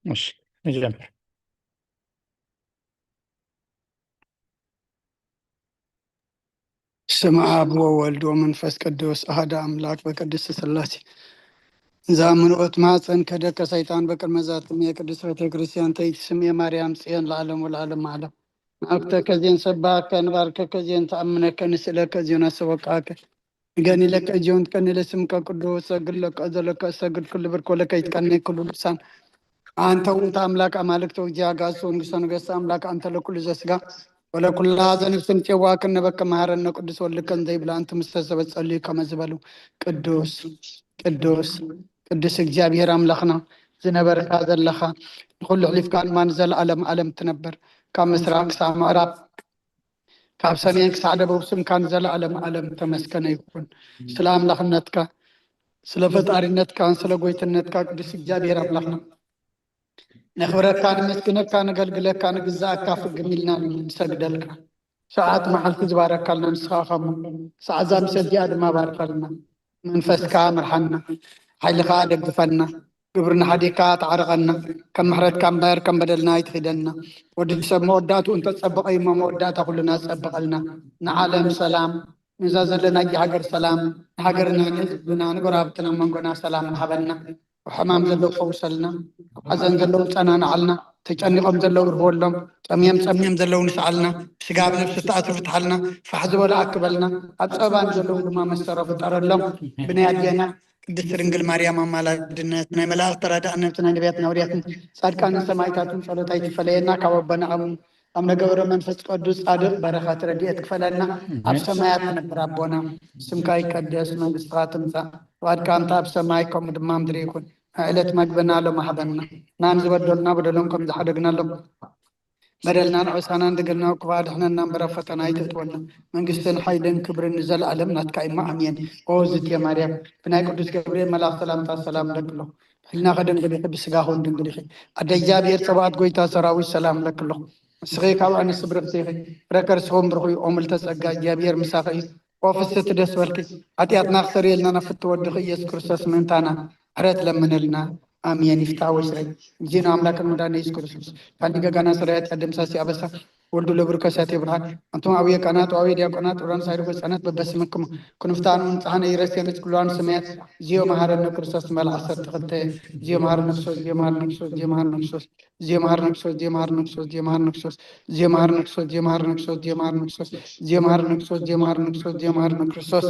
እሺ፣ ንጀምር። ስም ኣብ ወወልድ ወመንፈስ ቅዱስ ኣሃደ ኣምላክ በቅድስት ስላሴ። እዛ ምልኦት ማፀን ከደከ ሰይጣን በቅድመ ዛትም የቅድስት ቤተ ክርስቲያን ተይት ስም የማርያም ጽዮን ለዓለም ወለዓለም ዓለም። ናብ ተከዜን ሰባከ ንባርከከ ዜን ተኣምነከ ንስእለከ ዜን ኣሰበቃከ ንገኒ ለከ ዚዮን ትቀኒ ለስምከ ቅዱስ ሰግድ ለከ ዘለከ ሰግድ ኩሉ ብርኮ ለከ ይትቀኒ ኩሉ ልሳን። አንተ ውእተ አምላክ አማልክት ወእግዚአ አጋእዝት ወንጉሰ ነገስት አምላክ አንተ ለኩሉ ዘስጋ ወለኩላ ዘነፍስ ንጽዋ ከነበከ መሐረነ ቅዱስ ወልድከ እንዘ ይብላ እንተ ምስተ ሰበት ጸልዩ ከመ ዝበሉ ቅዱስ ቅዱስ ቅዱስ እግዚኣብሔር ኣምላኽና ዝነበርካ ዘለኻ ንኹሉ ሕሊፍካ ድማ ንዘለኣለም ኣለም ትነብር ካብ ምስራቅ ክሳብ ምዕራብ ካብ ሰሜን ክሳዕ ደቡብ ስምካ ንዘለኣለም ኣለም ተመስገነ ይኹን። ስለ ኣምላኽነትካ ስለ ፈጣሪነትካን ስለ ጎይትነትካ ቅዱስ እግዚኣብሔር ኣምላኽና ነኽብረካ፣ ነመስግነካ፣ ነገልግለካ፣ ንግዛእካ ፍግም ኢልና ንሰግደልካ። ሰዓት መዓልቲ ዝባረካልና ንስኻ ኻሞ ሰዓዛ ምስ እዚኣ ድማ ባርካልና። መንፈስካ ምርሓና፣ ሓይልኻ ደግፈና፣ ግብርና ሓዲግካ ተዓረቐና። ከም ምሕረትካ እምበር ከም በደልና ኣይትኺደና። ወዲ ሰብ መወዳእትኡ እንተጸበቐ እዩ እሞ መወዳእታ ኩልና ጸበቐልና። ንዓለም ሰላም፣ ንዛ ዘለና ሃገር ሰላም፣ ንሃገርና ንህዝብና ንጎረባብትና መንጎና ሰላም ንሃበና። ኣብ ሕማም ዘለዉ ፈውሰልና፣ ኣብ ሓዘን ዘለዉ ጸናንዓልና፣ ተጨኒቖም ዘለዉ ርህወሎም፣ ጠምዮም ጸሚኦም ዘለዉ ንስዓልና፣ ብስጋ ብነብሲ ዝተኣስሩ ፍትሓልና፣ ፋሕ ዝበሉ ኣክበልና፣ ኣብ ጸበባ ንዘለዉ ድማ መሰሮ ፍጠረሎም። ብናይ ኣዴና ቅድስት ድንግል ማርያም ኣማላድነት ናይ መላእኽት ተራዳእነት ናይ ነቢያትን ሃዋርያትን ጻድቃንን ሰማዕታትን ጸሎት ኣይትፈለየና። ካብ ኣቦና ኣም- ኣቡነ ገብረ መንፈስ ቅዱስ ጻድቕ በረኸት ረድኤት ክፈለና። ኣብ ሰማያት ትነብር ኣቦና ስምካ ይቀደስ፣ መንግስትኻ ትምጻእ፣ ፍቓድካ ከምታ ኣብ ሰማይ ከምኡ ድማ ምድሪ ይኹን። ዕለት መግብና ሎም ሃበና። ናን ዝበደሉና በደሎም ከም ዝሓደግናሎም በደልናን ዕሳናን ድግልና ክፉእ ኣድሕነና እምበር ኣብ ፈተና ኣይተእትወና። መንግስትን ሓይልን ክብርን ንዘለኣለም ናትካ እሞ ኣሜን። ኦ ዝትየ ማርያም ብናይ ቅዱስ ገብርኤል መልኣኽ ሰላምታ ሰላም እለኪ ኣለኹ። ብሕልና ከደንግል ኢኺ ብስጋ ኹን ድንግል ኢኺ። ኣደ እግዚኣብሔር ጸባኦት ጎይታ ሰራዊት ሰላም እለኪ ኣለኹ። ንስኺ ካብ ኣንስቲ ብርኽቲ ኢኺ። ፍረ ከርስኹም ብሩኽ እዩ። ኦ ምልተ ጸጋ እግዚኣብሔር ምሳኺ እዩ። ኦ ፍስቲ ደስ በልኪ። ሓጢኣትና ክሰርየልና ናብ ፍትወ ወድኺ ኢየሱስ ክርስቶስ ምእንታና ምሕረት ለምንልና። ኣሜን። ይፍታ ወስረይ እግዚእነ አምላክን መድኃኒነ ኢየሱስ ክርስቶስ ካኒ ገጋና ሰራያት ያደምሳሲ አበሳ ወልዱ ለብሩ ከሳቴ ብርሃን። አንቱም አብየ ካህናት ወአብየ ዲያቆናት ወራን ሳይሩ ህፃናት በበስምክሙ ክንፍታኑ ንጽሐነ ይረሴነ ኩሉ ሰማያት። ዚዮ መሐረነ ክርስቶስ መልዓ ሰርተ ክልተ። ዚዮ መሐረነ ክርስቶስ ዚዮ መሐረነ ክርስቶስ ዚዮ መሐረነ ክርስቶስ ዚዮ መሐረነ ክርስቶስ ዚዮ መሐረነ ክርስቶስ ዚዮ መሐረነ ክርስቶስ ዚዮ መሐረነ ክርስቶስ ዚዮ መሐረነ ክርስቶስ ዚዮ መሐረነ ክርስቶስ ዚዮ መሐረነ ክርስቶስ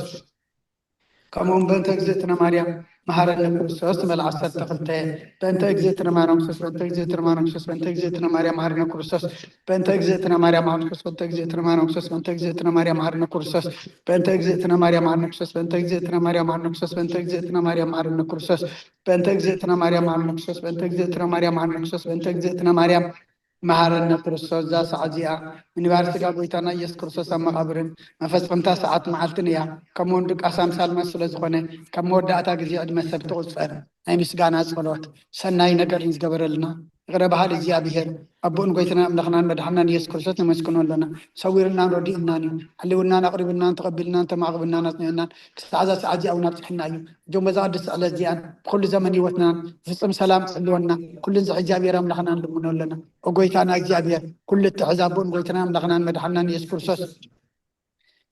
ከምኡውን በእንተ እግዝእትነ ማርያም መሐረነ ክርስቶስ መልዓ ሰርተ ክልተ። በእንተ እግዝእትነ ማርያም ክርስቶስ በእንተ እግዝእትነ ማርያም ክርስቶስ በእንተ እግዝእትነ ማርያም መሐረነ ክርስቶስ በእንተ እግዝእትነ ማርያም መሐረነ ክርስቶስ በእንተ እግዝእትነ ማርያም መሐረነ ክርስቶስ በእንተ እግዝእትነ ማርያም መሐረነ ክርስቶስ በእንተ እግዝእትነ ማርያም መሐረነ ክርስቶስ በእንተ እግዝእትነ ማርያም መሐረነ ክርስቶስ በእንተ እግዝእትነ ማርያም መሐረነ ክርስቶስ በእንተ እግዝእትነ ማርያም መሐረነ ክርስቶስ በእንተ እግዝእትነ ማርያም መሐረነ ክርስቶስ። እዛ ሰዓት እዚኣ ምንባር ስጋ ጎይታና ኢየሱስ ክርስቶስ ኣብ መቓብርን መፈጸምታ ሰዓት መዓልትን እያ። ከምኡውን ድቃስ ኣምሳል መስ ስለ ዝኾነ ካብ መወዳእታ ግዜ ዕድመ ሰብ ትቑጸር። ናይ ምስጋና ጸሎት ሰናይ ነገር ንዝገበረልና ይቕረ በሃሊ እግዚኣብሔር ኣቦን ጎይታና ኣምላኽናን መድሓናን ኢየሱስ ክርስቶስ ነመስግኖ ኣለና። ሰዊርናን ረዲእናን እዩ። ሓሊውናን ኣቕሪብናን ተቐቢልናን ተማዕቕብናን ኣጽኒዕናን ክሳዕ እዛ ሰዓት እዚኣ እውን ኣብጽሕና እዩ። እጆም በዛ ቅድስቲ ዕለት እዚኣን ብኩሉ ዘመን ህይወትናን ፍጹም ሰላም ክህልወና ኩሉ ንዝሕ እግዚኣብሔር ኣምላኽና ንልምኖ ኣለና። ኦ ጎይታና እግዚኣብሔር ኩሉ እትሕዝ ኣቦን ጎይታና ኣምላኽናን መድሓናን ኢየሱስ ክርስቶስ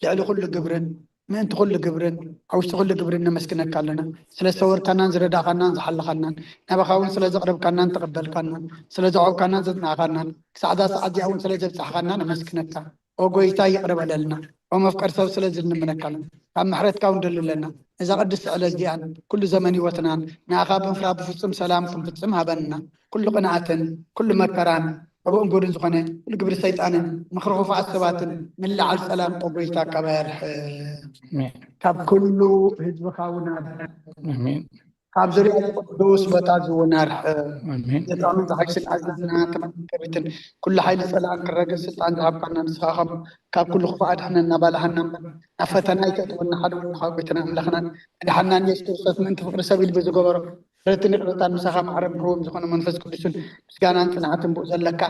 ልዕሊ ኩሉ ግብርን ምእንቲ ኩሉ ግብርን ኣብ ውሽጢ ኩሉ ግብርን ነመስግነካ ኣለና። ስለ ዝተወርካናን ዝረዳእካናን ዝሓለኻናን ናባኻ እውን ስለ ዘቕረብካናን ተቐበልካናን ስለ ዘዕብካናን ዘጽናዕካናን ክሳዕ እዛ ሰዓት እዚኣ እውን ስለ ዘብጻሕካና ነመስግነካ። ኦ ጎይታ ይቕረ በለልና። ኦ መፍቀር ሰብ ስለ ዝንምነካ ኣለና። ካብ ምሕረትካ እውን ደሊ ኣለና። ነዛ ቅድስቲ ዕለት እዚኣን ኩሉ ዘመን ህይወትናን ንኣኻ ብምፍራህ ብፍጹም ሰላም ክንፍጽም ሃበና። ኩሉ ቅንኣትን ኩሉ መከራን ዕቡእን ጎድን ዝኾነ ኩሉ ግብሪ ሰይጣንን ምኽሪ ክፉኣት ሰባትን ምልዓል ጸላም ኦ ጎይታ ካባይ ኣርሕቕ። ካብ ኩሉ ህዝብኻ እውን ኣርሕቕ። ካብ ዙርያ ቅዱስ ቦታ እዚ እውን ኣርሕቕ። ዘጣኑ ዝሓሽን ዓዘዝና ተማከሪትን ኩሉ ሓይሊ ጸላእን ክረግጽ ስልጣን ዝሃብካና ንስኻ ከም ካብ ኩሉ ክፉእ ኣድሕነና ባልሃና እምበር ናብ ፈተና ኣይተእትወና ሓደ እውን ንኻ ጎይታና ኣምላኽናን መድሓናን ኢየሱስ ክርስቶስ ምእንቲ ፍቕሪ ሰብ ኢሉ ብዝገበሮ ምሕረትን ይቕረታን ምሳኻ ማዕረ ብርሁም ዝኾነ መንፈስ ቅዱስን ምስጋናን ጽንዓትን ብኡ ዘለካ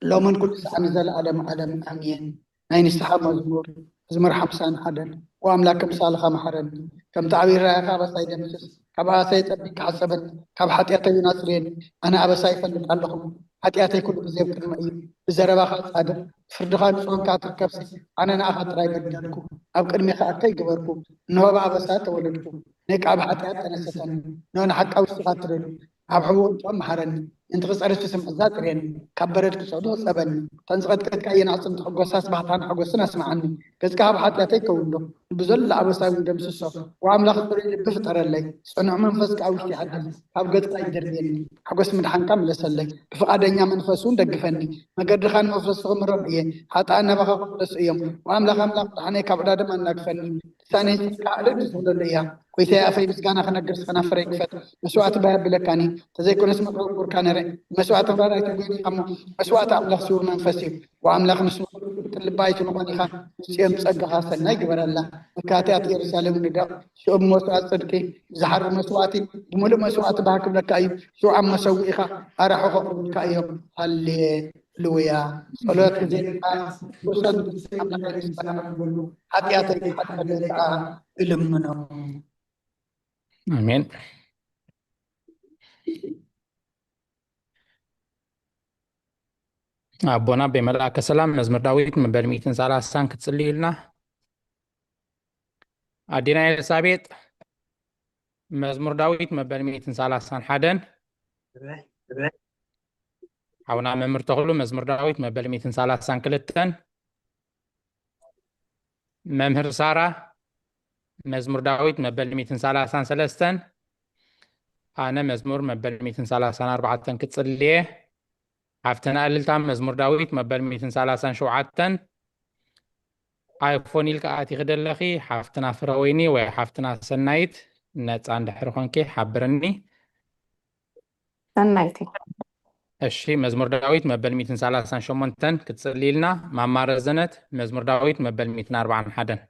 ሎምን ኩሉ ሰዓት ንዘለኣለም ዓለም ኣሜን። ናይ ንስሓ መዝሙር መዝሙር ሓምሳን ሓደን ኦ ኣምላክ፣ ከምሳልኻ መሓረኒ። ከምቲ ዓብዪ ራእይኻ ኣበሳይ ደምስስ። ካብ ኣበሳይ ጸቢብካ ሕሰበኒ። ካብ ሓጢኣተይ እውን ኣጽርየኒ። ኣነ ኣበሳይ እፈልጥ ኣለኹ። ሓጢኣተይ ኩሉ ግዜ ኣብ ቅድመይ እዩ። ብዘረባኻ ጻድቕ፣ ፍርድኻ ንጹህ እንካ ትርከብሲ፣ ኣነ ንኣኻ ጥራይ በደልኩ። ኣብ ቅድሜኻ እከይ ገበርኩ። እንሆ ብኣበሳ ተወለድኩ። ናይ ካብ ሓጢኣት ተነሰተኒ። እንሆ ንሓቃዊ ንስኻ ትደልዩ። ካብ ሕቡእ እንጥዖም መሓረኒ። ምእንቲ ክጸርፍ ትስምዕ እዛ ጽርየኒ። ካብ በረድ ክጽዕዶ ጸበኒ። እተን ዝቐጥቀጥካየን ኣዕጽምቲ ክጎሳ ስባህታን ሓጎስን ኣስምዓኒ። ገጽካ ካብ ሓጢኣተይ ከውንዶ። ብዘሎ ኣበሳ እውን ደምስሶ። ኦ ኣምላኽ ጽሩይ ልቢ ፍጠረለይ። ጽኑዕ መንፈስ ከኣ ውሽጢ ሓድር። ካብ ገጽካ ኣይደርብየኒ። ሓጎስ ምድሓንካ ምለሰለይ። ብፍቓደኛ መንፈስ እውን ደግፈኒ። መገድኻ ንመፍለስቲ ክምሮም እየ። ሓጥኣን ናባኻ ክምለሱ እዮም። ኦ ኣምላኽ ኣምላኽ፣ ድሓነይ ካብ ዕዳ ደም ኣናግፈኒ። ልሳነይ ጽድቅካ ዕልል ትብለሉ እያ። ጐይታየ፣ ኣፈይ ምስጋና ክነግር፣ ከናፍረይ ክፈት። መስዋእቲ ባይ ኣብለካኒ፣ እንተዘይኮነስ ምቕርብ ቁርካ ነረ። መስዋእቲ ባር ኣይትጎኒ እሞ፣ መስዋእቲ ኣምላኽ ስውር መንፈስ እዩ። ወኣምላኽ ምስ ምቕርብ ልባ ኣይትንቖን ኢኻ፣ ንጽዮን ብጸጋኻ ሰናይ ግበረላ። መካትያት ኢየሩሳሌም ንደቕ፣ ሽዑ ብመስዋእቲ ጽድቂ፣ ብዝሓሪ መስዋእቲ፣ ብምሉእ መስዋእቲ ባህ ክብለካ እዩ። ሽዑ ኣብ መሰውኢኻ ኣራሑ ከቕርቡልካ እዮም። ሃሌ ሉያ። ጸሎት ግዜ ቁሰን ኣምላኽ ይስማዕ። ሓጢኣተይ ክሓጥበለይ ከኣ እልምኖ። ኣሜን። ኣቦና ኣቤ መልኣከ ሰላም መዝሙር ዳዊት መበል ሚእትን ሰላሳን ክትጽልዩልና። ኣዴና ኤልሳቤጥ መዝሙር ዳዊት መበል ሚእትን ሰላሳን ሓደን። ሓውና መምህር ተኽሉ መዝሙር ዳዊት መበል ሚእትን ሰላሳን ክልተን። መምህር ሳራ መዝሙር ዳዊት መበል ሚእትን ሰላሳን ሰለስተን። ኣነ መዝሙር መበል ሚእትን ሰላሳን ኣርባዕተን ክጽልየ። ሓፍትና እልልታ መዝሙር ዳዊት መበል ሚእትን ሰላሳን ሸውዓተን። ኣይፎን ኢልካ ኣቲኺ ደለኺ ሓፍትና ፍረወይኒ ወይ ሓፍትና ሰናይት፣ ነጻ እንድሕር ኾንኪ ሓብርኒ። ሰናይት። እሺ፣ መዝሙር ዳዊት መበል ሚእትን ሰላሳን ሸሞንተን ክትጽልይልና። ማማ ረዘነት መዝሙር ዳዊት መበል ሚእትን ኣርባዓን ሓደን።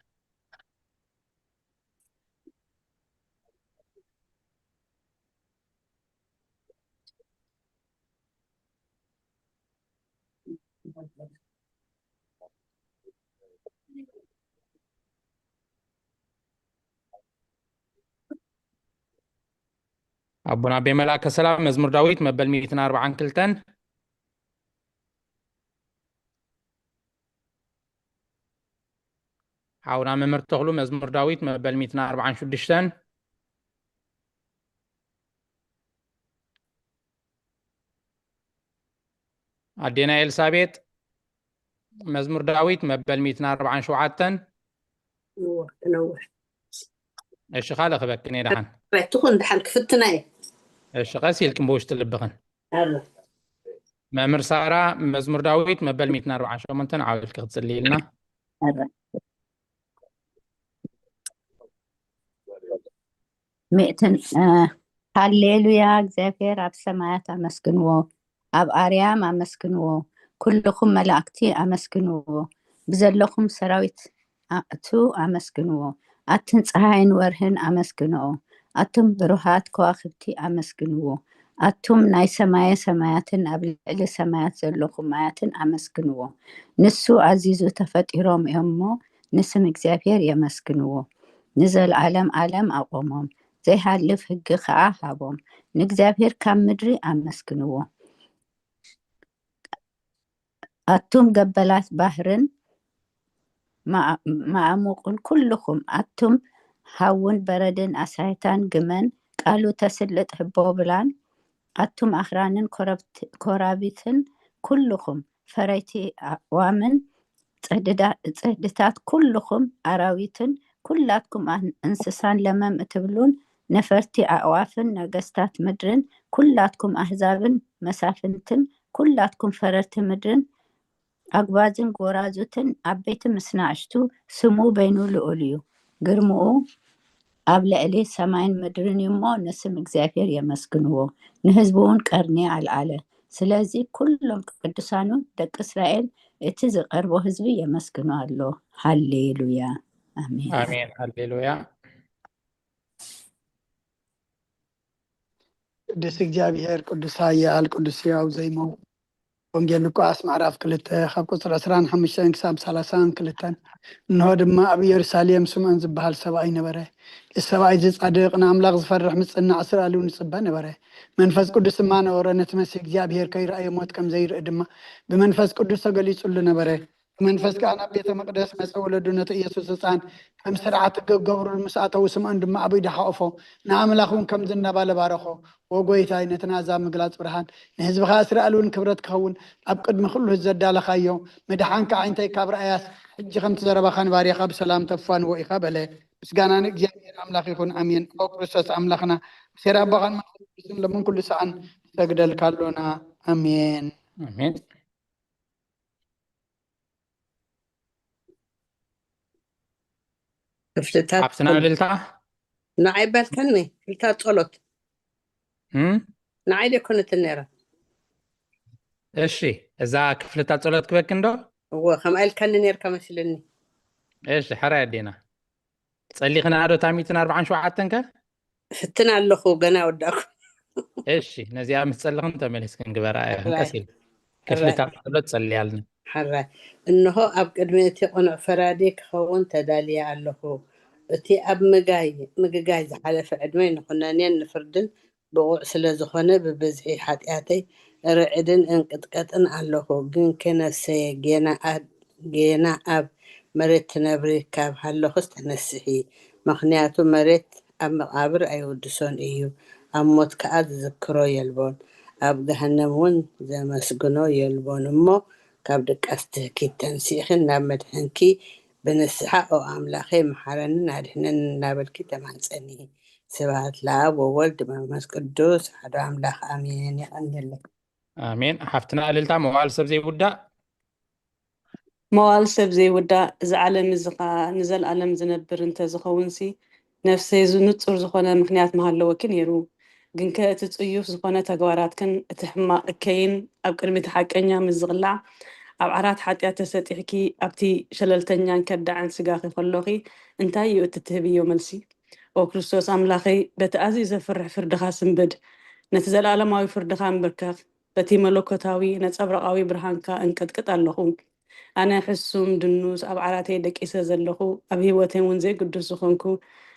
ኣቦና ኣቤ መልኣከ ሰላም መዝሙር ዳዊት መበል ሚእትን ኣርባዓን ክልተን። ሓውና መምህር ተኽሉ መዝሙር ዳዊት መበል ሚእትን ኣርባዓን ሽዱሽተን። ኣዴና ኤልሳቤጥ መዝሙር ዳዊት መበል ሚእትን ኣርባዓን ሸውዓተን። እዎ፣ ትነውሕ። እሺ፣ ካልእ ክበክን እየ ደሓን። ትኹን ደሓን ክፍትና እየ። እሺ፣ ቀስ ኢልክን ብውሽጢ ልብኽን። ኣረ። መምህር ሳራ መዝሙር ዳዊት መበል ሚእትን ኣርባዓን ሸሞንተን ዓው ኢልኪ ክትጽልይልና። ኣረ። ሚእትን፣ እ፣ ሃሌሉያ፣ እግዚኣብሔር ኣብ ሰማያት ኣመስግንዎ፣ ኣብ ኣርያም ኣመስግንዎ፣ ኩልኹም መላእክቲ ኣመስግንዎ፣ ብዘለኹም ሰራዊት ኣእቱ ኣመስግንዎ፣ ኣትን ፀሃይን ወርህን ኣመስግንኦ፣ ኣቱም ብሩሃት ከዋኽብቲ ኣመስግንዎ፣ ኣቱም ናይ ሰማየ ሰማያትን ኣብ ልዕሊ ሰማያት ዘለኹም ማያትን ኣመስግንዎ። ንሱ ኣዚዙ ተፈጢሮም እዮም እሞ ንስም እግዚኣብሔር የመስግንዎ። ንዘለዓለም ዓለም ኣቆሞም፣ ዘይሃልፍ ህጊ ኸዓ ሃቦም። ንእግዚኣብሔር ካብ ምድሪ ኣመስግንዎ። ኣቱም ገበላት ባሕርን መዓ-፣ መዓሙቕን ኩልኹም፣ ኣቱም ሃውን በረድን ኣሳይታን ግመን፣ ቃሉ ተስልጥ ህቦብላን፣ ኣቱም ኣኽራንን ኮረብት-፣ ኮራቢትን ኩልኹም፣ ፈረይቲ ኣዕዋምን ጽህድዳ-፣ ጽህድታት ኩልኹም ኣራዊትን ኩላትኩም ኣን-፣ እንስሳን ለመም እትብሉን ነፈርቲ ኣዕዋፍን ነገስታት ምድርን ኩላትኩም ኣህዛብን መሳፍንትን ኩላትኩም ፈረርቲ ምድርን ኣግባዝን ጎራዙትን ዓበይቲ ምስ ናእሽቱ ስሙ በይኑ ልኡል እዩ። ግርምኡ ኣብ ልዕሊ ሰማይን ምድርን እዩ እሞ ንስም እግዚኣብሔር የመስግንዎ። ንህዝቡ እውን ቀርኒ ኣልዓለ። ስለዚ ኩሎም ቅዱሳኑ ደቂ እስራኤል እቲ ዝቐርቦ ህዝቢ የመስግኖ ኣሎ። ሃሌሉያ። ኣሜን። ኣሜን። ሃሌሉያ። ቅዱስ እግዚኣብሔር፣ ቅዱስ ኃያል፣ ቅዱስ ሕያው ዘይመውት፣ ወንጌል ሉቃስ ምዕራፍ ክልተ ካብ ቁፅሪ ዕስራን ሓሙሽተን ክሳብ ሰላሳን ክልተን። እንሆ ድማ ኣብ ኢየሩሳሌም ስምዖን ዝበሃል ሰብኣይ ነበረ። እዚ ሰብኣይ እዚ ጻድቕ፣ ንኣምላኽ ዝፈርሕ፣ ምጽናዕ፣ ስርኣሉ ንጽበ ነበረ። መንፈስ ቅዱስ ድማ ነበሮ፣ ነቲ መሲህ እግዚኣብሔር ከይረኣየ ሞት ከም ዘይርኢ ድማ ብመንፈስ ቅዱስ ተገሊጹሉ ነበረ። መንፈስ ከኣ ናብ ቤተ መቕደስ መጸ፣ ወለዱ ነቲ ኢየሱስ ህጻን ከም ስርዓት ገብሩ ምስ ኣተዉ፣ ስምዖን ድማ ኣብ ኢዱ ሓቆፎ፣ ንኣምላኽ እውን ከምዚ እናባለ ባረኾ። "ኦ ጎይታይ፣ ነቲ ናዛ ምግላጽ ብርሃን ንህዝብኻ እስራኤል እውን ክብረት ክኸውን ኣብ ቅድሚ ኩሉ ዘዳለኻዮ ምድሓንካ ዓይንተይ ካብ ረኣያስ፣ ሕጂ ከምቲ ዘረባኻ ንባርያኻ ብሰላም ተፋንዎ ኢኻ" በለ። ምስጋና ንእግዚኣብሔር ኣምላኽ ይኹን፣ ኣሜን። ኦ ክርስቶስ ኣምላኽና፣ ብሴራ ኣቦኻን መንፈስ ቅዱስን ለምን ኩሉ ሰዓን ንሰግደልካ ኣሎና። ኣሜን። ኣሜን። ክፍልታት ሓፍትና እልልታ። ንዓይ በልከኒ፣ ክፍልታት ጸሎት። እም? ንዓይ ደኮነትን ነይራ። እሺ፣ እዛ ክፍልታት ጸሎት ክበኪ እንዶ? እወ፣ ከምኣ ኢልካኒ ነይርካ መሲልኒ። እሺ፣ ሕራይ ኣዴና። ጸሊኽና ዶ ታሚትን ኣርባዓን ሸውዓተን ከ? ፍትን ኣለኹ፣ ገና ወዳእኩ። እሺ፣ ነዚኣ ምስ ጸለኽን ተመሊስክን ግበራ። ሕራይ። ክንቀስ ኢል። ሕራይ። ክፍልታት ጸሎት ጸልያልና። ሕራይ። እንሆ ኣብ ቅድሚ እቲ ቅኑዕ ፈራዲ ክኸውን ተዳልየ ኣለኹ። እቲ ኣብ ምጋይ፣ ምግጋይ ዝሓለፈ ዕድመይ ንኹነኔን ንፍርድን ብቑዕ ስለ ዝኾነ ብብዝሒ ሓጢኣተይ ርዕድን እንቅጥቀጥን ኣለኹ። ግንከ ነፍሰየ ጌና ኣብ ጌና ኣብ መሬት ትነብሪ ካብ ሃለኹስ ተነስሒ፣ ምኽንያቱ መሬት ኣብ መቓብር ኣይውድሶን እዩ፣ ኣብ ሞት ከኣ ዝዝክሮ የልቦን፣ ኣብ ገሃነም እውን ዘመስግኖ የልቦን። እሞ ካብ ድቃስ ትህኪት ተንሲእኺ ናብ መድሕንኪ ብንስሓ ኦ ኣምላኸይ መሓረንን ኣድሕነንን እናበልኪ ተማህጸኒ። ስብሐት ለኣብ ወወልድ መንፈስ ቅዱስ ኣሐዱ ኣምላኽ ኣሜን። የቐንየለይ። ኣሜን። ሓፍትና እልልታ መዋል ሰብ ዘይውዳእ። መዋል ሰብ ዘይውዳእ፣ እዚ ዓለም እዚ ኸኣ ንዘለኣለም ዝነብር እንተ ዝኸውንሲ፣ ነፍሰይ፣ እዚ ንጹር ዝኾነ ምኽንያት ምሃለወኪ ነይሩ። ግንከ እቲ ጽዩፍ ዝኾነ ተግባራትክን እቲ ሕማቕ እከይን ኣብ ቅድሚ እቲ ሓቀኛ ምስ ዝቕላዕ፣ ኣብ ዓራት ሓጢኣት ተሰጢሕኪ፣ ኣብቲ ሸለልተኛን ከዳዕን ስጋኺ ከሎኺ፣ እንታይ እዩ እቲ ትህብዮ መልሲ? ኦ ክርስቶስ ኣምላኸይ፣ በቲ ኣዝዩ ዘፍርሕ ፍርድኻ ስንብድ፣ ነቲ ዘለኣለማዊ ፍርድኻ እንብርከኽ፣ በቲ መለኮታዊ ነጸብራቓዊ ብርሃንካ እንቅጥቅጥ ኣለኹ። ኣነ ሕሱም ድኑስ ኣብ ዓራተይ ደቂሰ ዘለኹ፣ ኣብ ህይወተይ እውን ዘይግዱስ ዝኾንኩ፣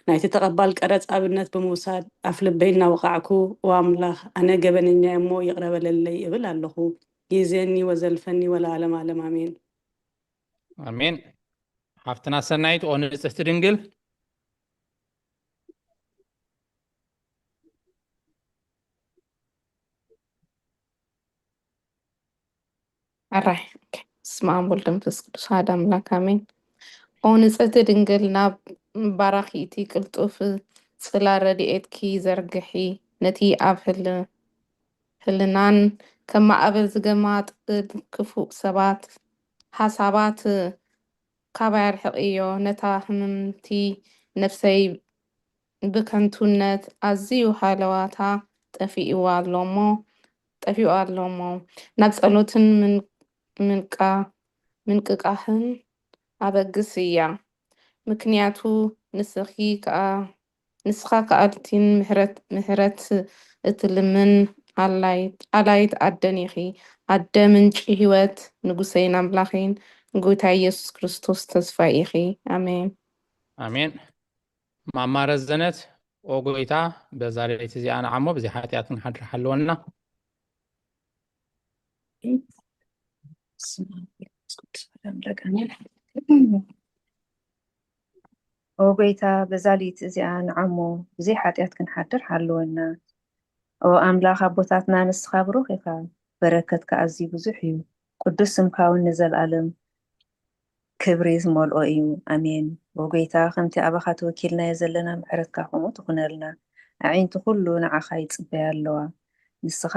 ናይቲ ተቐባል ቀረጽ ኣብነት ብምውሳድ ኣፍ ልበይ እናወቓዕኩ፣ "ኦ ኣምላኽ፣ ኣነ ገበነኛ እየ እሞ ይቕረ በለለይ" እብል ኣለኹ። ግዜኒ ወዘልፈኒ ወለዓለመ ዓለም ኣሜን። ኣሜን። ሓፍትና ሰናይት፣ ኦ ንጽሕቲ ድንግል። ኣራይ፣ ኦኬ። በስመ ኣብ ወልድ መንፈስ ቅዱስ ኣሐዱ ኣምላክ ኣሜን። ኦ ንጽሕቲ ድንግል፣ ናብ ባራኺቲ ቅልጡፍ ጽላል ረድኤትኪ ዘርግሒ፣ ነቲ ኣብ ህል-፣ ህልናን ከም ማዕበል ዝገማጥል ክፉእ ሰባት ሓሳባት ካባይ ኣርሕቕዮ። ነታ ህምምቲ ነፍሰይ ብከንቱነት ኣዝዩ ሃለዋታ ጠፊእዋ ኣሎ እሞ፣ ጠፊኡ ኣሎ እሞ፣ ናብ ጸሎትን ምን-፣ ምንቃ-፣ ምንቅቃህን ኣበግስ እያ። ምክንያቱ ንስኺ ከኣ፣ ንስኻ ከኣልቲን ምሕረት፣ ምሕረት እትልምን ኣላይት፣ ኣላይት ኣደን ኢኺ። ኣደ ምንጪ ህይወት፣ ንጉሰይን ኣምላኸይን፣ ንጎይታ ኢየሱስ ክርስቶስ ተስፋ ኢኺ። ኣሜን። ኣሜን። ማማ ረዘነት፣ ኦ ጎይታ፣ በዛ ለይቲ እዚኣ ንዓሞ ብዘይ ሓጢኣት ክንሓድር ሓልወና። በስመ ኣብ ወወልድ ወመንፈስ ቅዱስ ኣሐዱ ኣምላክ ኣሜን። ኦ ጎይታ፣ በዛ ለይቲ እዚኣ ንዓሞ ብዘይ ሓጢኣት ክንሓድር ሓልወና። ኦ ኣምላኽ ኣቦታትና፣ ንስኻ ብሩኽ ኢኻ፣ በረከትካ ኣዝዩ ብዙሕ እዩ። ቅዱስ ስምካ እውን ንዘለኣለም ክብሪ ዝመልኦ እዩ። ኣሜን። ኦ ጎይታ፣ ከምቲ ኣባኻ ተወኪልናዮ ዘለና ምሕረትካ ከምኡ ትኹነልና። ኣዒንቲ ኩሉ ንዓኻ ይጽበያ ኣለዋ። ንስኻ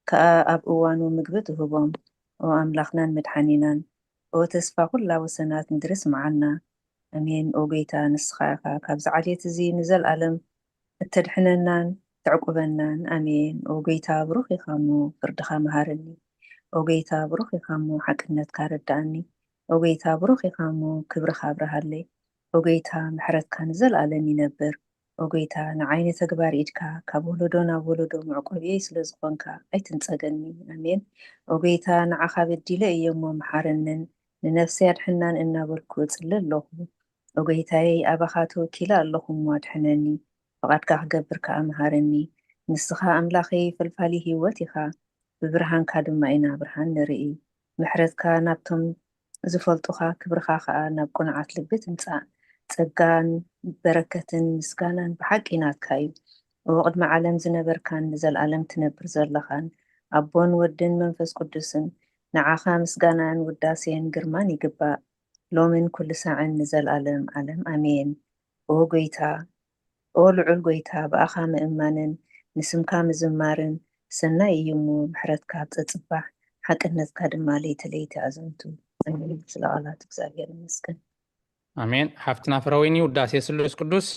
ከኣ ኣብ እዋኑ ምግቢ ትህቦም። ኦ ኣምላኽናን መድሓኒናን፣ ኦ ተስፋ ኩላ ወሰናት ምድሪ ስምዓልና። ኣሜን። ኦ ጎይታ፣ ንስኻ ኢኻ ካብዚ ዓሌት እዚ ንዘለኣለም እተድሕነናን ተዕቁበናን። ኣሜን። ኦ ጎይታ፣ ብሩኽ ኢኻ እሞ ፍርድኻ መሃረኒ። ኦ ጎይታ፣ ብሩኽ ኢኻ እሞ ሓቅነትካ ረዳኣኒ። ኦ ጎይታ፣ ብሩኽ ኢኻ እሞ ክብርኻ ኣብርሃለይ። ኦ ጎይታ፣ ምሕረትካ ንዘለኣለም ይነብር። ኦ ጎይታ፣ ንዓይ ንተግባር ኢድካ ካብ ወለዶ ናብ ወለዶ መዕቆብየይ ስለ ዝኾንካ ኣይትንጸገኒ። ኣሜን። ኦ ጎይታ፣ ንዓኻ በዲለ እየ እሞ መሓረንን፣ ንነፍሰይ ኣድሕናን እናበልኩ እጽሊ ኣለኹ። ኦ ጎይታየይ፣ ኣባኻ ተወኪለ ኣለኹ እሞ ኣድሕነኒ፣ ፍቓድካ ክገብር ከኣ መሃረኒ። ንስኻ ኣምላኸይ ፈልፋሊ ህይወት ኢኻ፣ ብብርሃንካ ድማ ኢና ብርሃን ንርኢ። ምሕረትካ ናብቶም ዝፈልጡኻ፣ ክብርኻ ኸኣ ናብ ቅኑዓት ልቢ ትምጻእ። ጸጋን በረከትን ምስጋናን ብሓቂ ናትካ እዩ። ኦ ቅድሚ ዓለም ዝነበርካን ንዘለኣለም ትነብር ዘለኻን ኣቦን ወድን መንፈስ ቅዱስን፣ ንዓኻ ምስጋናን ውዳሴን ግርማን ይግባእ፣ ሎምን ኩሉ ሳዕን ንዘለኣለም ዓለም ኣሜን። ኦ ጎይታ፣ ኦ ልዑል ጎይታ፣ ብኣኻ ምእማንን ንስምካ ምዝማርን ሰናይ እዩ እሞ፣ ምሕረትካ ኣብ ጸጽባሕ፣ ሓቅነትካ ድማ ለይቲ ለይቲ ኣዘንቱ። ኣሜን። ስለ ቃላት እግዚኣብሔር ይመስገን። ኣሜን። ሓፍትና ፍረወይኒ፣ ውዳሴ ስሉስ ቅዱስ።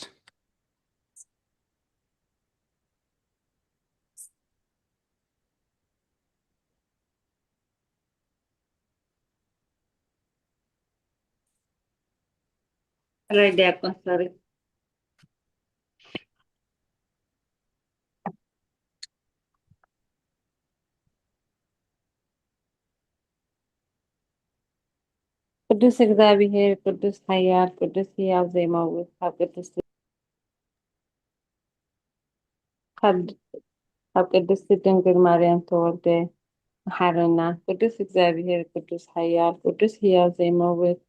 ዲያቆን፣ ሶሪ። ቅዱስ እግዚኣብሔር፣ ቅዱስ ሓያል፣ ቅዱስ ህያው ዘይመውት፣ ካብ ቅድስቲ ካብ ካብ ቅድስቲ ድንግል ማርያም ተወልደ፣ መሓረና። ቅዱስ እግዚኣብሔር፣ ቅዱስ ሓያል፣ ቅዱስ ህያው ዘይመውት፣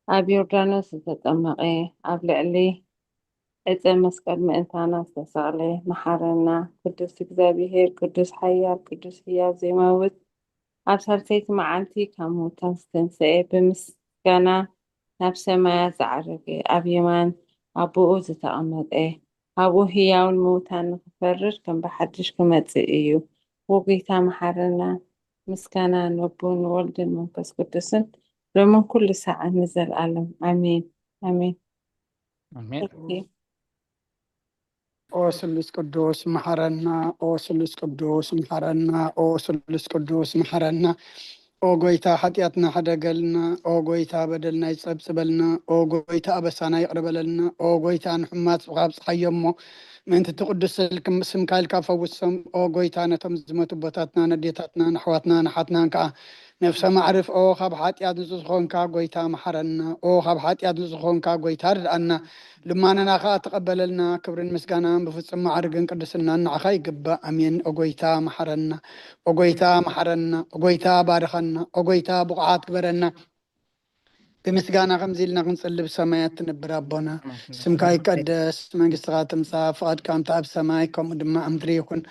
ኣብ ዮርዳኖስ ዝተጠመቐ፣ ኣብ ልዕሊ ዕፀ መስቀል ምእንታና ዝተሰቕለ፣ መሓረና። ቅዱስ እግዚኣብሔር፣ ቅዱስ ሓያል፣ ቅዱስ ህያው ዘይመውት፣ ኣብ ሳልሰይቲ መዓልቲ ካብ ሙታን ዝተንስኤ፣ ብምስጋና ናብ ሰማያት ዝዓረገ፣ ኣብ የማን ኣቦኡ ዝተቐመጠ፣ ኣብኡ ህያውን ምውታን ንኽፈርድ ከም ብሓድሽ ክመጽእ እዩ። ወጎይታ መሓረና። ምስጋና ንኣቦን ንወልድን መንፈስ ቅዱስን ሎምን ኩሉ ሰዓት ንዘለኣለም። ኣሜን፣ ኣሜን። ኣሜን። ኦኬ። ኦ ስሉስ ቅዱስ መሓረና፣ ኦ ስሉስ ቅዱስ መሓረና፣ ኦ ስሉስ ቅዱስ መሓረና። ኦ ጎይታ ሓጢኣትና ሕደገልና፣ ኦ ጎይታ በደልና ይጸብጽበልና፣ ኦ ጎይታ ኣበሳና ይቕረ በለልና፣ ኦ ጎይታ ንሕሙማት ስብኻ ኣብጽሓዮ እሞ ምእንቲ እቲ ቅዱስ ስልክ-፣ ስምካ ኢልካ ፈውሶም። ኦ ጎይታ ነቶም ዝመቱ ኣቦታትና፣ ነዴታትና፣ ንኣሕዋትና፣ ንሓትናን ከኣ ነፍሰ ማዕርፍ። ኦ ካብ ሓጢኣት ንጹህ ዝኾንካ ጎይታ መሓረና። ኦ ካብ ሓጢኣት ንጹህ ዝኾንካ ጎይታ ርድኣና። ልማናና ከኣ ተቐበለልና። ክብርን ምስጋናን ብፍጹም ማዕርግን ቅድስናን ንዓኻ ይግባእ። ኣሜን። ኦ ጎይታ መሓረና። ኦ ጎይታ መሓረና። ኦ ጎይታ ባርኸና። ኦ ጎይታ ብቑዓት ግበረና። ብምስጋና ከምዚ ኢልና ክንጽሊ ብሰማያት ትነብር ኣቦና፣ ስምካ ይቀደስ፣ መንግስትኻ ትምጻእ፣ ፍቓድካ ከምቲ ኣብ ሰማይ ከምኡ ድማ ኣብ ምድሪ ይኹን።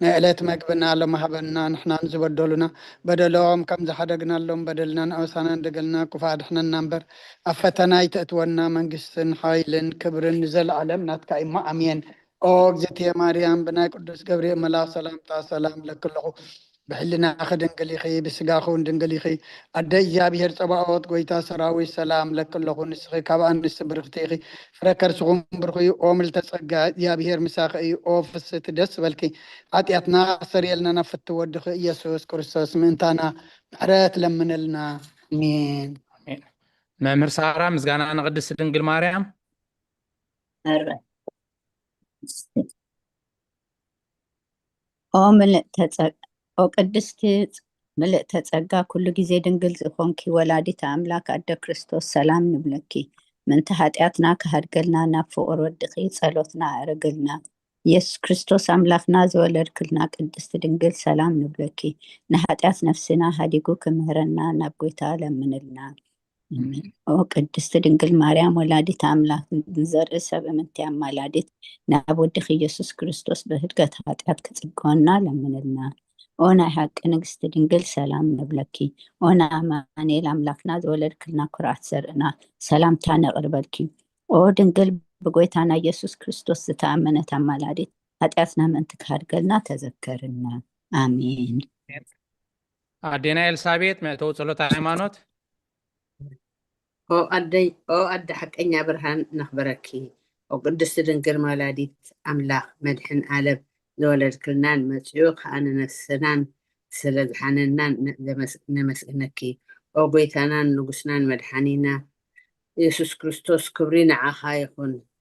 ናይ ዕለት መግብና ሎም ሃበና፣ ንሕናን ዝበደሉና በደሎም ከም ዝሓደግናሎም በደልናን ኣበሳናን ደገልና ክፉእ ኣድሕነና እምበር፣ ኣብ ፈተና ኣይተእትወና፣ መንግስትን ሓይልን ክብርን ንዘለኣለም ናትካ እዩ እሞ፣ ኣሜን። ኦ እግዝእትየ ማርያም፣ ብናይ ቅዱስ ገብርኤል መልኣኽ ሰላምታ ሰላም እለኪ ኣለኹ። ብሕልናኺ ድንግል ኢኺ፣ ብስጋኺ እውን ድንግል ኢኺ። ኣደ እግዚኣብሔር ጸባኦት፣ ጎይታ ሰራዊት፣ ሰላም እለኪ ኣለኹ። ንስኺ ካብ ኣንስቲ ብርኽቲ ኢኺ፣ ፍረ ከርስኹም ብሩኽ እዩ። ኦ ምልዕተ ጸጋ፣ እግዚኣብሔር ምሳኺ እዩ። ኦ ፍስቲ ደስ በልኪ፣ ሓጢኣትና ኣስተሰርየልና ናብ ፍቲ ወድኺ ኢየሱስ ክርስቶስ ምእንታና ምሕረት ለምንልና። ኣሜን። ኣሜን። መምህር ሳራ፣ ምስጋና ንቅድስት ድንግል ማርያም። ኦ ምልእተ ጸ-፣ ኦ ቅድስቲ ምልእተ ጸጋ፣ ኩሉ ግዜ ድንግል ዝኾንኪ ወላዲተ ኣምላክ ኣደ ክርስቶስ፣ ሰላም ንብለኪ። ምእንቲ ኃጢኣትና ክሃድገልና ናብ ፍቑር ወድኺ ጸሎትና ኣዕርግልና። ኢየሱስ ክርስቶስ ኣምላኽና ዝወለድክልና ቅድስቲ ድንግል፣ ሰላም ንብለኪ። ንኃጢኣት ነፍስና ሃዲጉ ክምህረና ናብ ጐይታ ለምንልና። ኦ ቅድስቲ ድንግል ማርያም ወላዲተ ኣምላኽ፣ ንዘርኢ ሰብ እምንቲ ኣማላዲት፣ ናብ ወድኺ ኢየሱስ ክርስቶስ ብህድገት ኃጢኣት ክጽግወና ለምንልና። ኦ ናይ ሓቂ ንግስቲ ድንግል፣ ሰላም ንብለኪ። ኦ ንኣማኑኤል ኣምላኽና ዝወለድክልና ኩርዓት ዘርእና፣ ሰላምታ ነቕርበልኪ። ኦ ድንግል ብጎይታና ኢየሱስ ክርስቶስ ዝተኣመነት ኣማላዲት፣ ኃጢኣትና ምእንቲ ክሃድገልና ተዘከርና። ኣሜን። ኣዴና ኤልሳቤጥ፣ መእተዊ ጸሎት ሃይማኖት። ኦ ኣደይ፣ ኦ ኣደ ሓቀኛ ብርሃን ነኽብረኪ። ኦ ቅድስቲ ድንግል ወላዲት ኣምላኽ መድሕን ዓለም ዝወለድክልናን መጺኡ ከኣ ንነፍስናን ስለ ዝሓነናን ነ-፣ ዘመስ-፣ ነመስግነኪ። ኦ ጎይታናን ንጉስናን መድሓኒና ኢየሱስ ክርስቶስ ክብሪ ንዓኻ ይኹን።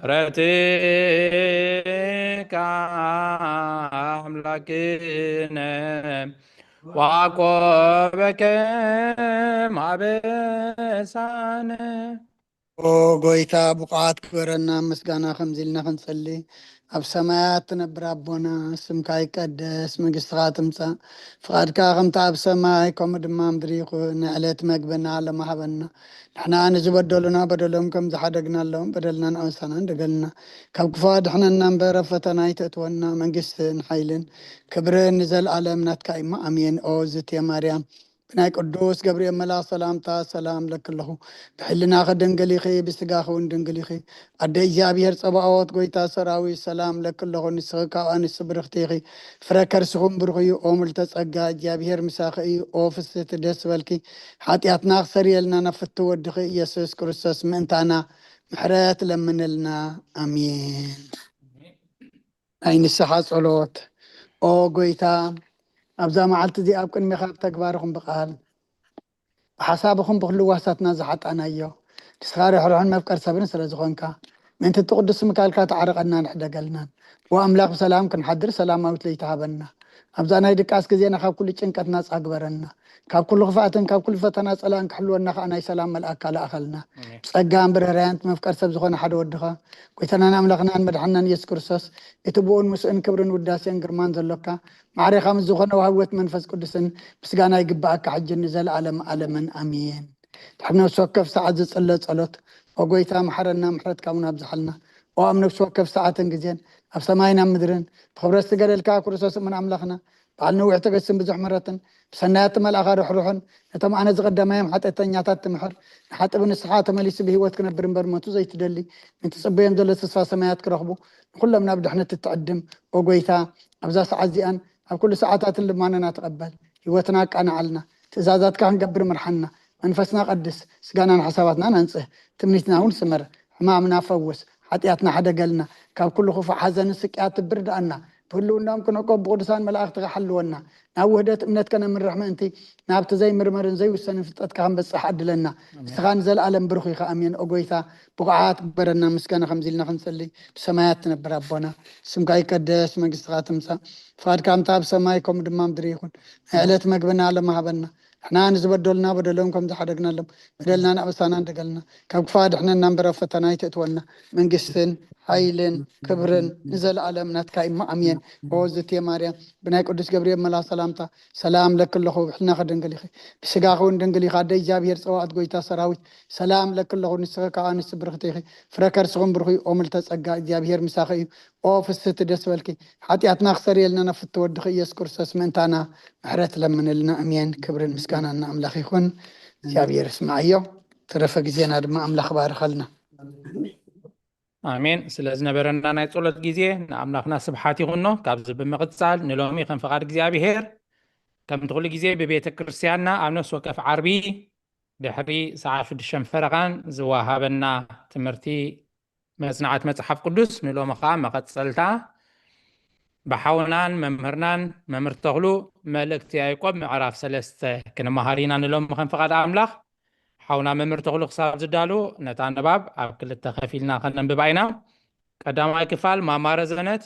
ምሕረትካ ኣምላክነ ወዓቆበከ ማበሳነ። ኦ ጎይታ፣ ብቑዓት ግበረና ምስጋና ከምዚ ኢልና ክንጸሊ። ኣብ ሰማያት ትነብር ኣቦና፣ ስምካ ይቀደስ፣ መንግስትኻ ትምጻእ፣ ፍቓድካ ከምቲ ኣብ ሰማይ ከምኡ ድማ ምድሪ ይኹን። ንዕለት መግብና ሎሚ ሃበና። ንሕና ንዝበደሉና በደሎም ከም ዝሓደግናሎም በደልና ንኣበሳና እንደገልና። ካብ ክፉ ኣድሕነና እምበር ኣብ ፈተና ኣይተእትወና። መንግስትን ሓይልን ክብርን ንዘለኣለም ናትካ እሞ ኣሜን። ኦ ዝትየ ማርያም፣ ብናይ ቅዱስ ገብርኤል መልኣኽ ሰላምታ ሰላም ለኪ ኣለኹ። ብሕልናኺ ድንግል ኢኺ፣ ብስጋኺ እውን ድንግል ኢኺ። ኣደ እግዚኣብሔር ጸባኦት፣ ጎይታ ሰራዊት፣ ሰላም ለኪ ኣለኹ። ንስኺ ካብ ኣንስቲ ብርኽቲ ኢኺ፣ ፍረ ከርስኹም ብሩኽ እዩ። ኦ ምልተ ጸጋ፣ እግዚኣብሔር ምሳኺ እዩ። ኦ ፍስሕቲ ደስ በልኪ፣ ሓጢኣትና ክሰርየልና ናብ ፍትው ወድኺ ኢየሱስ ክርስቶስ ምእንታና ምሕረት ለምንልና። ኣሜን። ናይ ንስሓ ጸሎት። ኦ ጎይታ፣ ኣብዛ መዓልቲ እዚኣ ኣብ ቅድሜኻ ብተግባርኹም ብቓል ብሓሳብኹም ብኹሉ ዋሳትና ዝሓጣናዮ፣ ንስኻ ርሕሩሕን መፍቀር ሰብን ስለ ዝኾንካ፣ ምእንቲ እቲ ቅዱስ ምካልካ ተዓረቐናን ሕደገልናን። ኦ ኣምላኽ፣ ብሰላም ክንሓድር ሰላማዊት ለይቲ ሃበና። ኣብዛ ናይ ድቃስ ግዜና ካብ ኩሉ ጭንቀት ናጻ ግበረና። ካብ ኩሉ ክፍኣትን ካብ ኩሉ ፈተና ጸላእን ክሕልወና ከኣ ናይ ሰላም መልኣካ ለኣኸልና። ኣሜን። ብጸጋን ብርህራያን መፍቀር ሰብ ዝኾነ ሓደ ወድኻ፣ ጎይታናን ኣምላኽናን መድሓንናን ኢየሱስ ክርስቶስ፣ እቲ ብኡን ምስኡን ክብርን ውዳሴን ግርማን ዘሎካ፣ ማዕሬኻ ምስ ዝኾነ ወሃቢ ሕይወት መንፈስ ቅዱስን ምስጋና ይግብኣካ፣ ሕጂ ንዘለኣለም ኣለምን ኣሜን። ድሕሪ ነፍሲ ወከፍ ሰዓት ዝጽለ ጸሎት። ኦ ጎይታ፣ መሓረና፣ ምሕረትካ እውን ኣብዝሓልና። ኦ ኣብ ነፍሲ ወከፍ ሰዓትን ግዜን፣ ኣብ ሰማይን ኣብ ምድርን፣ ብኽብረት ዝገደልካ ክርስቶስ እሙን ኣምላኽና፣ በዓል ነዊሕ ትዕግስትን ብዙሕ ምሕረትን፣ ብሰናያት መልኣኻ ርሕሩሕን፣ ነቶም ኣነ ዝቐደማዮም ሓጢኣተኛታት ትምሕር፣ ንሓጥእ ብንስሓ ተመሊሱ ብህይወት ክነብር እምበር ሞቱ ዘይትደሊ፣ ንትጽበዮም ዘሎ ተስፋ ሰማያት ክረኽቡ፣ ንኹሎም ናብ ድሕነት እትዕድም፣ ኦ ጎይታ፣ ኣብዛ ሰዓት እዚኣን ኣብ ኩሉ ሰዓታትን ልማኖና ተቐበል። ህይወትና ኣቃንዓልና። ትእዛዛትካ ክንገብር ምርሓና። መንፈስና ቀድስ፣ ስጋናን ሓሳባትናን ኣንጽህ። ትምኒትና እውን ስመር። ሕማምና ፈውስ። ሓጢኣትና ሕደገልና። ካብ ኩሉ ክፉእ ሓዘንን ስቅያት ትብር ደኣና። ብህልውናኦም ክነቆ ብቅዱሳን መላእኽትኻ ሓልወና። ናብ ውህደት እምነት ከነምርሕ ምእንቲ ናብቲ ዘይምርመርን ዘይውሰንን ፍልጠትካ ክንበጽሕ ዕድለና። ኣሜን። ንስኻ ንዘለኣለም ብሩኽ ኢኻ። ኣሜን። ኦ ጎይታ፣ ብቑዓት ግበረና ምስጋና ከምዚ ኢልና ክንጽሊ። ብሰማያት ትነብር ኣቦና፣ ስምካ ይቀደስ፣ መንግስትኻ ትምጻእ፣ ፍቓድካ ከምቲ ኣብ ሰማይ ከምኡ ድማ ምድሪ ይኹን። ናይ ዕለት መግብና ሎሚ ሃበና። ንሕና ንዝበደሉና በደሎም ከም ዝሓደግናሎም በደልና ንኣበሳና እንደገልና። ካብ ክፉእ ኣድሕነና እምበር ኣብ ፈተና ኣይተእትወና። መንግስትን ሓይልን ክብርን ንዘለኣለም ናትካ እዩ እሞ ኣሜን። ኦ ዝትየ ማርያም፣ ብናይ ቅዱስ ገብርኤል መልኣኽ ሰላምታ ሰላም ለኪ ኣለኹ፣ ብሕልናኺ ድንግል ኢኺ፣ ብስጋኺ እውን ድንግል ኢኺ። ኣደ እግዚኣብሔር ጸባኦት፣ ጎይታ ሰራዊት፣ ሰላም ለኪ ኣለኹ፣ ንስኺ ካብ ኣንስቲ ብርኽቲ ኢኺ፣ ፍረ ከርስኽን ብሩኽ እዩ። ኦ ምልተ ጸጋ፣ እግዚኣብሔር ምሳኺ እዩ። ኦ ፍስህቲ ደስ በልኪ፣ ሓጢኣትና ክሰርየልና ናብ ፍትው ወድኺ ኢየሱስ ክርስቶስ ምእንታና ምሕረት ለምንልና። ኣሜን። ክብርን ምስጋናን ንኣምላኽ ይኹን። እግዚኣብሔር ይስምዓዮ። ተረፈ ግዜና ድማ ኣምላኽ ባርኸልና። ኣሜን። ስለ ዝነበረና ናይ ጸሎት ግዜ ንኣምላኽና ስብሓት ይኹኖ። ካብዚ ብምቕጻል ንሎሚ ከም ፍቓድ እግዚኣብሔር ከምቲ ኩሉ ግዜ ብቤተ ክርስቲያንና ኣብ ነፍሲ ወከፍ ዓርቢ ድሕሪ ሰዓት ሽዱሽተ ፈረቓን ዝወሃበና ትምህርቲ መጽናዕት መጽሓፍ ቅዱስ ንሎሚ ኸኣ መቐጸልታ ብሓውናን መምህርናን መምህር ተኽሉ መልእክቲ ያዕቆብ ምዕራፍ ሰለስተ ክንመሃር ኢና ንሎሚ ከም ፍቓድ ኣምላኽ። ሓውና መምህር ተኽሉ ክሳብ ዝዳሉ ነታ ንባብ ኣብ ክልተ ከፊልና ከነንብባ ኢና። ቀዳማይ ክፋል ማማ ረዘነት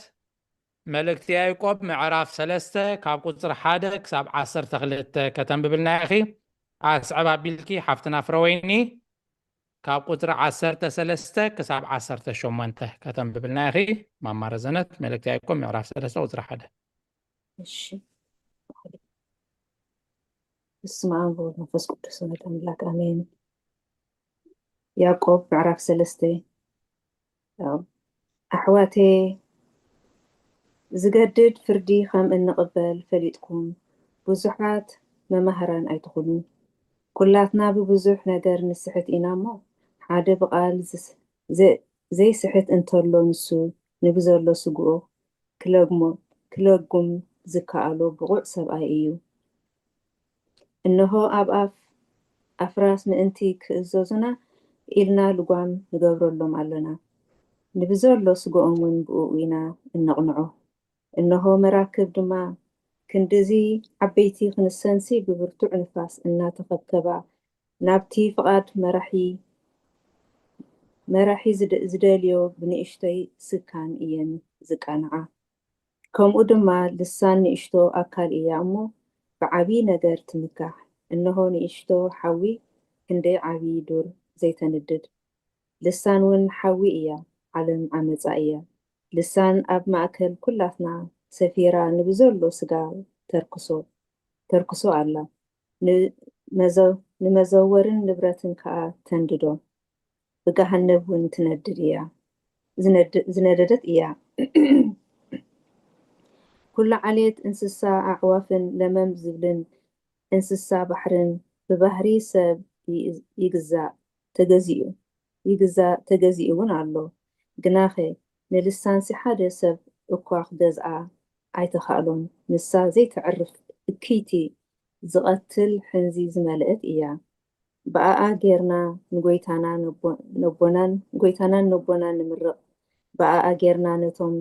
መልእክቲ ያዕቆብ ምዕራፍ ሰለስተ ካብ ቁጽሪ ሓደ ክሳብ ዓሰርተ ክልተ ከተንብብልና ኢኺ። ኣስዕብ ኣቢልኪ ሓፍትና ፍረወይኒ ካብ ቁጽሪ ዓሰርተ ሰለስተ ክሳብ ዓሰርተ ሸሞንተ ከተንብብልና ኢኺ። ማማ ረዘነት መልእክቲ ያዕቆብ ምዕራፍ ሰለስተ ቁጽሪ ሓደ። እሺ። በስመ አብ ወወልድ ወመንፈስ ቅዱስ ወመንፈስ አምላክ አሜን። ያዕቆብ ምዕራፍ ሰለስተ። ኣሕዋቴ፣ ዝገድድ ፍርዲ ከም እንቕበል ፈሊጥኩም ብዙሓት መማህራን ኣይትኹኑ። ኩላትና ብብዙሕ ነገር ንስሕት ኢና እሞ፣ ሓደ ብቓል ዝስ-፣ ዘ-፣ ዘይስሕት እንተሎ፣ ንሱ ንብዘሎ ስግኡ ክለግሞ-፣ ክለጉም ዝከኣሎ ብቑዕ ሰብኣይ እዩ። እንሆ፣ ኣብ ኣፍ ኣፍራስ ምእንቲ ክእዘዙና ኢልና ልጓም ንገብረሎም ኣሎና። ንብዘሎ ስግኦም እውን ብእኡ ኢና እነቕንዖ። እንሆ፣ መራክብ ድማ ክንድዚ ዓበይቲ ክንሰንሲ ብብርቱዕ ንፋስ እናተኸብከባ ናብቲ ፍቓድ መራሒ መራሒ ዝደ- ዝደልዮ ብንእሽቶይ ስካን እየን ዝቃንዓ። ከምኡ ድማ ልሳን ንእሽቶ ኣካል እያ እሞ ብዓብዪ ነገር ትምካሕ። እንሆ ንእሽቶ ሓዊ ክንደይ ዓብዪ ዱር ዘይተንድድ። ልሳን እውን ሓዊ እያ፣ ዓለም ዓመፃ እያ። ልሳን ኣብ ማእከል ኩላትና ሰፊራ ንብዘሎ ስጋ ተርክሶ ተርክሶ ኣላ። ንመዘ- ንመዘወርን ንብረትን ከኣ ተንድዶ። ብገሃነብ እውን ትነድድ እያ ዝነድ- ዝነደደት እያ። ኩሉ ዓሌት እንስሳ ኣዕዋፍን ለመም ዝብልን እንስሳ ባሕርን ብባህሪ ሰብ ይእዝ- ይግዛእ ተገዚኡ ይግዛእ ተገዚኡ እውን ኣሎ። ግናኸ ንልሳንሲ ሓደ ሰብ እኳ ክገዝኣ ኣይተኻእሎን። ንሳ ዘይተዕርፍ እክይቲ ዝቐትል ሕንዚ ዝመልአት እያ። ብኣኣ ጌርና ንጎይታና ነቦ- ነቦናን ጎይታናን ነቦናን ንምርቕ። ብኣኣ ጌርና ነቶም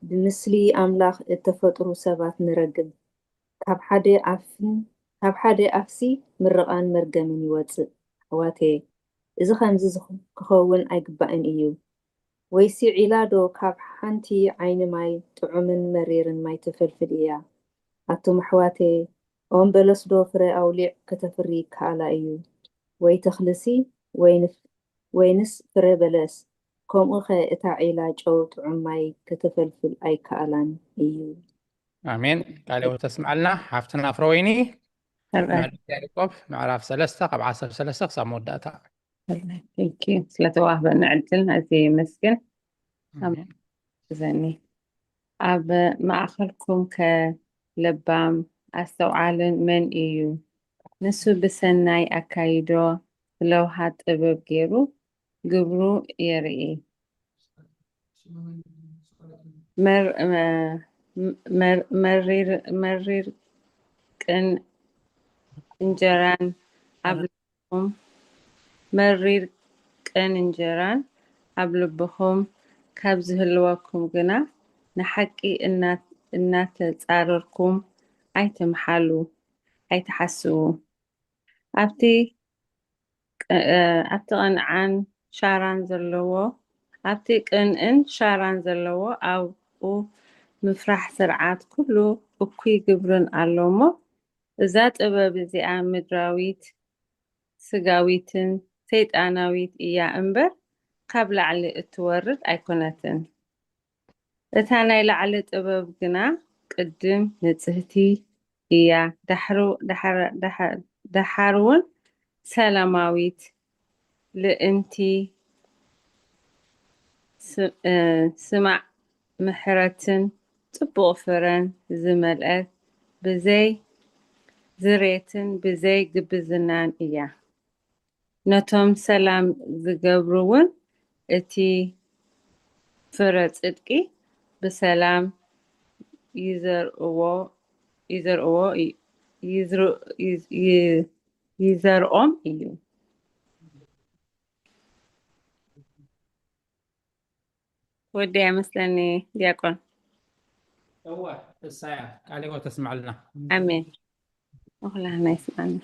ብምስሊ ኣምላኽ እተፈጥሩ ሰባት ንረግም። ካብ ሓደ ኣፍን ካብ ሓደ ኣፍሲ ምርቓን መርገምን ይወጽእ። ኣሕዋተየ፣ እዚ ከምዚ ዝኽ- ክኸውን ኣይግባእን እዩ። ወይሲ ዒላ ዶ ካብ ሓንቲ ዓይኒ ማይ ጥዑምን መሪርን ማይ ትፈልፍል እያ? ኣቱም ኣሕዋተየ፣ ኦም በለስ ዶ ፍረ ኣውሊዕ ከተፍሪ ይከኣላ እዩ? ወይ ተኽልሲ ወይንፍ- ወይንስ ፍረ በለስ? ከምኡኸ እታ ዒላ ጨው ጥዑም ማይ ከተፈልፍል ኣይከኣላን እዩ። ኣሜን። ቃለ ሕይወት ተስምዓልና ሓፍትና ፍረወይኒ። መልእክቲ ያዕቆብ ምዕራፍ ሰለስተ ካብ ዓሰርተ ሰለስተ ክሳብ መወዳእታ። ቴንኪዩ ስለተዋህበኒ ዕድል ኣዝየ የመስግን። ኣሜን። ዘኒ ኣብ ማእኸልኩም ከ ለባም ኣስተውዓልን መን እዩ? ንሱ ብሰናይ ኣካይዶ ብለውሃት ጥበብ ገይሩ ግብሩ የርኢ። መር- መ- መር- መሪር መሪር ቅን እንጀራን ኣብ ልብኹም መሪር ቅን እንጀራን ኣብ ልብኹም ካብ ዝህልወኩም ግና ንሓቂ እና- እናተጻረርኩም ኣይትምሓሉ ኣይትሓስዉ። ኣብቲ ቅ- እ፣ ኣብቲ ቅንዓን ሻራን ዘለዎ ኣብቲ ቅንእን ሻራን ዘለዎ ኣብኡ ምፍራሕ ስርዓት ኩሉ እኩይ ግብርን ኣሎ እሞ እዛ ጥበብ እዚኣ ምድራዊት ስጋዊትን ሰይጣናዊት እያ እምበር ካብ ላዕሊ እትወርድ ኣይኮነትን። እታ ናይ ላዕሊ ጥበብ ግና ቅድም ንጽህቲ እያ፣ ዳሕሩ- ዳሕር- ዳሕ- ዳሓር እውን ሰላማዊት፣ ልእንቲ፣ ስ- እ፣ ስማዕ ምሕረትን ጽቡቕ ፍረን ዝመልአት፣ ብዘይ ዝሬትን ብዘይ ግብዝናን እያ። ነቶም ሰላም ዝገብሩ እውን እቲ ፍረ ጽድቂ ብሰላም ይዘርእዎ ይዘርእዎ እዩ- ይዝር- ይዝ- ይ- ይዘርኦም እዩ። ወዲ ኣይመስለኒ ዲያቆን። እወ እሳያ ቃለ ሕይወት ተስምዓልና። ኣሜን። ንኹላህና ይስማዕና።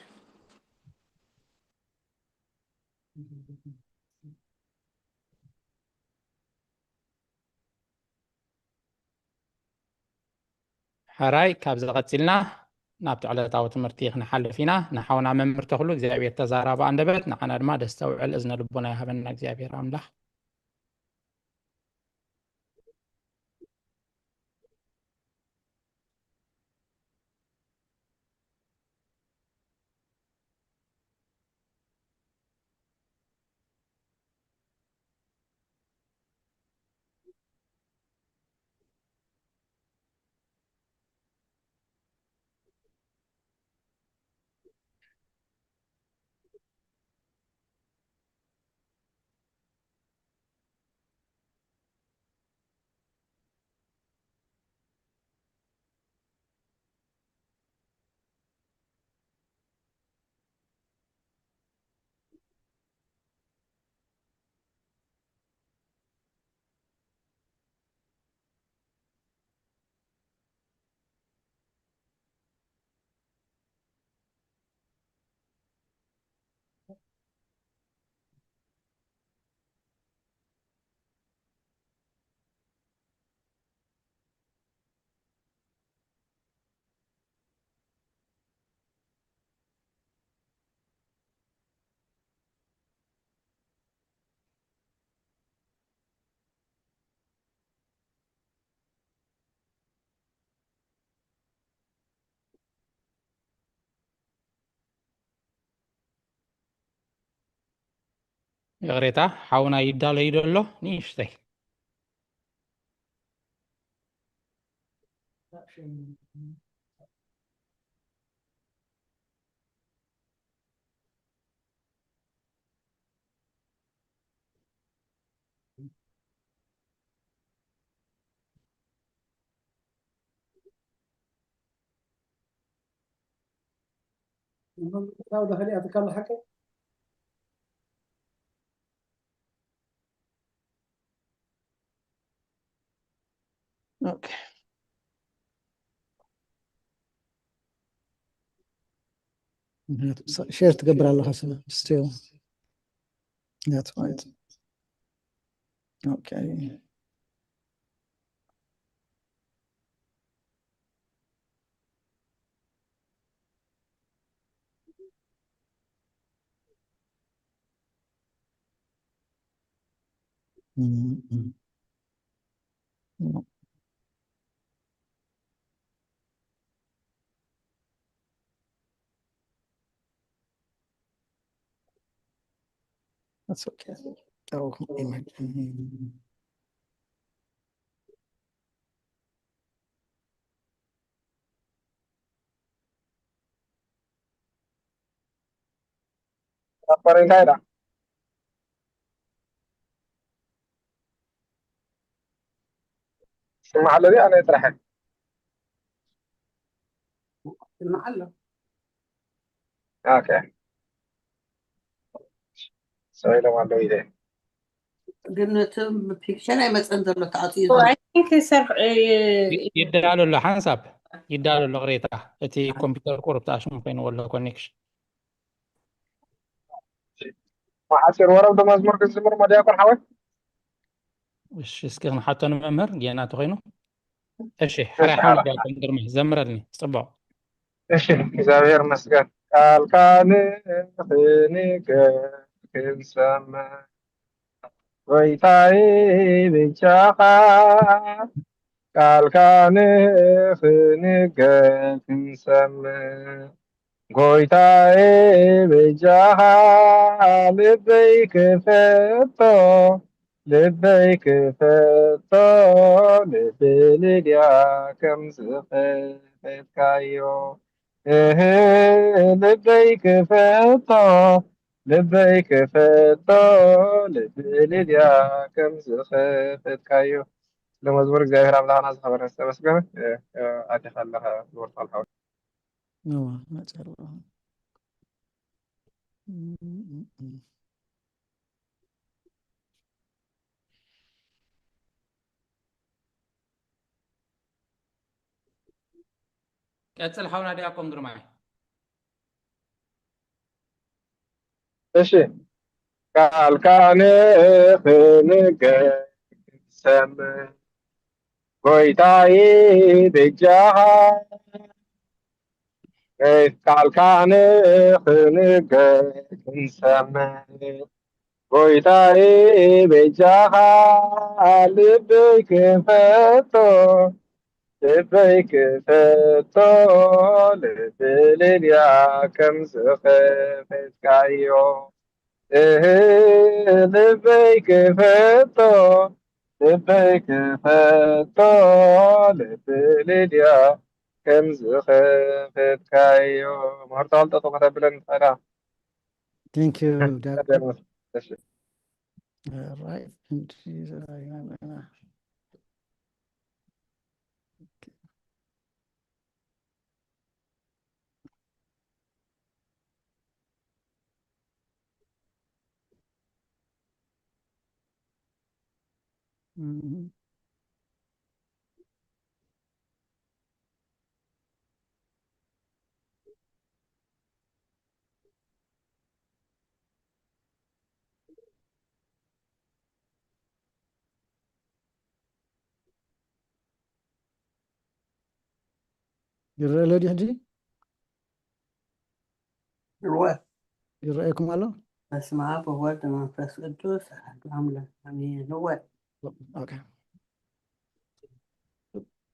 ሕራይ ካብዚ ቀፂልና ናብቲ ዕለታዊ ትምህርቲ ክንሓልፍ ኢና። ንሓውና መምህር ተኽሉ እግዚኣብሔር ተዛራቢ ኣንደበት ንዓና ድማ ደስታ ውዕል እዝነ ልቦና ይሃበና እግዚኣብሔር ኣምላኽ። ይቕሬታ፣ ሓውና ይዳሎ እዩ ዘሎ ንእሽተይ። ሼር ትገብር ኣለኻ ስለ ስቲል ኦኬ። That's okay. Oh, imagine. ኣባሪ እንታይ ዳ ስማዕ ኣለዚ ኣነ ጥራሕ ስማዕ ኣሎ ኦኬ ሰው ኢሎም ኣለዉ ኢለ ግን እቲ ፒክቸር ኣይመፀን ዘሎ ተዓፅዩ ይዳሎ ኣሎ ሓንሳብ ይዳሎ ኣሎ ቅሬታ እቲ ኮምፒውተር ቁሩብ ተኣሽሙ ኮይንዎ ኣሎ ኮኔክሽን መዓስር ወረብ ዶ መዝሙር ክዝምር ሞ ዲያቆን ሓወይ እሺ እስኪ ክንሓቶ ንመምህር ጌና ተኮይኑ እሺ ሕራይ ሓወይ ዲያቆን ግርማ ዘምረልኒ ፅቡቅ እሺ እግዚኣብሔር መስገን ቃልካ ንክንገር ክንሰምዕ ጎይታይ ብቻኻ ቃልካ ንክንገር ክንሰምዕ ጎይታዬ በጃኻ ልበይ ክፈቶ ልበይ ክፈቶ ልቢ ልድያ ከም ዝኸፈትካዮ እህ ልበይ ክፈቶ ልበይ ክፈቶ ልቢ ልድያ ከም ዝኸፈትካዮ ለመዝሙር እግዚኣብሔር ኣምላኽና ዝኸበረ ዝተመስገነ ኣዲኻ ኣለኻ ዝወርታ ኣልሓወ እዋ መፀ ኣለኹ ቀፅል ሓውና ዲያቆን ግርማይ እሺ ቃልካ ንክንገር ክንሰምዕ ጎይታይ በጃኻ ቃልካ ንክንገር ክንሰምዕ ጎይታይ በጃኻ ልበይ ክፈቶ ልበይ ክፈቶ ልቢ ልልያ ከም ዝኸፈትካዮ እህ ልበይ ክፈቶ ልበይ ክፈቶ ልቢ ልልያ ከም ዝኸፈትካዮ ምህርታ ወልጠ ተኸተብለን ትኸዳ Thank you, Doctor. All right. ይረአ ኣሎ ድዩ ሕጂ? እወ ይረኣየኩም ኣሎ? በስመ ኣብ ወወልድ መንፈስ ቅዱስ ኣሐዱ ኣምላክ ኣሜን። እወ ኦኬ።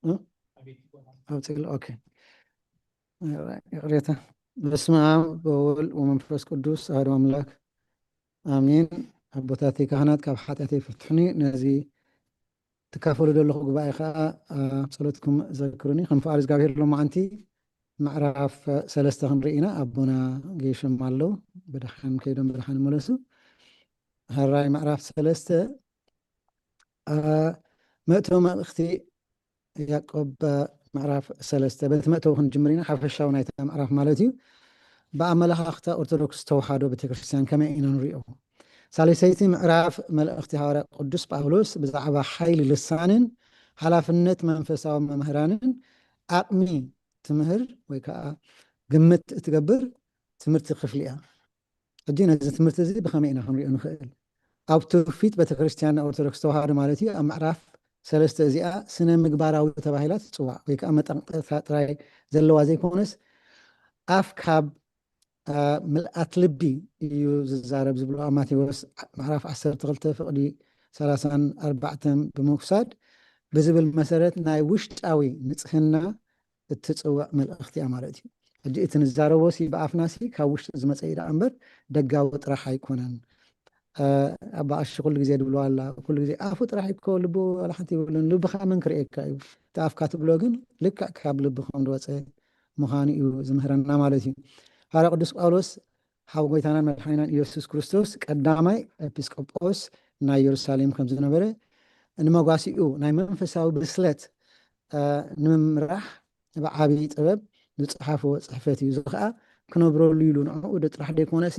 እ? ኣብ ትግል ኦኬ። ይቕሬታ። በስመ ኣብ ወወልድ ወመንፈስ ቅዱስ ኣሐዱ ኣምላክ ኣሜን። ኣቦታተይ ካህናት ካብ ሓጢኣተይ ፍትሑኒ፣ ነዚ ትካፈሉ ዘለኹ ጉባኤ ከዓ ኣብ ጸሎትኩም ዘክሩኒ። ከም ፍቓድ እግዚኣብሔር ሎማዓንቲ ምዕራፍ ሰለስተ ክንርኢ ኢና። ኣቦና ገይሾም ኣለዉ፣ ብድሓን ከይዶም ብድሓን ይመለሱ። ሕራይ ምዕራፍ ሰለስተ መእተዊ መልእኽቲ ያዕቆብ ምዕራፍ ሰለስተ በቲ መእተዊ ክንጅምር ኢና። ሓፈሻዊ ናይታ ምዕራፍ ማለት እዩ። ብኣመለኻኽታ ኦርቶዶክስ ተዋህዶ ቤተክርስትያን ከመይ ኢና ንሪኦ? ሳልሰይቲ ምዕራፍ መልእኽቲ ሃዋርያ ቅዱስ ጳውሎስ ብዛዕባ ሓይሊ ልሳንን ሓላፍነት መንፈሳዊ መምህራንን ዓቕሚ ትምህር ወይ ከዓ ግምት እትገብር ትምህርቲ ክፍሊ እያ። ሕጂ ነዚ ትምህርቲ እዚ ብኸመይ ኢና ክንሪኦ ንኽእል? ኣብ ትውፊት ቤተክርስትያን ኦርቶዶክስ ተዋህዶ ማለት እዩ፣ ኣብ ምዕራፍ ሰለስተ እዚኣ ስነ ምግባራዊ ተባሂላ ትፅዋዕ፣ ወይ ከዓ መጠንቀቕታ ጥራይ ዘለዋ ዘይኮነስ ኣፍ ካብ ምልኣት ልቢ እዩ ዝዛረብ ዝብሎ ኣብ ማቴዎስ ምዕራፍ ዓሰርተ ክልተ ፍቕዲ ሰላሳን ኣርባዕተን ብምውሳድ ብዝብል መሰረት ናይ ውሽጣዊ ንጽህና እትጽውዕ መልእኽቲ እያ ማለት እዩ። ሕጂ እቲ ንዛረቦ ሲ ብኣፍና ሲ ካብ ውሽጢ ዝመጸ እዩ ደኣ እምበር ደጋዊ ጥራሕ ኣይኮነን። ኣባ ቀሺ ኩሉ ግዜ ድብልዋ ኣላ፣ ኩሉ ግዜ ኣፉ ጥራሕ እኮ ልቡ ዋላ ሓንቲ ይብልን፣ ልብኻ መን ክርእየካ እዩ? እቲ ኣፍካ ትብሎ ግን ልክዕ ካብ ልቢ ከም ዝወጸ ምዃኑ እዩ ዝምህረና ማለት እዩ። ሃዋርያ ቅዱስ ጳውሎስ ሓው ጎይታናን መድሓኒናን ኢየሱስ ክርስቶስ ቀዳማይ ኤጲስቆጶስ ናይ ኢየሩሳሌም ከም ዝነበረ ንመጓሲኡ ናይ መንፈሳዊ ብስለት ንምምራሕ ብዓብዪ ጥበብ ዝፀሓፍዎ ፅሕፈት እዩ። እዚ ከዓ ክነብረሉ ኢሉ ንዕኡ ጥራሕ ዘይኮነሲ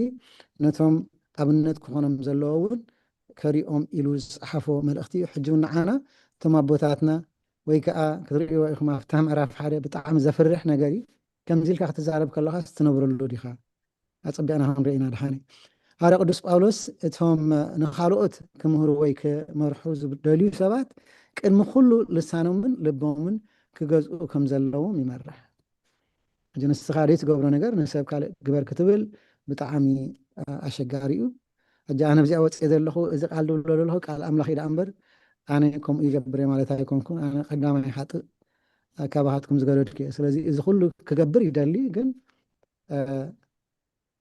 ነቶም ኣብነት ክኾኖም ዘለዎ እውን ከሪኦም ኢሉ ዝፀሓፎ መልእኽቲ እዩ። ሕጂ እውን ንዓና እቶም ኣቦታትና ወይ ከዓ ክትርእይዎ ኢኹም ኣብታ ምዕራፍ ሓደ ብጣዕሚ ዘፍርሕ ነገር እዩ። ከምዚ ኢልካ ክትዛረብ ከለኻስ ትነብረሉ ዲኻ? ኣጸቢቕና ክንርኢ ኢና ድሓነ። ሃዋርያ ቅዱስ ጳውሎስ እቶም ንኻልኦት ክምህሩ ወይ ክመርሑ ዝደልዩ ሰባት ቅድሚ ኩሉ ልሳኖምን ልቦምን ክገዝኡ ከም ዘለዎም ይመርሕ። ሕጂ ንስኻ ዘይትገብሮ ነገር ንሰብ ካልእ ግበር ክትብል ብጣዕሚ ኣሸጋሪ እዩ። ሕጂ ኣነ ኣብዚኣ ወፅየ ዘለኹ እዚ ቃል ዝብሎ ዘለኹ ቃል ኣምላኽ እዩ ደኣ እምበር ኣነ ከምኡ ይገብር እየ ማለት ኣይኮንኩን። ኣነ ቀዳማይ ሓጥእ ካባኻትኩም ዝገደድኩ እየ። ስለዚ እዚ ኩሉ ክገብር ይደሊ፣ ግን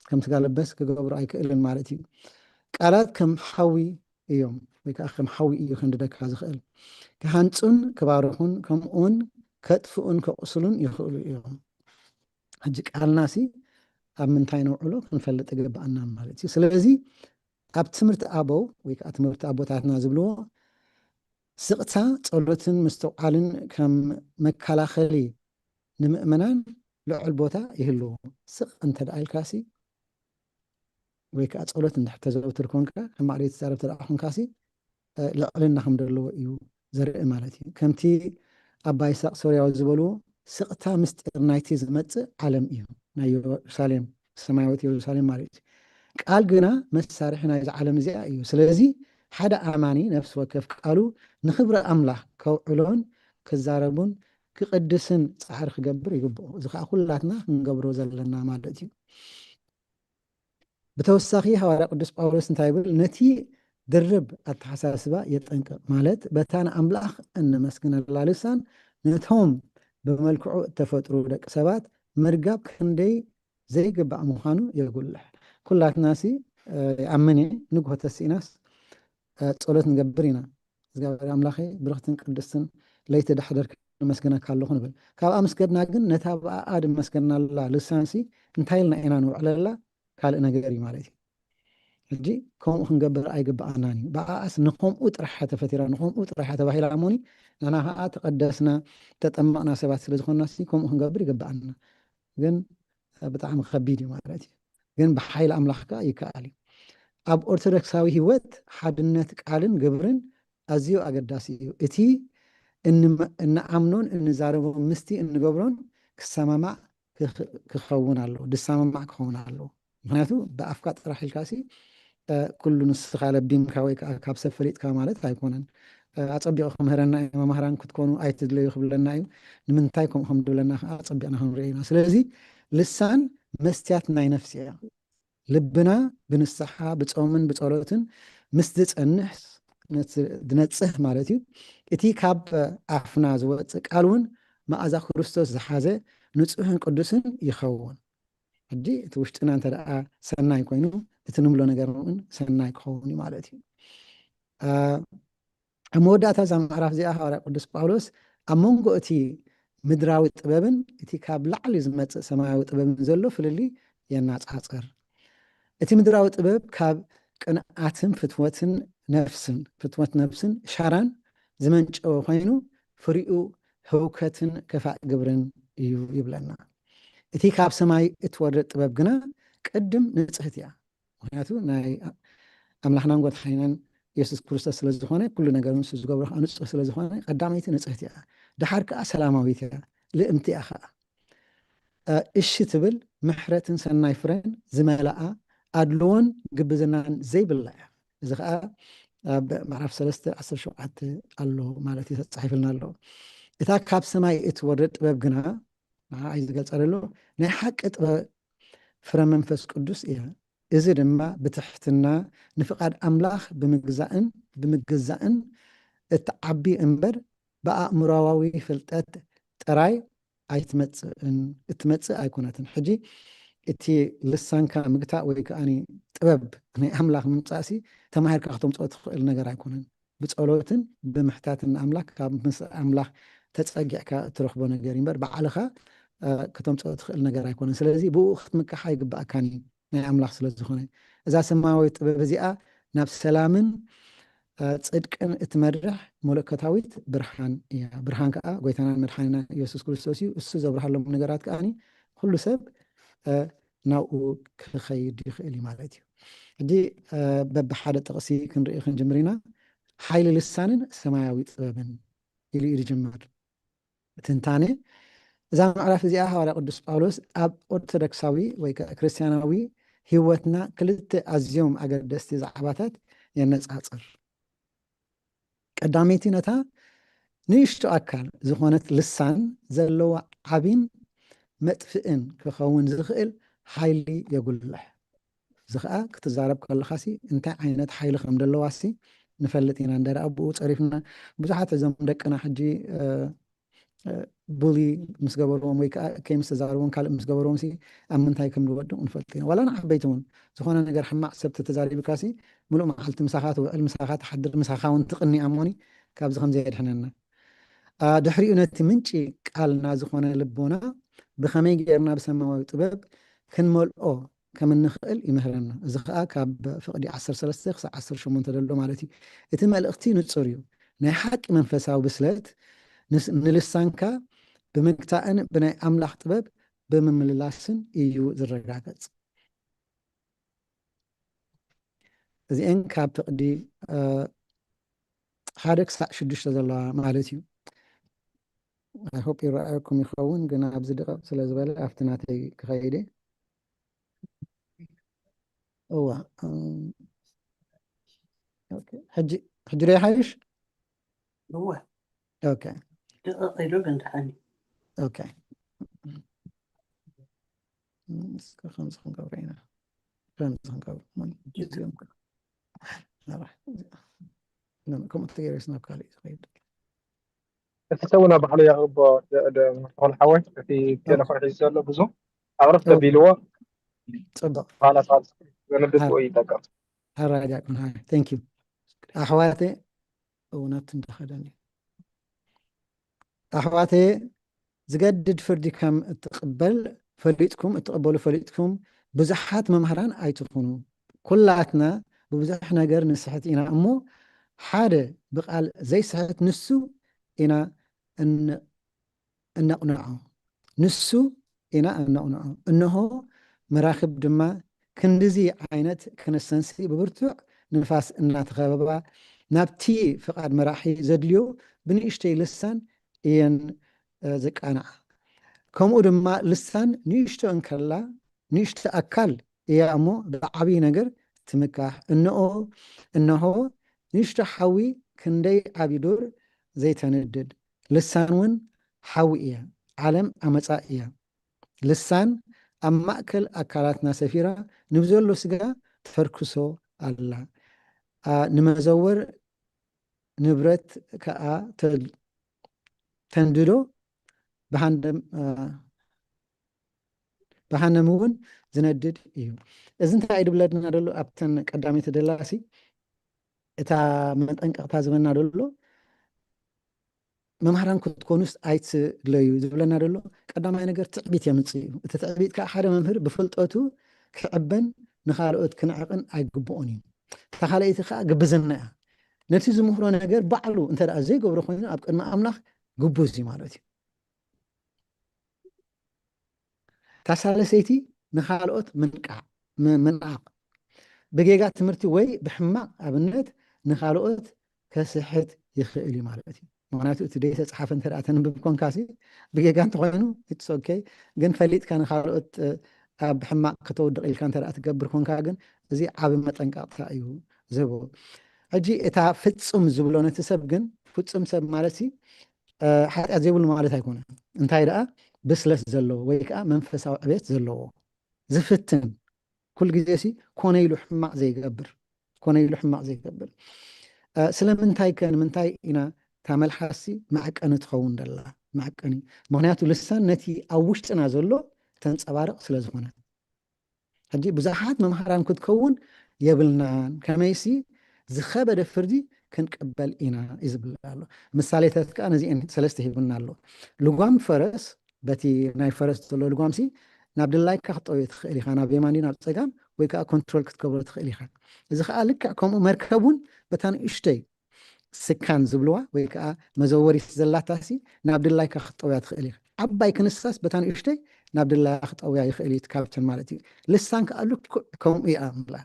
ከም ስጋ ለበስ ክገብሮ ኣይክእልን ማለት እዩ። ቃላት ከም ሓዊ እዮም፣ ወይ ከዓ ከም ሓዊ እዩ ከንድደካ ዝኽእል። ክሃንፁን ክባርኹን ከምኡውን ከጥፍኡን ከቑስሉን ይኽእሉ እዮም። ሕጂ ቃልናሲ ኣብ ምንታይ ነውዕሎ ክንፈልጥ ይግብኣና ማለት እዩ። ስለዚ ኣብ ትምህርቲ ኣበው ወይ ከዓ ትምህርቲ ኣቦታትና ዝብልዎ ስቕታ ጸሎትን ምስትውዓልን ከም መከላኸሊ ንምእመናን ልዑል ቦታ ይህልዎ። ስቕ እንተ ደኣ ኢልካሲ ወይ ከዓ ጸሎት እንድሕር ተዘውትር ኮንካ ከም ማዕለይ ትዛረብ ተደኣ ኮንካሲ ልዕልና ከም ዘለዎ እዩ ዘርኢ ማለት እዩ። ከምቲ ኣባ ይስሐቅ ሶርያዊ ዝበልዎ ስቕታ ምስጢር ናይቲ ዝመጽእ ዓለም እዩ፣ ናይ ኢየሩሳሌም ሰማያዊት ኢየሩሳሌም ማለት እዩ። ቃል ግና መሳርሒ ናይዚ ዓለም እዚኣ እዩ። ስለዚ ሓደ ኣማኒ ነፍሲ ወከፍ ቃሉ ንኽብሪ ኣምላኽ ከውዕሎን ክዛረቡን ክቕድስን ጻዕሪ ክገብር ይግብኦ። እዚ ከዓ ኩላትና ክንገብሮ ዘለና ማለት እዩ። ብተወሳኺ ሃዋርያ ቅዱስ ጳውሎስ እንታይ ይብል? ነቲ ድርብ ኣተሓሳስባ የጠንቅቕ፣ ማለት በታ ንኣምላኽ እነመስግነላ ልሳን ነቶም ብመልክዑ እተፈጥሩ ደቂ ሰባት መርጋብ ክንደይ ዘይግባእ ምዃኑ የጉልሕ። ኩላትናሲ ይኣምን እየ፣ ንግሆ ተሲእናስ ጸሎት ንገብር ኢና። እግዚኣብሔር ኣምላኸ ብርኽትን ቅድስትን ለይቲ ዳሕደር ነመስግነካ ኣለኹ ንብል። ካብኣ ምስ ከድና ግን ነታ ብኣኣ ድመስገናላ ልሳንሲ እንታይ ኢልና ኢና ንውዕለላ? ካልእ ነገር እዩ ማለት እዩ። ሕጂ ከምኡ ክንገብር ኣይግብኣናን እዩ። ብኣኣስ ንኸምኡ ጥራሕ እያ ተፈቲራ፣ ንኸምኡ ጥራሕ እያ ተባሂላ እሞኒ፣ ንሕና ኸዓ ተቐደስና፣ ተጠመቕና ሰባት ስለ ዝኾንና ሲ ከምኡ ክንገብር ይግብኣና። ግን ብጣዕሚ ከቢድ እዩ ማለት እዩ። ግን ብሓይሊ ኣምላኽ ከኣ ይከኣል እዩ። ኣብ ኦርቶዶክሳዊ ህይወት ሓድነት ቃልን ግብርን ኣዝዩ ኣገዳሲ እዩ። እቲ እንኣምኖን እንዛረቦን ምስቲ እንገብሮን ክሰማማዕ ክኸውን ኣለዎ፣ ድሰማማዕ ክኸውን ኣለዎ። ምክንያቱ ብኣፍካ ጥራሕ ኢልካሲ ኩሉ ንስኻ ለቢምካ ወይ ከዓ ካብ ሰብ ፈሊጥካ ማለት ኣይኮነን። ኣጸቢቑ ክምህረና እዩ፣ መማህራን ክትኮኑ ኣይትድለዩ ክብለና እዩ። ንምንታይ ከምኡ ከም ድብለና ከዓ ኣጸቢቕና ክንርኢ ኢና። ስለዚ ልሳን መስትያት ናይ ነፍሲ እያ። ልብና ብንስሓ ብጾምን ብጸሎትን ምስ ዝጸንሕ ዝነጽህ ማለት እዩ። እቲ ካብ ኣፍና ዝወጽእ ቃል እውን መኣዛ ክርስቶስ ዝሓዘ ንጹሕን ቅዱስን ይኸውን። ሕጂ እቲ ውሽጥና እንተ ደኣ ሰናይ ኮይኑ እቲ ንብሎ ነገር እውን ሰናይ ክኸውን እዩ ማለት እዩ። ኣብ መወዳእታ እዛ ምዕራፍ እዚኣ ሃዋርያ ቅዱስ ጳውሎስ ኣብ መንጎ እቲ ምድራዊ ጥበብን እቲ ካብ ላዕሊ ዝመፅእ ሰማያዊ ጥበብን ዘሎ ፍልልይ የናፃፅር። እቲ ምድራዊ ጥበብ ካብ ቅንኣትን ፍትወትን ነፍስን ፍትወት ነፍስን ሻራን ዝመንጨወ ኮይኑ ፍሪኡ ህውከትን ከፋእ ግብርን እዩ ይብለና። እቲ ካብ ሰማይ እትወርድ ጥበብ ግና ቅድም ንጽህት እያ። ምክንያቱ ናይ ኣምላኽናን ጎድሓይናን የሱስ ክርስቶስ ስለ ዝኾነ ኩሉ ነገር ንሱ ዝገብሮ ከዓ ንጹህ ስለ ዝኾነ ቀዳመይቲ ንጽህት እያ፣ ደሓር ከዓ ሰላማዊት እያ፣ ልእምቲ እያ ከዓ። እሺ ትብል ምሕረትን ሰናይ ፍረን ዝመልኣ ኣድልዎን ግብዝናን ዘይብላ እያ። እዚ ከዓ ኣብ ምዕራፍ ሰለስተ ዓሰርተ ሸውዓተ ኣሎ ማለት እዩ ተፃሒፍልና ኣሎ። እታ ካብ ሰማይ እትወርድ ጥበብ ግና ንዓ እዩ ዝገልፃ ዘሎ ናይ ሓቂ ጥበብ ፍረ መንፈስ ቅዱስ እያ። እዚ ድማ ብትሕትና ንፍቓድ ኣምላኽ ብምግዛእን ብምግዛእን እትዓቢ እምበር ብኣእምሮዊ ፍልጠት ጥራይ ኣይትመጽእን እትመጽእ ኣይኮነትን። ሕጂ እቲ ልሳንካ ምግታእ ወይ ከዓኒ ጥበብ ናይ ኣምላኽ ምምጻእሲ ተማሂርካ ክተምጽኦ ትኽእል ነገር ኣይኮነን። ብጸሎትን ብምሕታትን ንኣምላኽ ካብ ምስ ኣምላኽ ተጸጊዕካ እትረኽቦ ነገር እዩ እምበር ባዕልኻ ከተምጽኦ ትኽእል ነገር ኣይኮነን። ስለዚ ብኡ ክትምካሕ ኣይግባእካን እዩ። ናይ ኣምላኽ ስለ ዝኾነ እዛ ሰማያዊት ጥበብ እዚኣ ናብ ሰላምን ጽድቅን እትመርሕ መለኮታዊት ብርሃን እያ። ብርሃን ከዓ ጎይታናን መድሓኒናን ኢየሱስ ክርስቶስ እዩ። እሱ ዘብርሃሎም ነገራት ከዓኒ ኩሉ ሰብ ናብኡ ክኸይድ ይኽእል እዩ ማለት እዩ። ሕጂ በብሓደ ጥቕሲ ክንርኢ ክንጅምር ኢና። ሓይሊ ልሳንን ሰማያዊ ጥበብን ኢሉ እዩ ዝጅምር። ትንታኔ እዛ ምዕራፍ እዚኣ ሃዋርያ ቅዱስ ጳውሎስ ኣብ ኦርቶዶክሳዊ ወይ ከዓ ክርስትያናዊ ህይወትና ክልተ ኣዝዮም ኣገደስቲ ዛዕባታት የነጻጽር። ቀዳመይቲ ነታ ንእሽቶ ኣካል ዝኾነት ልሳን ዘለዋ ዓቢን መጥፍእን ክኸውን ዝኽእል ሓይሊ የጉልሕ። እዚ ከዓ ክትዛረብ ከለኻሲ እንታይ ዓይነት ሓይሊ ከም ዘለዋሲ ንፈልጥ ኢና። እንደ ኣብኡ ፀሪፍና ብዙሓት እዞም ደቅና ሕጂ ቡሊ ምስ ገበርዎም ወይ ከዓ ከይ ምስ ተዛረብዎም ካልእ ምስ ገበርዎም ሲ ኣብ ምንታይ ከም ዝወድቁ ንፈልጥ ኢና። ዋላ ንዓበይቲ እውን ዝኾነ ነገር ሕማቕ ሰብ ተተዛሪብካ ሲ ምሉእ መዓልቲ ምሳኻ ትውዕል፣ ምሳኻ ትሓድር፣ ምሳኻ እውን ትቕኒ ኣሞኒ ካብዚ ከም ዘየድሕነና። ድሕሪኡ ነቲ ምንጪ ቃልና ዝኾነ ልቦና ብኸመይ ጌርና ብሰማያዊ ጥበብ ክንመልኦ ከም እንኽእል ይምህረና። እዚ ከዓ ካብ ፍቕዲ ዓሰርተ ሰለስተ ክሳብ ዓሰርተ ሸሞንተ ዘሎ ማለት እዩ። እቲ መልእኽቲ ንጹር እዩ። ናይ ሓቂ መንፈሳዊ ብስለት ንልሳንካ ብምግታእን ብናይ ኣምላኽ ጥበብ ብምምልላስን እዩ ዝረጋገጽ። እዚአን ካብ ፍቕዲ ሓደ ክሳዕ ሽዱሽተ ዘለዋ ማለት እዩ። I hope ይረኣየኩም ይኸውን፣ ግን ኣብዚ ድቐቕ ስለ ዝበለ ኣብቲ ናተይ ክኸይድ እየ። እዋ ሕጂ ሕጂ ዶ ይሓይሽ? እወ ኦኬ ድቐቕ ኢሉ ግን ደሓን እዩ። ኦኬ እስከ ከምዚ ክንገብሮ ኢና። ከምዚ ክንገብሮ እዚኦም ከምኡ ተገይሩ ናብ ካልእ እዩ ዝኸይድ። እቲ ሰብ ናብ ባዕሉ የቕርቦ። ተኾን ሓወይ እቲ ቴሌፎን ሒዙ ዘሎ ብዙ ኣቕርብ ተቢልዎ ፅቡቕ በኋላ ሰዓት ዘንብብ ወይ ይጠቀም። ሓራጃ ቁን ሓ thank you ኣሕዋተ እውነት እንዳኸደኒ ኣሕዋተ ዝገድድ ፍርዲ ከም እትቕበል ፈሊጥኩም እትቕበሉ ፈሊጥኩም ብዙሓት መምህራን ኣይትኹኑ። ኩላትና ብብዙሕ ነገር ንስሕት ኢና እሞ ሓደ ብቓል ዘይስሕት ንሱ ኢና እነቕንዖ። ንሱ ኢና እነቕንዖ። እንሆ መራኽብ ድማ ክንድዚ ዓይነት ክንሰንሲ ብብርቱዕ ንፋስ እናተኸበባ ናብቲ ፍቓድ መራሒ ዘድልዮ ብንእሽተይ ልሳን እየን ዘቃንዓ። ከምኡ ድማ ልሳን ንእሽቶ እንከላ ንእሽቶ ኣካል እያ እሞ ብዓብዪ ነገር ትምካሕ። እንኦ እንሆ ንእሽቶ ሓዊ ክንደይ ዓቢ ዱር ዘይተንድድ። ልሳን እውን ሓዊ እያ፣ ዓለም ኣመጻ እያ። ልሳን ኣብ ማእከል ኣካላትና ሰፊራ ንብዘሎ ስጋ ተፈርክሶ ኣላ። ንመዘወር ንብረት ከኣ ተንድዶ ብሃንደም ብሃነም እውን ዝነድድ እዩ። እዚ እንታይ እዩ ዝብለና ዘሎ ኣብተን ቀዳመይቲ ደላሲ? እታ መጠንቀቕታ ዝበና ዘሎ መምሃራን ክትኮኑስ ኣይትለዩ ዝብለና ዘሎ ቀዳማይ ነገር ትዕቢት የምፅእ እዩ። እቲ ትዕቢት ከዓ ሓደ መምህር ብፍልጠቱ ክዕበን ንካልኦት ክንዕቕን ኣይግብኦን እዩ። እታ ካልኣይቲ ከዓ ግብዝና እያ። ነቲ ዝምህሮ ነገር ባዕሉ እንተ ደኣ ዘይገብሮ ኮይኑ ኣብ ቅድሚ ኣምላኽ ግቡዝ እዩ ማለት እዩ። እታ ሳለሰይቲ ንኻልኦት ምንቃዕ ምንዓቕ ብጌጋ ትምህርቲ ወይ ብሕማቕ ኣብነት ንኻልኦት ከስሕት ይኽእል እዩ ማለት እዩ። ምክንያቱ እቲ ዘይተፃሓፈ እንተ ተንብብ ኮንካ ሲ ብጌጋ እንተኮይኑ it's okay፣ ግን ፈሊጥካ ንኻልኦት ኣብ ሕማቕ ከተውድቕ ኢልካ እንተ ትገብር ኮንካ ግን እዚ ዓብ መጠንቀቕታ እዩ ዝህቦ። ሕጂ እታ ፍፁም ዝብሎ ነቲ ሰብ ግን ፍፁም ሰብ ማለት ሲ ሓጢኣት ዘይብሉ ማለት ኣይኮነን። እንታይ ደኣ ብስለት ዘለዎ ወይ ከዓ መንፈሳዊ ዕቤት ዘለዎ ዝፍትን ኩል ግዜ ሲ ኮነ ኢሉ ሕማቕ ዘይገብር ኮነ ኢሉ ሕማቕ ዘይገብር ስለምንታይ ከ ንምንታይ ኢና እታ መልሓሲ መዕቀኒ ትኸውን ደላ? መዕቀኒ ምክንያቱ ልሳን ነቲ ኣብ ውሽጥና ዘሎ ተንፀባርቕ ስለ ዝኾነት። ሕጂ ብዙሓት መምሃራን ክትከውን የብልናን። ከመይሲ ዝኸበደ ፍርዲ ክንቅበል ኢና እዩ ዝብል ኣሎ። ምሳሌታት ከዓ ነዚአን ሰለስተ ሂቡና ኣሎ። ልጓም ፈረስ በቲ ናይ ፈረስ ዘሎ ልጓምሲ ናብ ድላይካ ክትጠውዮ ትኽእል ኢኻ፣ ናብ የማን ናብ ፀጋም ወይ ከዓ ኮንትሮል ክትገብሮ ትኽእል ኢኻ። እዚ ከዓ ልክዕ ከምኡ መርከብ እውን በታ ንእሽተይ ስካን ዝብልዋ ወይ ከዓ መዘወሪት ዘላታሲ ናብ ድላይካ ክትጠውያ ትኽእል ኢኻ። ዓባይ ክንሳስ በታ ንእሽተይ ናብ ድላያ ክጠውያ ይኽእል እዩ ካፕተን ማለት እዩ። ልሳን ከዓ ልክዕ ከምኡ እያ ምላ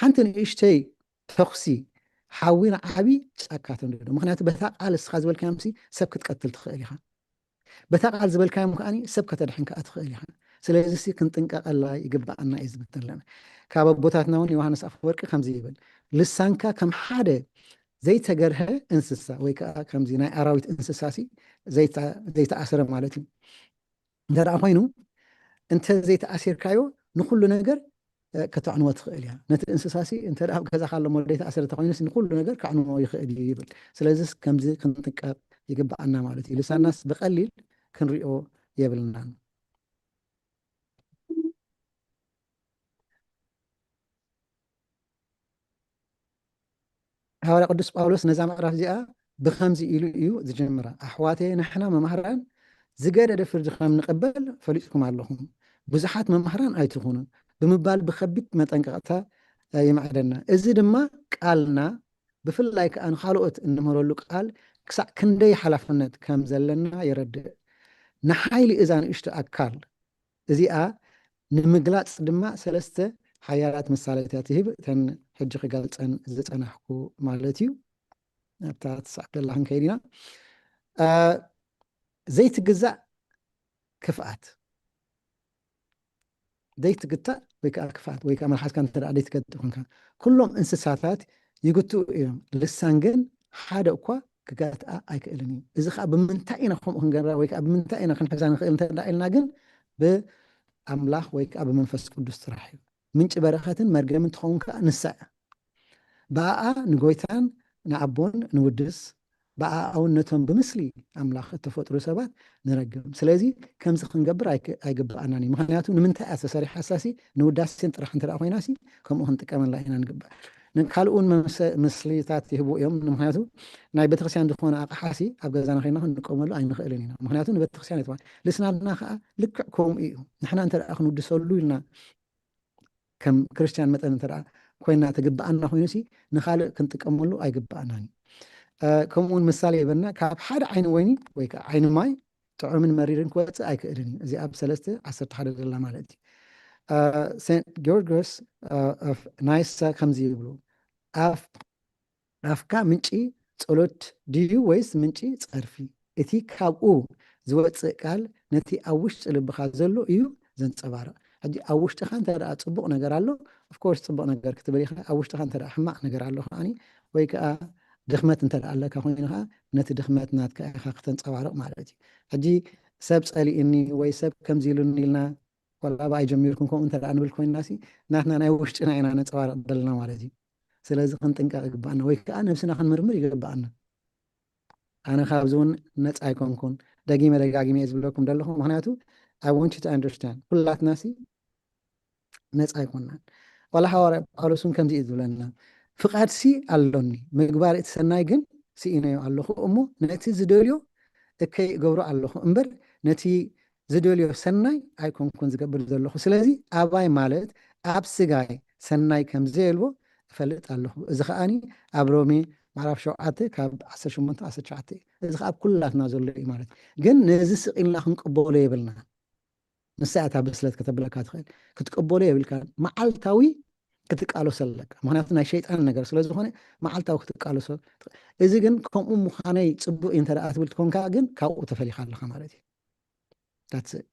ሓንቲ ንእሽተይ ተኹሲ ሓዊ ንዓቢ ጫካ ተንድዶ። ምክንያቱ በታ ቃል እስኻ ዝበልካዮም ሰብ ክትቀትል ትኽእል ኢኻ። በታ ቃል ዝበልካዮም ከዓ ሰብ ከተድሕን ከዓ ትኽእል ኢኻ። ስለዚ ክንጥንቀቀላ ይግባኣና እዩ ዝብል ኣለና። ካብ ኣቦታትና እውን ዮሃንስ ኣፈወርቂ ከምዚ ይብል፣ ልሳንካ ከም ሓደ ዘይተገርሀ እንስሳ ወይ ከዓ ከምዚ ናይ ኣራዊት እንስሳ ሲ ዘይተኣሰረ ማለት እዩ። እንተ ደኣ ኮይኑ እንተ ዘይተኣሲርካዮ ንኩሉ ነገር ከተዕንዎ ትኽእል እያ። ነቲ እንስሳ ሲ እንተ ኣብ ገዛኻ ኣሎ ሞ ዘይተኣሰረ ተኮይኑስ ንኩሉ ነገር ከዕንዎ ይኽእል እዩ ይብል። ስለዚስ ከምዚ ክንጥቀቕ ይግብኣና ማለት እዩ። ልሳናስ ብቐሊል ክንሪኦ የብልናን። ሃዋርያ ቅዱስ ጳውሎስ ነዛ ምዕራፍ እዚኣ ብኸምዚ ኢሉ እዩ ዝጀምራ፣ ኣሕዋተየ ንሕና መማህራን ዝገደደ ፍርዲ ከም ንቕበል ፈሊጥኩም ኣለኹም፣ ብዙሓት መማህራን ኣይትኹኑ ብምባል ብኸቢድ መጠንቀቕታ ይምዕደና። እዚ ድማ ቃልና ብፍላይ ከዓ ንኻልኦት እንምህረሉ ቃል ክሳዕ ክንደይ ሓላፍነት ከም ዘለና የረድእ። ንሓይሊ እዛ ንእሽቶ ኣካል እዚኣ ንምግላፅ ድማ ሰለስተ ሓያላት ምሳሌታት ይህብ። እተን ሕጂ ክገልፀን ዝፀናሕኩ ማለት እዩ። ኣብታ ትስዓብ ደላ ክንከይድ ኢና። ዘይትግዛእ ክፍኣት ዘይትግታእ ወይ ከዓ ክፍኣት ወይ ከዓ መልሓስካ እንተ ደኣ ዘይትገድእ ኮንካ ኩሎም እንስሳታት ይግትኡ እዮም። ልሳን ግን ሓደ እኳ ክገትኣ ኣይክእልን እዩ። እዚ ከዓ ብምንታይ ኢና ከምኡ ክንገብራ ወይ ከዓ ብምንታይ ኢና ክንሕዛ ንኽእል እንተ ደኣ ኢልና ግን ብኣምላኽ ወይ ከዓ ብመንፈስ ቅዱስ ጥራሕ እዩ። ምንጪ በረኸትን መርገምን ትኸውን ከዓ ንሳ እያ። ብኣኣ ንጎይታን ንኣቦን ንውድስ ብኣኣውን ነቶም ብምስሊ ኣምላኽ እተፈጥሩ ሰባት ንረግም። ስለዚ ከምዚ ክንገብር ኣይግብኣናን እዩ። ምክንያቱ ንምንታይ እያ ተሰሪሓ ሳሲ ንውዳሴን ጥራሕ እንተ ኮይናሲ ከምኡ ክንጥቀመላ ኢና ንግባእ። ካልእ እውን ምስልታት ይህቡ እዮም። ምክንያቱ ናይ ቤተክርስትያን ዝኾነ ኣቕሓሲ ኣብ ገዛና ኮይና ክንጥቀመሉ ኣይንኽእልን ኢና። ምክንያቱ ንቤተክርስትያን የተባል ልስናና ከዓ ልክዕ ከምኡ እዩ። ንሕና እንተ ክንውድሰሉ ኢልና ከም ክርስትያን መጠን እንተ ኮይና ትግብኣና ኮይኑሲ ንኻልእ ክንጥቀመሉ ኣይግብኣናን እዩ። ከምኡውን ምሳሌ ይበና ካብ ሓደ ዓይኒ ወይኒ ወይ ከዓ ዓይኒ ማይ ጥዑምን መሪርን ክወፅእ ኣይክእልን እዩ። እዚ ኣብ ሰለስተ ዓሰርተ ሓደ ዘላ ማለት እዩ። ሴንት ጊዮርጊስ ናይሳ ከምዚ ይብሉ፣ ኣፍካ ምንጪ ጸሎት ድዩ ወይስ ምንጪ ጸርፊ? እቲ ካብኡ ዝወጽእ ቃል ነቲ ኣብ ውሽጢ ልብኻ ዘሎ እዩ ዘንጸባርቕ። ሕጂ ኣብ ውሽጥኻ እንተ ደኣ ጽቡቕ ነገር ኣሎ፣ of course ጽቡቕ ነገር ክትብል ኢኻ። ኣብ ውሽጥኻ እንተ ደኣ ሕማቕ ነገር ኣሎ ከኣኒ ወይ ከኣ ድኽመት እንተ ደኣ ኣለካ ኮይኑ ከኣ ነቲ ድኽመት ናትካ ኢኻ ክተንጸባርቕ ማለት እዩ። ሕጂ ሰብ ጸሊእኒ ወይ ሰብ ከምዚ ኢሉኒ ኢልና ዋላ ብኣይ ጀሚርኩም ከምኡ እንተ ደኣ ንብል ኮይንና ሲ ናትና ናይ ውሽጥና ኢና ነንጸባርቕ ዘለና ማለት እዩ። ስለዚ ክንጥንቀቕ ይግባኣና ወይ ከዓ ነብስና ክንምርምር ይግባኣና። ኣነ ካብዚ እውን ነፃ ኣይኮንኩን። ደጊመ ደጋጊመ እየ ዝብለኩም ዘለኹ። ምክንያቱ I want you to understand ኩላትና ሲ ነፃ ኣይኮናን። ዋላ ሃዋርያ ጳውሎስ እውን ከምዚ እዩ ዝብለና፣ ፍቓድሲ ኣሎኒ፣ ምግባር እቲ ሰናይ ግን ስኢነዮ ኣለኹ እሞ፣ ነቲ ዝደልዮ እከይ እገብሮ ኣለኹ እምበር፣ ነቲ ዝደልዮ ሰናይ ኣይኮንኩን ዝገብር ዘለኹ። ስለዚ ኣባይ ማለት ኣብ ስጋይ ሰናይ ከም ዘየልቦ እፈልጥ ኣለኹ። እዚ ከኣኒ ኣብ ሮሜ ምዕራፍ ሸውዓተ ካብ ዓሰርተ ሸሞንተ ዓሰርተ ትሽዓተ እዩ። እዚ ከኣ ኣብ ኩላትና ዘሎ እዩ ማለት እዩ። ግን ነዚ ስቕ ኢልና ክንቅበሎ የብልና። ንሳ እታ ብስለት ከተብለካ ትኽእል። ክትቅበሎ የብልካ። መዓልታዊ ክትቃለሶ ኣለካ። ምክንያቱ ናይ ሸይጣን ነገር ስለ ዝኾነ መዓልታዊ ክትቃለሶ ትኽእል። እዚ ግን ከምኡ ምዃነይ ጽቡቕ እዩ እንተ ደኣ ትብል ትኮንካ ግን ካብኡ ተፈሊኻ ኣለኻ ማለት እዩ። That's it።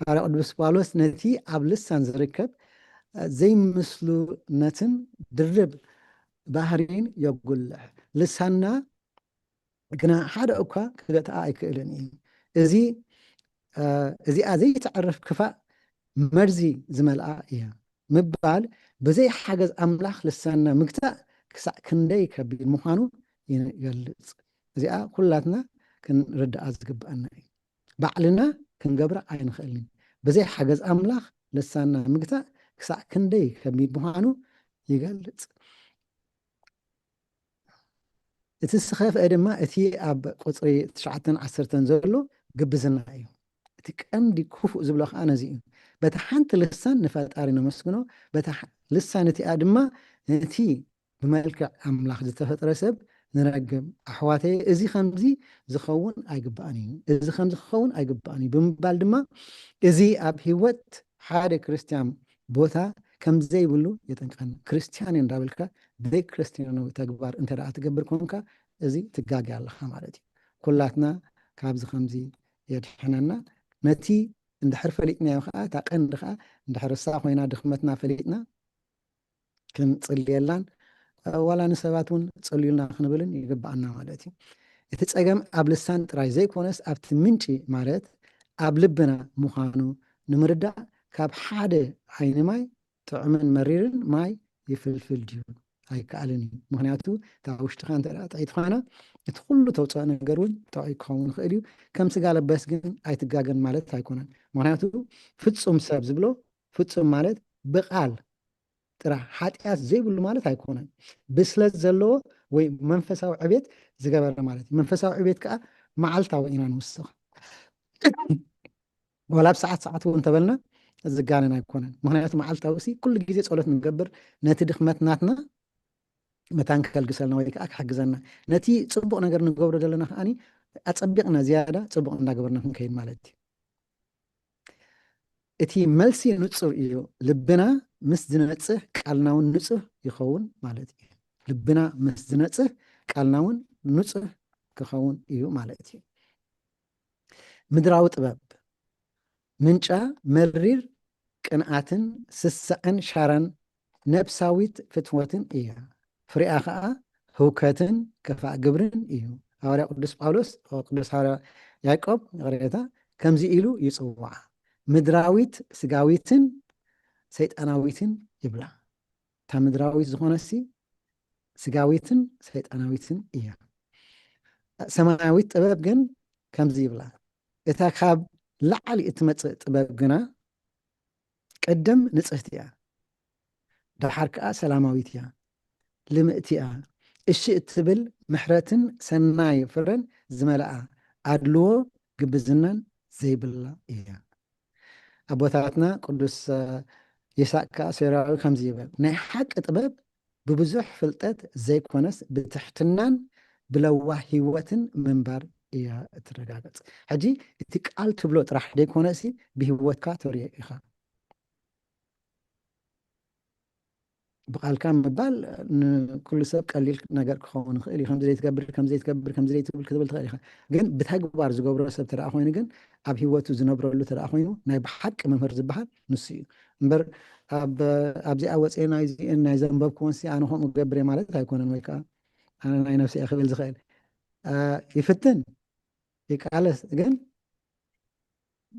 ሃዋርያ ቅዱስ ጳውሎስ ነቲ ኣብ ልሳን ዝርከብ ዘይምስሉነትን ድርብ ባህሪን የጉልሕ። ልሳንና ግና ሓደ እኳ ክገትኣ ኣይክእልን እዩ። እዚ እዚኣ ዘይተዕርፍ ክፋእ መርዚ ዝመልኣ እያ ምባል ብዘይ ሓገዝ ኣምላኽ ልሳንና ምግታእ ክሳዕ ክንደይ ከቢድ ምዃኑ ይገልጽ። እዚኣ ኩላትና ክንርድኣ ዝግብኣና እዩ። ባዕልና ክንገብራ ኣይንኽእልን። ብዘይ ሓገዝ ኣምላኽ ልሳንና ምግታእ ክሳዕ ክንደይ ከቢድ ምዃኑ ይገልጽ። እቲ ዝኸፍአ ድማ እቲ ኣብ ቁጽሪ ትሽዓተን ዓሰርተን ዘሎ ግብዝና እዩ። እቲ ቀንዲ ክፉእ ዝብሎ ከኣ ነዚ እዩ። በቲ ሓንቲ ልሳን ንፈጣሪ ነመስግኖ፣ በታ ልሳን እቲኣ ድማ ነቲ ብመልክዕ ኣምላኽ ዝተፈጥረ ሰብ ንረግም። ኣሕዋተየ፣ እዚ ከምዚ ዝኸውን ኣይግባእን እዩ፣ እዚ ከምዚ ክኸውን ኣይግባእን እዩ ብምባል ድማ እዚ ኣብ ህይወት ሓደ ክርስትያን ቦታ ከም ዘይብሉ የጠንቅቐና። ክርስትያን እየ እንዳበልካ ብዘይ ክርስትያናዊ ተግባር እንተ ደኣ ትገብር ኮንካ፣ እዚ ትጋገ ኣለኻ ማለት እዩ። ኩላትና ካብዚ ከምዚ የድሕነና። ነቲ እንድሕር ፈሊጥናዮ ከኣ፣ እታ ቀንዲ ከኣ እንድሕር እሳ ኮይና ድኽመትና ፈሊጥና ክንጽልየላን፣ ዋላ ንሰባት እውን ጸልዩልና ክንብልን ይግብኣና ማለት እዩ። እቲ ጸገም ኣብ ልሳን ጥራይ ዘይኮነስ ኣብቲ ምንጪ ማለት ኣብ ልብና ምዃኑ ንምርዳእ ካብ ሓደ ዓይኒ ማይ ጥዑምን መሪርን ማይ ይፍልፍል ድዩ? ኣይከኣልን እዩ። ምኽንያቱ እታ ውሽጥኻ እንተ ደኣ ጥዕይቲ ኾይና እቲ ኩሉ ተውፅኦ ነገር እውን ጥዑይ ክኸውን ይኽእል እዩ። ከም ስጋ ለበስ ግን ኣይትጋገን ማለት ኣይኮነን። ምኽንያቱ ፍጹም ሰብ ዝብሎ ፍጹም ማለት ብቓል ጥራሕ ሓጢኣት ዘይብሉ ማለት ኣይኮነን። ብስለት ዘለዎ ወይ መንፈሳዊ ዕቤት ዝገበረ ማለት እዩ። መንፈሳዊ ዕቤት ከዓ መዓልታዊ ኢና ንውስኽ። ዋላ ኣብ ሰዓት ሰዓት እውን ተበልና ዝጋነን ኣይኮነን። ምኽንያቱ መዓልታዊ ሲ ኩሉ ግዜ ጸሎት ንገብር፣ ነቲ ድኽመት ናትና መታን ከልግሰልና ወይ ከዓ ክሕግዘና፣ ነቲ ጽቡቕ ነገር ንገብሮ ዘለና ከዓኒ ኣጸቢቕና ዝያዳ ጽቡቕ እንዳገበርና ክንከይድ ማለት እዩ። እቲ መልሲ ንጹር እዩ። ልብና ምስ ዝነጽህ ቃልና እውን ንጹህ ይኸውን ማለት እዩ። ልብና ምስ ዝነጽህ ቃልና እውን ንጹህ ክኸውን እዩ ማለት እዩ። ምድራዊ ጥበብ ምንጫ መሪር ቅንኣትን ስስዐን ሻራን ነብሳዊት ፍትወትን እያ። ፍሬኣ ኸኣ ህውከትን ክፋእ ግብርን እዩ። ሃዋርያ ቅዱስ ጳውሎስ፣ ቅዱስ ሃዋርያ ያዕቆብ፣ ይቕሬታ፣ ከምዚ ኢሉ ይጽውዓ፣ ምድራዊት ስጋዊትን ሰይጣናዊትን ይብላ። እታ ምድራዊት ዝኾነሲ ስጋዊትን ሰይጣናዊትን እያ። ሰማያዊት ጥበብ ግን ከምዚ ይብላ፣ እታ ካብ ላዕሊ እትመጽእ ጥበብ ግና ቅድም ንጽህቲ እያ፣ ደሓር ከኣ ሰላማዊት እያ፣ ልምእቲ እያ፣ እሺ እትብል ምሕረትን ሰናይ ፍረን ዝመልኣ፣ ኣድልዎ ግብዝናን ዘይብላ እያ። ኣቦታትና ቅዱስ ይስሐቅ ከኣ ሶርያዊ ከምዚ ይብል፣ ናይ ሓቂ ጥበብ ብብዙሕ ፍልጠት ዘይኮነስ ብትሕትናን ብለዋህ ህይወትን ምንባር እያ እትረጋገጽ። ሕጂ እቲ ቃል ትብሎ ጥራሕ ዘይኮነሲ ብህይወትካ ተርእዮ ኢኻ። ብቃልካ ምባል ንኩሉ ሰብ ቀሊል ነገር ክኸውን ይኽእል እዩ። ከምዚ ዘይትገብር፣ ከምዚ ዘይትገብር፣ ከምዚ ዘይትብል ክትብል ትኽእል ኢኻ። ግን ብተግባር ዝገብሮ ሰብ ተደኣ ኮይኑ ግን ኣብ ህይወቱ ዝነብረሉ ተደኣ ኮይኑ ናይ ብሓቂ መምህር ዝበሃል ንሱ እዩ። እምበር ኣብ ኣብዚኣ ወፅኤ ናይዚአን ናይ ዘንበብክዎን ሲ ኣነ ከምኡ ገብር እየ ማለት ኣይኮነን። ወይ ከዓ ኣነ ናይ ነፍሲ እየ ክብል ዝኽእል ይፍትን ይቃለስ ግን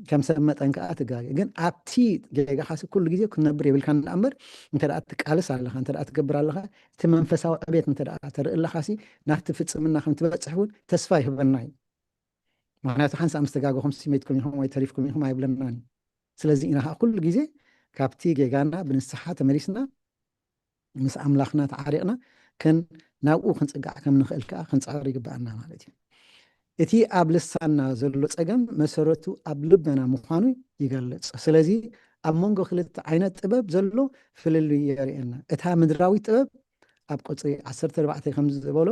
ከም ሰብ መጠን ከዓ ትጋገ። ግን ኣብቲ ጌጋኻ ሲ ኩሉ ግዜ ክትነብር የብልካ እንዳ እምበር እንተ ደኣ ትቃለስ ኣለኻ፣ እንተ ደኣ ትገብር ኣለኻ፣ እቲ መንፈሳዊ ዕቤት እንተ ደኣ ተርኢ ኣለኻ ሲ ናብቲ ፍጽምና ከም ትበጽሕ እውን ተስፋ ይህበና እዩ። ምክንያቱ ሓንሳእ ምስ ተጋገኹም ሲ መይትኩም ኢኹም ወይ ተሪፍኩም ኢኹም ኣይብለናን እዩ። ስለዚ ኢና ከዓ ኩሉ ግዜ ካብቲ ጌጋና ብንስሓ ተመሊስና ምስ ኣምላኽና ተዓሪቕና ከን ናብኡ ክንጽጋዕ ከም ንኽእል ከኣ ክንጽዕር ይግብኣና ማለት እዩ። እቲ ኣብ ልሳንና ዘሎ ጸገም መሰረቱ ኣብ ልበና ምዃኑ ይገልጽ። ስለዚ ኣብ መንጎ ክልተ ዓይነት ጥበብ ዘሎ ፍልልይ የርእየና። እታ ምድራዊት ጥበብ ኣብ ቁጽሪ ዓሰርተ ኣርባዕተ ከም ዝበሎ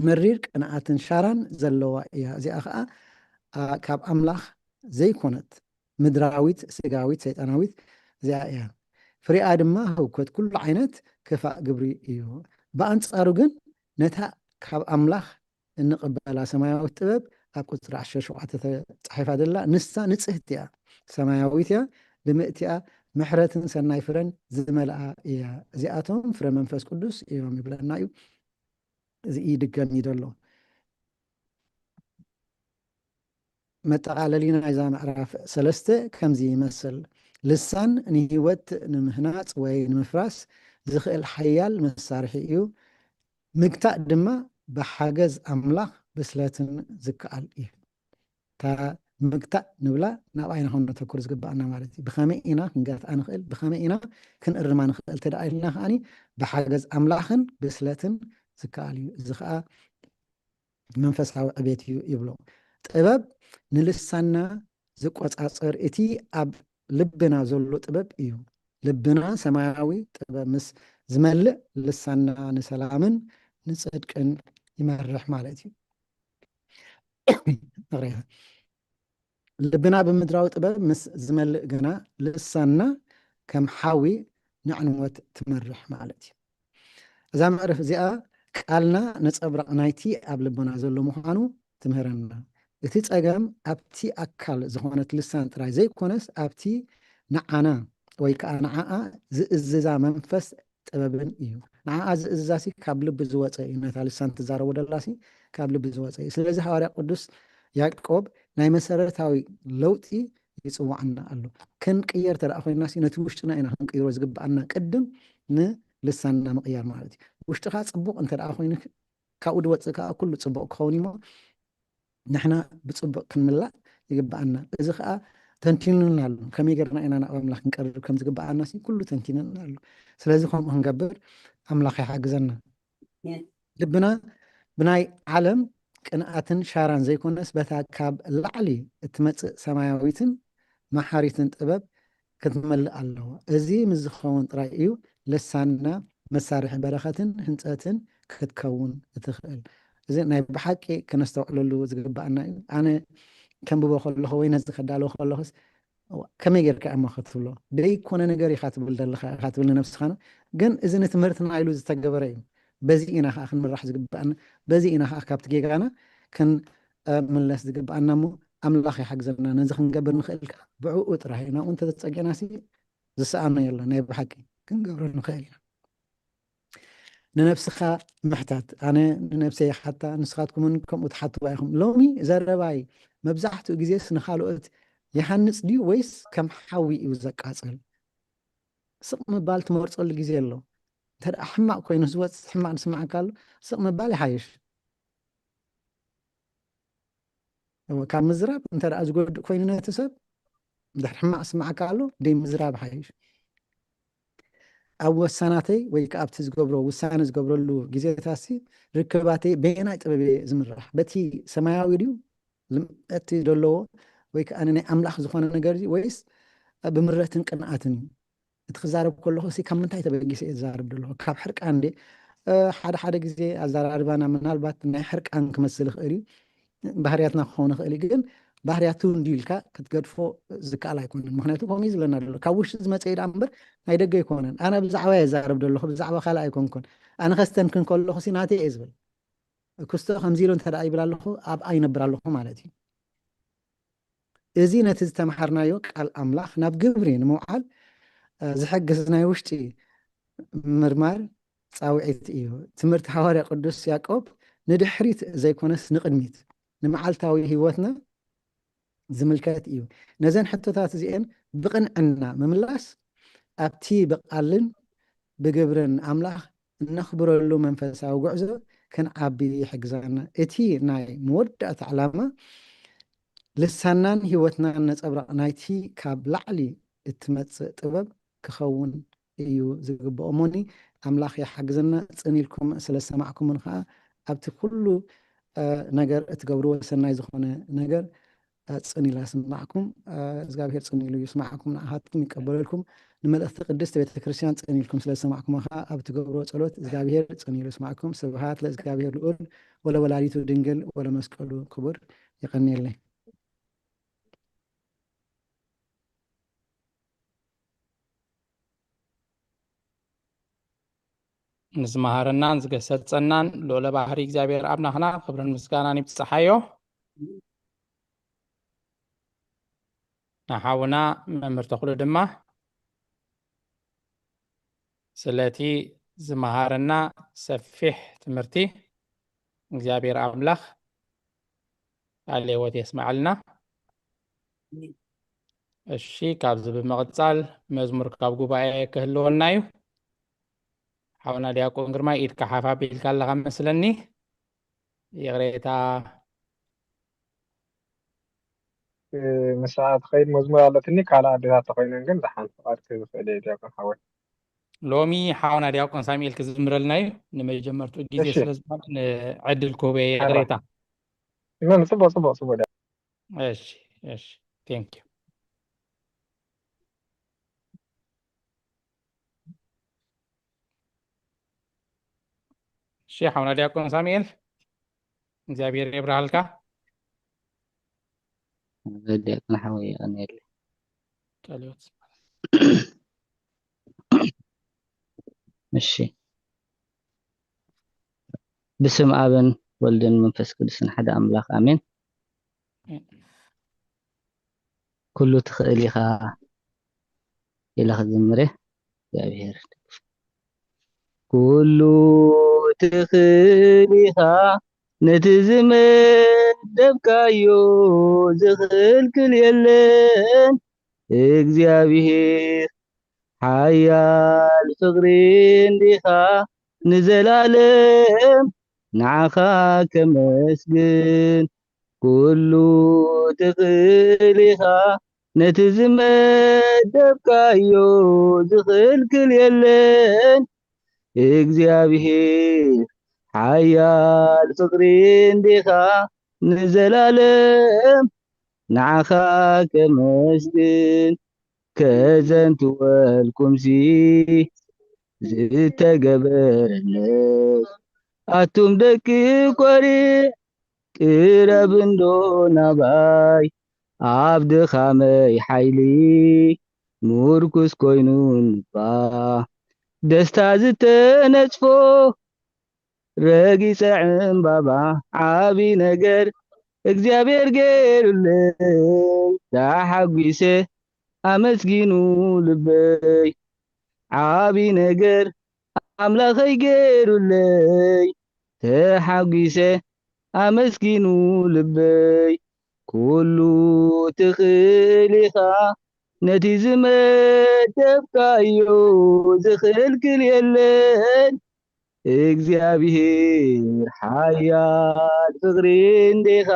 መሪር ቅንኣትን ሻራን ዘለዋ እያ። እዚኣ ኸኣ ካብ ኣምላኽ ዘይኮነት ምድራዊት፣ ስጋዊት፣ ሰይጣናዊት እዚኣ እያ። ፍሬኣ ድማ ህውከት ኩሉ ዓይነት ክፋእ ግብሪ እዩ። ብኣንጻሩ ግን ነታ ካብ ኣምላኽ እንቕበላ ሰማያዊት ጥበብ ኣብ ቁጽሪ ዓሰርተ ሸውዓተ ተጻሒፋ ዘላ ንሳ ንጽህቲ እያ፣ ሰማያዊት እያ፣ ልምእቲ እያ፣ ምሕረትን ሰናይ ፍረን ዝመልኣ እያ። እዚኣቶም ፍረ መንፈስ ቅዱስ እዮም ይብለና እዩ። እዚ ይድገም እዩ ዘሎ። መጠቓለሊ ናይዛ ምዕራፍ ሰለስተ ከምዚ ይመስል። ልሳን ንህይወት ንምህናጽ ወይ ንምፍራስ ዝኽእል ሓያል መሳርሒ እዩ። ምግታእ ድማ ብሓገዝ ኣምላኽ ብስለትን ዝከኣል እዩ። እታ ምግታእ ንብላ ናብኣ ኢና ከም ነተኩር ዝግብኣና ማለት እዩ። ብኸመይ ኢና ክንገትኣ ንኽእል፣ ብኸመይ ኢና ክንእርማ ንኽእል ተደኣ ኢልና ከኣኒ ብሓገዝ ኣምላኽን ብስለትን ዝከኣል እዩ። እዚ ኸኣ መንፈሳዊ ዕቤት እዩ ይብሎ። ጥበብ ንልሳና ዝቆጻጸር እቲ ኣብ ልብና ዘሎ ጥበብ እዩ። ልብና ሰማያዊ ጥበብ ምስ ዝመልእ ልሳና ንሰላምን ንጽድቅን ይመርሕ ማለት እዩ። ይቕሬታ። ልብና ብምድራዊ ጥበብ ምስ ዝመልእ ግና ልሳና ከም ሓዊ ንዕንወት ትመርሕ ማለት እዩ። እዛ መዕረፍ እዚኣ ቃልና ነጸብራቕ ናይቲ ኣብ ልቦና ዘሎ ምዃኑ ትምህረና። እቲ ጸገም ኣብቲ ኣካል ዝኾነት ልሳን ጥራይ ዘይኮነስ ኣብቲ ንዓና ወይ ከኣ ንዓኣ ዝእዝዛ መንፈስ ጥበብን እዩ። ንዓኣ ዝእዝዛሲ ካብ ልቢ ዝወጸ እዩ። ነታ ልሳን ትዛረቦ ደላሲ ካብ ልቢ ዝወጸ እዩ። ስለዚ ሃዋርያ ቅዱስ ያዕቆብ ናይ መሰረታዊ ለውጢ ይጽዋዕና ኣሎ። ክንቅየር ተደኣ ኮይናሲ ነቲ ውሽጥና ኢና ክንቅይሮ ዝግብኣና ቅድም ንልሳንና ምቕያር ማለት እዩ። ውሽጥኻ ጽቡቕ እንተ ደኣ ኮይኑ ካብኡ ድወጽእ ከኣ ኩሉ ጽቡቕ ክኸውን እዩሞ ንሕና ብጽቡቕ ክንምላእ ይግብኣና። እዚ ከኣ ተንቲኑና ኣሎ። ከመይ ጌርና ኢና ናብ ኣምላኽ ክንቀርብ ከም ዝግብኣናሲ ኩሉ ተንቲኑና ኣሎ። ስለዚ ከምኡ ክንገብር ኣምላኽ ይሓግዘና። ልብና ብናይ ዓለም ቅንኣትን ሻራን ዘይኮነስ በታ ካብ ላዕሊ እትመጽእ ሰማያዊትን መሓሪትን ጥበብ ክትመልእ ኣለዎ። እዚ ምስ ዝኸውን ጥራይ እዩ ልሳንና መሳርሒ በረኸትን ህንጸትን ክትከውን እትኽእል። እዚ ናይ ብሓቂ ክነስተውዕለሉ ዝግብኣና እዩ። ኣነ ከንብቦ ከለኹ ወይ ነዚ ከዳለዎ ከለኹስ ከመይ ጌርካ እሞ ክትብሎ ደይኮነ ነገር ኢኻ ትብል ዘለኻ ኢኻ ትብል ንነብስኻ ነው። ግን እዚ ንትምህርትና ኢሉ ዝተገበረ እዩ። በዚ ኢና ከዓ ክንምራሕ ዝግብኣና፣ በዚ ኢና ከዓ ካብቲ ጌጋና ክንምለስ ዝግብኣና እሞ ኣምላኽ ይሓግዘና። ነዚ ክንገብር ንኽእል ከዓ ብዕኡ ጥራሕ እዩ። ናብኡ እንተተፀጊዕናሲ ዝሰኣኖ የለን። ናይ ብሓቂ ክንገብሮ ንኽእል ኢና። ንነብስኻ ምሕታት። ኣነ ንነብሰይ ይሓታ፣ ንስኻትኩምን ከምኡ ትሓትዋ ኢኹም። ሎሚ ዘረባይ መብዛሕትኡ ግዜስ ንኻልኦት ይሃንጽ ድዩ ወይስ ከም ሓዊ እዩ ዘቃጽል? ስቕ ምባል ትመርጸሉ ግዜ ኣሎ። እንተ ደኣ ሕማቕ ኮይኑ ዝወጽእ ሕማቕ ዝስምዓካ ኣሎ፣ ስቕ ምባል ይሓይሽ። እወ፣ ካብ ምዝራብ እንተ ደኣ ዝጎድእ ኮይኑ ነቲ ሰብ፣ እንድሕር ሕማቕ ዝስምዓካ ኣሎ፣ ደይ ምዝራብ ይሓይሽ። ኣብ ወሳናተይ ወይ ከኣ ኣብቲ ዝገብሮ፣ ውሳነ ዝገብረሉ ግዜታሲ ርክባተይ በየናይ ጥበብ እየ ዝምራሕ? በቲ ሰማያዊ ድዩ? ልምዕቲ ዘለዎ ወይ ከኣ ናይ ኣምላኽ ዝኾነ ነገር ድዩ? ወይስ ብምረትን ቅንኣትን እዩ? እቲ ክዛረብ ከለኹ ሲ ካብ ምንታይ ተበጊሰ እየ ዝዛረብ ዘለኹ? ካብ ሕርቃን ድየ? እ፣ ሓደ ሓደ ግዜ ኣዘራርባና ምናልባት ናይ ሕርቃን ክመስል ይኽእል እዩ። ባህርያትና ክኸውን ይኽእል እዩ። ግን ባህርያቱ እንድዩ ኢልካ ክትገድፎ ዝከኣል ኣይኮነን። ምኽንያቱ ከምኡ እዩ ዝብለና ዘሎ። ካብ ውሽጢ ዝመጸ እዩ ደኣ እምበር ናይ ደገ ኣይኮነን። ኣነ ብዛዕባ እየ ዝዛረብ ዘለኹ፣ ብዛዕባ ካልእ ኣይኮንኩን። ኣነ ከስተንክን ከለኹ ሲ ናተይ እየ ዝብል። ክስቶ ከምዚ ኢሉ እንተ ደኣ ይብል ኣለኹ፣ ኣብኣ ይነብር ኣለኹ ማለት እዩ። እዚ ነቲ ዝተምሃርናዮ ቃል ኣምላኽ ናብ ግብሪ ንምውዓል፣ እ፣ ዝሕግዝ ናይ ውሽጢ ምርማር ጻውዒት እዩ። ትምህርቲ ሃዋርያ ቅዱስ ያዕቆብ ንድሕሪት ዘይኮነስ ንቕድሚት፣ ንመዓልታዊ ህይወትና ዝምልከት እዩ። ነዘን ሕቶታት እዚኤን ብቕንዕና ምምላስ ኣብቲ ብቓልን ብግብርን ኣምላኽ እነኽብረሉ መንፈሳዊ ጉዕዞ ክንዓቢ ይሕግዘና። እቲ ናይ መወዳእታ ዕላማ ልሳናን ህይወትናን ነጸብራቕ ናይቲ ካብ ላዕሊ እትመጽእ ጥበብ ክኸውን እዩ ዝግብኦ። እሞኒ ኣምላኽ ይሓግዘና። ጽን ኢልኩም ስለ ዝሰማዕኩምን ከዓ ኣብቲ ኩሉ ነገር እትገብርዎ ሰናይ ዝኾነ ነገር ጽን ኢላ ስማዕኩም። እግዚኣብሔር ጽን ኢሉ ይስማዕኩም፣ ንዓኻትኩም ይቀበለልኩም። ንመልእኽቲ ቅድስት ቤተክርስትያን ጽን ኢልኩም ስለ ዝሰማዕኩም ከዓ ኣብ ትገብርዎ ጸሎት እግዚኣብሔር ጽን ኢሉ ይስማዕኩም። ስብሃት ለእግዚኣብሔር ልዑል ወለወላዲቱ ድንግል ወለመስቀሉ ክቡር። ይቀንየለይ። ንዝመሃረናን ዝገሰጸናን ልዑለ ባህሪ እግዚኣብሔር ኣምላኽና ክብርን ምስጋናን ይብጽሓዮ። ንሓውና መምህር ተኽሉ ድማ ስለቲ ዝመሃረና ሰፊሕ ትምህርቲ እግዚኣብሔር ኣምላኽ ቃለ ሕይወት የስምዓልና። እሺ፣ ካብዚ ብምቕጻል መዝሙር ካብ ጉባኤ ክህልወና እዩ። ሓውና ዲያቆን ግርማይ፣ ኢድካ ሓፍ ኣቢልካ ኣለኻ መስለኒ። ይቕሬታ። እ፣ ንስኻ ትኸይድ መዝሙር ኣለትኒ፣ ካልእ ኣዴታት ተኾይነን ግን ደሓን ፍቓድ ክህብ ይኽእል እየ ዲያቆን ሓወይ። ሎሚ ሓውና ዲያቆን ሳሙኤል ክዝምረልና እዩ። ንመጀመርቱ ግዜ እሺ። ስለ ዝኾነ ንዕድል ክህቦ እየ፣ መርሓባ። ይቕሬታ። ምን ጽቡቕ፣ ጽቡቕ፣ ጽቡቕ ዲያ-፣ እሺ፣ እሺ። Thank you። እሺ፣ ሓውና ዲያቆን ሳሙኤል፣ እግዚኣብሔር የብርሃልካ። ዲያቆን ሓወይ፣ የቐንየለይ። ጸሎት። እሺ። ብስም ኣብን ወልድን መንፈስ ቅዱስን ሓደ ኣምላኽ ኣሜን። ኩሉ ትኽእል ኢኻ ኢለ ክዝምር እየ። እግዚኣብሔር ኩሉ ትኽእል ኢኻ፣ ነቲ ዝመደብካዮ ዝኽልክል የለን። እግዚኣብሔር ሓያል ፍቕሪ እንዲኻ ንዘላለም ንዓኻ ከመስግን። ኩሉ ትኽእል ኢኻ፣ ነቲ ዝመደብካዮ ዝኽልክል የለን። እግዚኣብሔር ሓያል ፍቕሪ እንዲኻ ንዘላለም ንዓኻ ከመስግን። ከዘንትወልኩምሲ ዝተገበረለይ ኣቱም ደቂ ቆሬ ቅረብ እንዶ ናባይ ኣብ ድኻመይ ሓይሊ ምርኩስ ኮይኑ እንባ ደስታ ዝተነጽፎ ረጊጸ ዕምባባ ዓቢ ነገር እግዚኣብሔር ገይሩለይ ተሓጒሰ ኣመስጊኑ ልበይ ዓቢ ነገር ኣምላኸይ ገይሩለይ ተሓጒሰ ኣመስጊኑ ልበይ ኩሉ ትኽእል ኢኻ ነቲ ዝመደብካዮ ዝኽልክል የለን እግዚኣብሔር ሓያል ፍቕሪ እንዲኻ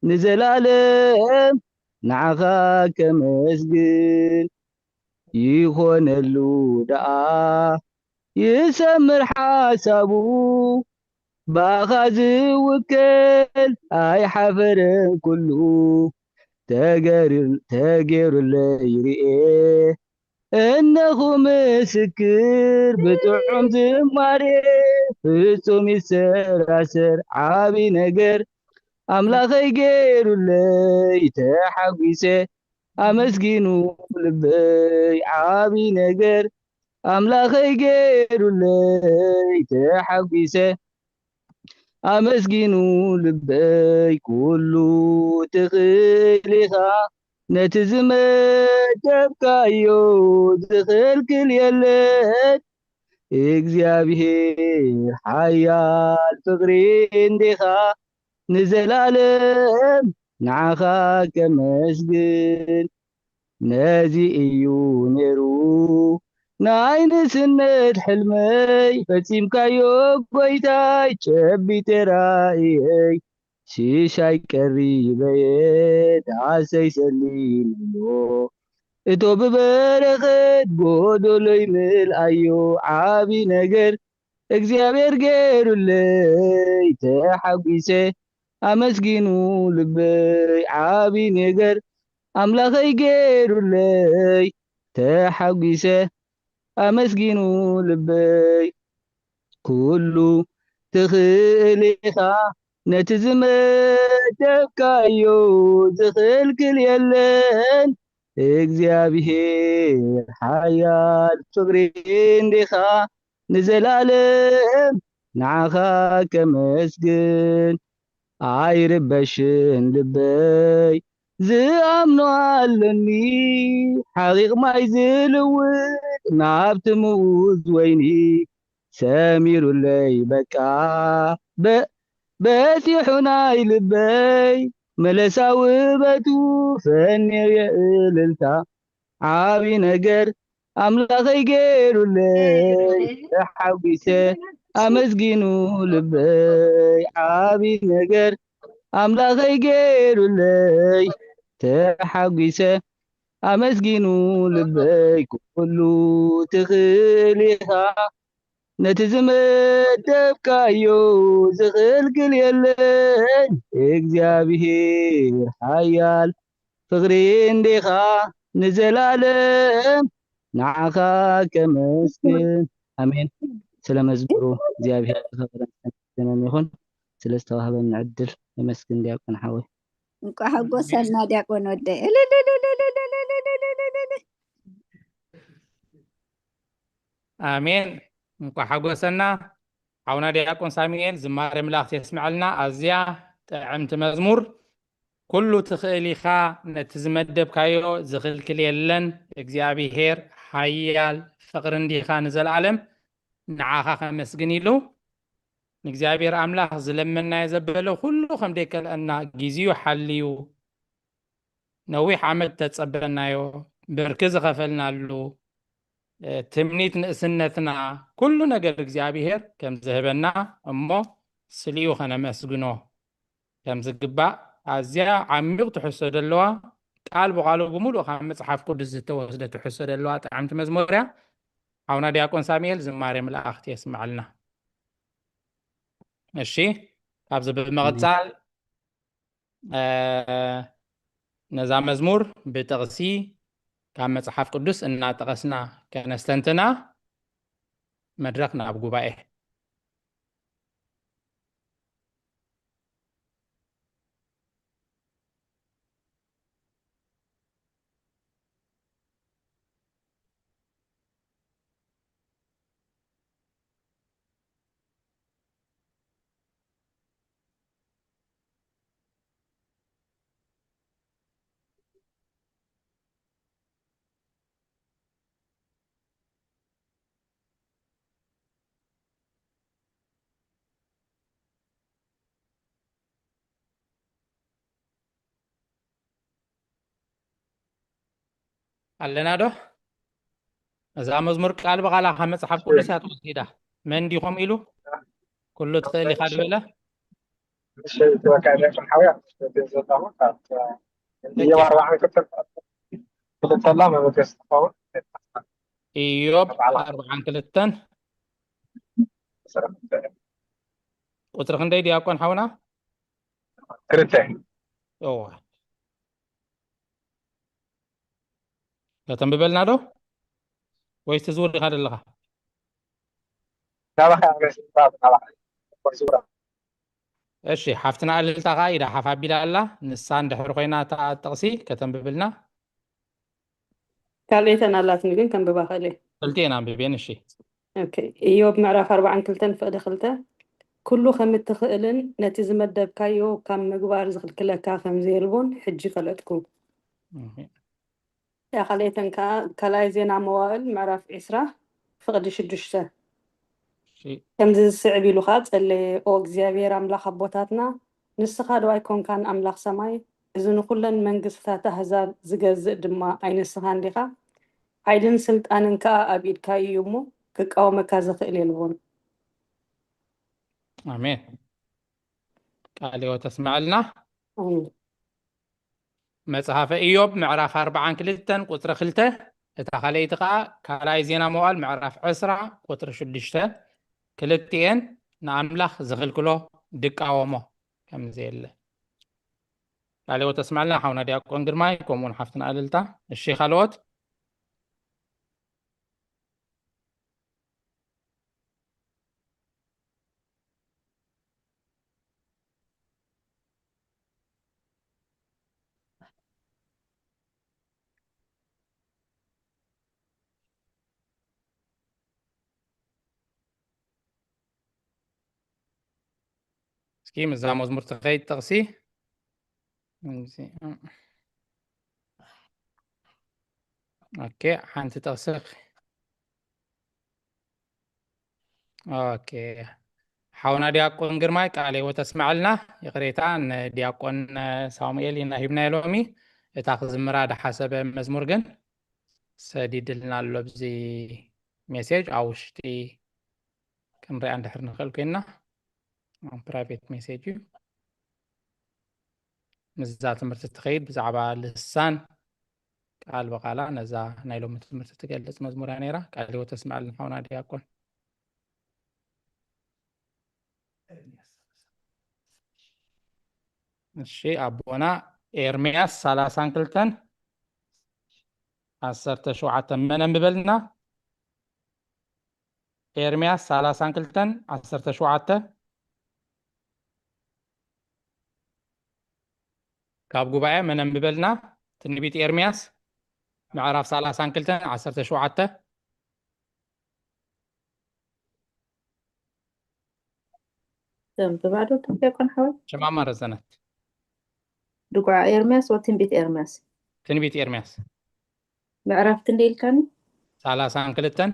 ንዘላለም ንዓኻ ከመስግን ይኾነሉ ደኣ ይሰምር ሓሳቡ ብኣኻ ዝውከል ኣይሓፈረን ኩሉ ተገይሩለይ ርኤ እነኹ ምስክር ብጥዑም ዝማሬ ፍጹም ይሰራሰር ዓቢ ነገር ኣምላኸይ ገይሩለይ ተሓጒሰ ኣመስጊኑ ልበይ ዓቢ ነገር ኣምላኸይ ገይሩለይ ተሓጒሰ ኣመስጊኑ ልበይ ኩሉ ትኽእል ኢኻ ነቲ ዝመደብካዮ ዝኽልክል የለን እግዚኣብሔር ሓያል ፍቕሪ እንዲኻ ንዘላለም ንዓኻ ከመስግን ነዚ እዩ ነይሩ ናይ ንእስነት ሕልመይ ፈጺምካዮ ጎይታይ ጨቢጠ ራእየይ ሽሻይ ቀሪበየ ዳሰይ ሰሊመዮ እቶ ብበረኸት ጎዶሎይ ምልኣዮ ዓቢ ነገር እግዚኣብሔር ገይሩለይ ተሓጒሰ ኣመስጊኑ ልበይ ዓቢ ነገር ኣምላኸይ ገይሩለይ ተሓጒሰ ኣመስጊኑ ልበይ ኩሉ ትኽእል ኢኻ ነቲ ዝመደብካዮ ዝኽልክል የለን እግዚኣብሔር ሓያል ፍቕሪ እንዲኻ ንዘላለም ንዓኻ ከመስግን ኣይርበሽን ልበይ ዝኣምኖ ኣለኒ ሓቂቕ ማይ ዝልውጥ ናብቲ ምኡዝ ወይኒ ሰሚሩለይ በቃ በ- በሲሑ ናይ ልበይ መለሳ ውበቱ ፈንየ እልልታ ዓቢ ነገር ኣምላኸይ ገይሩለይ ተሓጒሰ ኣመስጊኑ ልበይ ዓቢ ነገር ኣምላኸይ ገይሩለይ ተሓጒሰ ኣመስጊኑ ልበይ ኩሉ ትኽእል ኢኻ ነቲ ዝመደብካዮ ዝኽልክል የለን እግዚኣብሔር ሓያል ፍቕሪ እንዲኻ ንዘላለም ንዓኻ ከመስግን ኣሜን ስለ መዝሙሩ እግዚኣብሔር ተኸበረን ይኹን ስለ ዝተዋህበን ዕድል የመስግን ዲያቆን ሓወይ እንኳ ሓጎሰና ዲያቆን ወደ ኣሜን። እንኳ ሓጎሰና ሓውና ዲያቆን ሳሙኤል ዝማሬ መላእክት የስምዐልና። ኣዝያ ጥዕምቲ መዝሙር። ኩሉ ትኽእል ኢኻ፣ ነቲ ዝመደብካዮ ዝኽልክል የለን። እግዚኣብሄር ሓያል ፍቕሪ እንዲኻ ንዘለኣለም ንዓኻ ከመስግን ኢሉ ንእግዚኣብሔር ኣምላኽ ዝለመናዮ ዘበለ ኩሉ ከም ደይከልአና ግዚኡ ሓልዩ ነዊሕ ዓመት ተጸበናዮ ብርኪ ዝኸፈልናሉ ትምኒት ንእስነትና ኩሉ ነገር እግዚኣብሔር ከም ዝህበና እሞ ስሊኡ ከነመስግኖ ከም ዝግባእ ኣዝያ ዓሚቕ ትሕዝቶ ዘለዋ ቃል ብቓሉ ብምሉእ ካብ መጽሓፍ ቅዱስ ዝተወስደ ትሕዝቶ ዘለዋ ጥዕምቲ መዝሙር እያ። ሓውና ዲያቆን ሳሙኤል ዝማሬ መላእኽቲ የስምዓልና። እሺ ካብዚ ብምቕጻል ነዛ መዝሙር ብጥቕሲ ካብ መጽሓፍ ቅዱስ እናጠቐስና ከነስተንትና መድረኽ ናብ ጉባኤ። ኣለና ዶ? እዛ መዝሙር ቃል ብቓላ ካብ መጽሓፍ ቅዱስ እያ ተወሲዳ። መን ዲኹም ኢሉ ኩሉ ትኽእል ኢኻ ዝበለ ኢዮብ ኣርባዓን ክልተን ቁፅሪ ክንደይ ዲያቆን ሓውና? ክልተ እወ ከተንብበልና ዶ ወይስ ትዝውር ኢኻ ዘለኻ? ናባኻ እሺ ሓፍትና እልልታ ከዓ ኢዳ ሓፍ ኣቢላ ኣላ። ንሳ እንድሕር ኮይና እታ ጥቕሲ ከተንብብልና። ካልኦተን ኣላትኒ ግን ከንብባ ክእል እየ። ክልቲኤን ኣንብቤን። እሺ ኦኬ። ኢዮብ ምዕራፍ ኣርባዓን ክልተን ፍቕዲ ክልተ ኩሉ ከም እትኽእልን ነቲ ዝመደብካዮ ካብ ምግባር ዝኽልክለካ ከም ዘየልቦን ሕጂ ፈለጥኩ። እያ። ካልኣይተን ከኣ ካልኣይ ዜና መዋእል ምዕራፍ ዕስራ ፍቕዲ ሽዱሽተ ከምዚ ዝስዕብ ኢሉ ከኣ ጸለየ፣ ኦ እግዚኣብሔር ኣምላኽ ኣቦታትና፣ ንስኻ ዶ ኣይኮንካን ኣምላኽ ሰማይ? እዚ ንኹለን መንግስትታት ኣህዛብ ዝገዝእ ድማ ኣይንስኻን ዲኻ? ሓይልን ስልጣንን ከኣ ኣብ ኢድካ እዩ እሞ፣ ክቃወመካ ዝኽእል የልቦን። ኣሜን። ቃል ህይወት ተስምዐልና። ኣሜን። መጽሓፈ ኢዮብ ምዕራፍ ኣርባዓን ክልተን ቁጽሪ ክልተ፣ እታ ካልኣይቲ ከኣ ካልኣይ ዜና መዋዕል ምዕራፍ ዕስራ ቁጽሪ ሽዱሽተ፣ ክልቲኤን ንኣምላኽ ዝኽልክሎ ድቃወሞ ከም ዘየለ። ቃለ ሕይወት ተስማዕልና ሓውና ዲያቆን ግርማይ፣ ከምኡውን ሓፍትና እልልታ። እሺ፣ ካልኦት? እስኪ ምስዛ መዝሙር ትኸይድ ጥቕሲ። እዚ፣ ኦኬ፣ ሓንቲ ጥቕሲ። ኦኬ። ሓውና ዲያቆን ግርማይ ቃለ ሕይወት ኣስምዐልና። ይቕሬታ፣ ንዲያቆን ሳሙኤል ኢና ሂብናዮ ሎሚ። እታ ክዝምራ ዝሓሰበ መዝሙር ግን ሰዲድልና ኣሎ ኣብዚ ሜሴጅ፣ ኣብ ውሽጢ ክንሪኣ እንድሕር ንኽእል ኮይንና። ፕራይቬት ሜሴጅ እዩ። ምስዛ ትምህርቲ ትኸይድ ብዛዕባ ልሳን ቃል ብቓላ ነዛ ናይ ሎሚ ትምህርቲ ትገልጽ መዝሙር እያ ነይራ። ቃለ ሕይወት ተስምዐልና ሓውና ዲያቆን። እሺ፣ ኣቦና ኤርምያስ ሰላሳን ክልተን ዓሰርተ ሸውዓተ መን ኣንብበልና? ኤርምያስ ሰላሳን ክልተን ዓሰርተ ሸውዓተ። ካብ ጉባኤ መን ኣንብበልና? ትንቢት ኤርምያስ ምዕራፍ ሰላሳን ክልተን ዓሰርተ ሸውዓተ። ዘንብባ ዶ ዲያቆን ሓወይ? ሸማማ ረዘነት። ድጉዓ ኤርምያስ ወትንቢት ኤርምያስ። ትንቢት ኤርምያስ። ምዕራፍ ክንደይ ኢልካኒ? ሰላሳን ክልተን።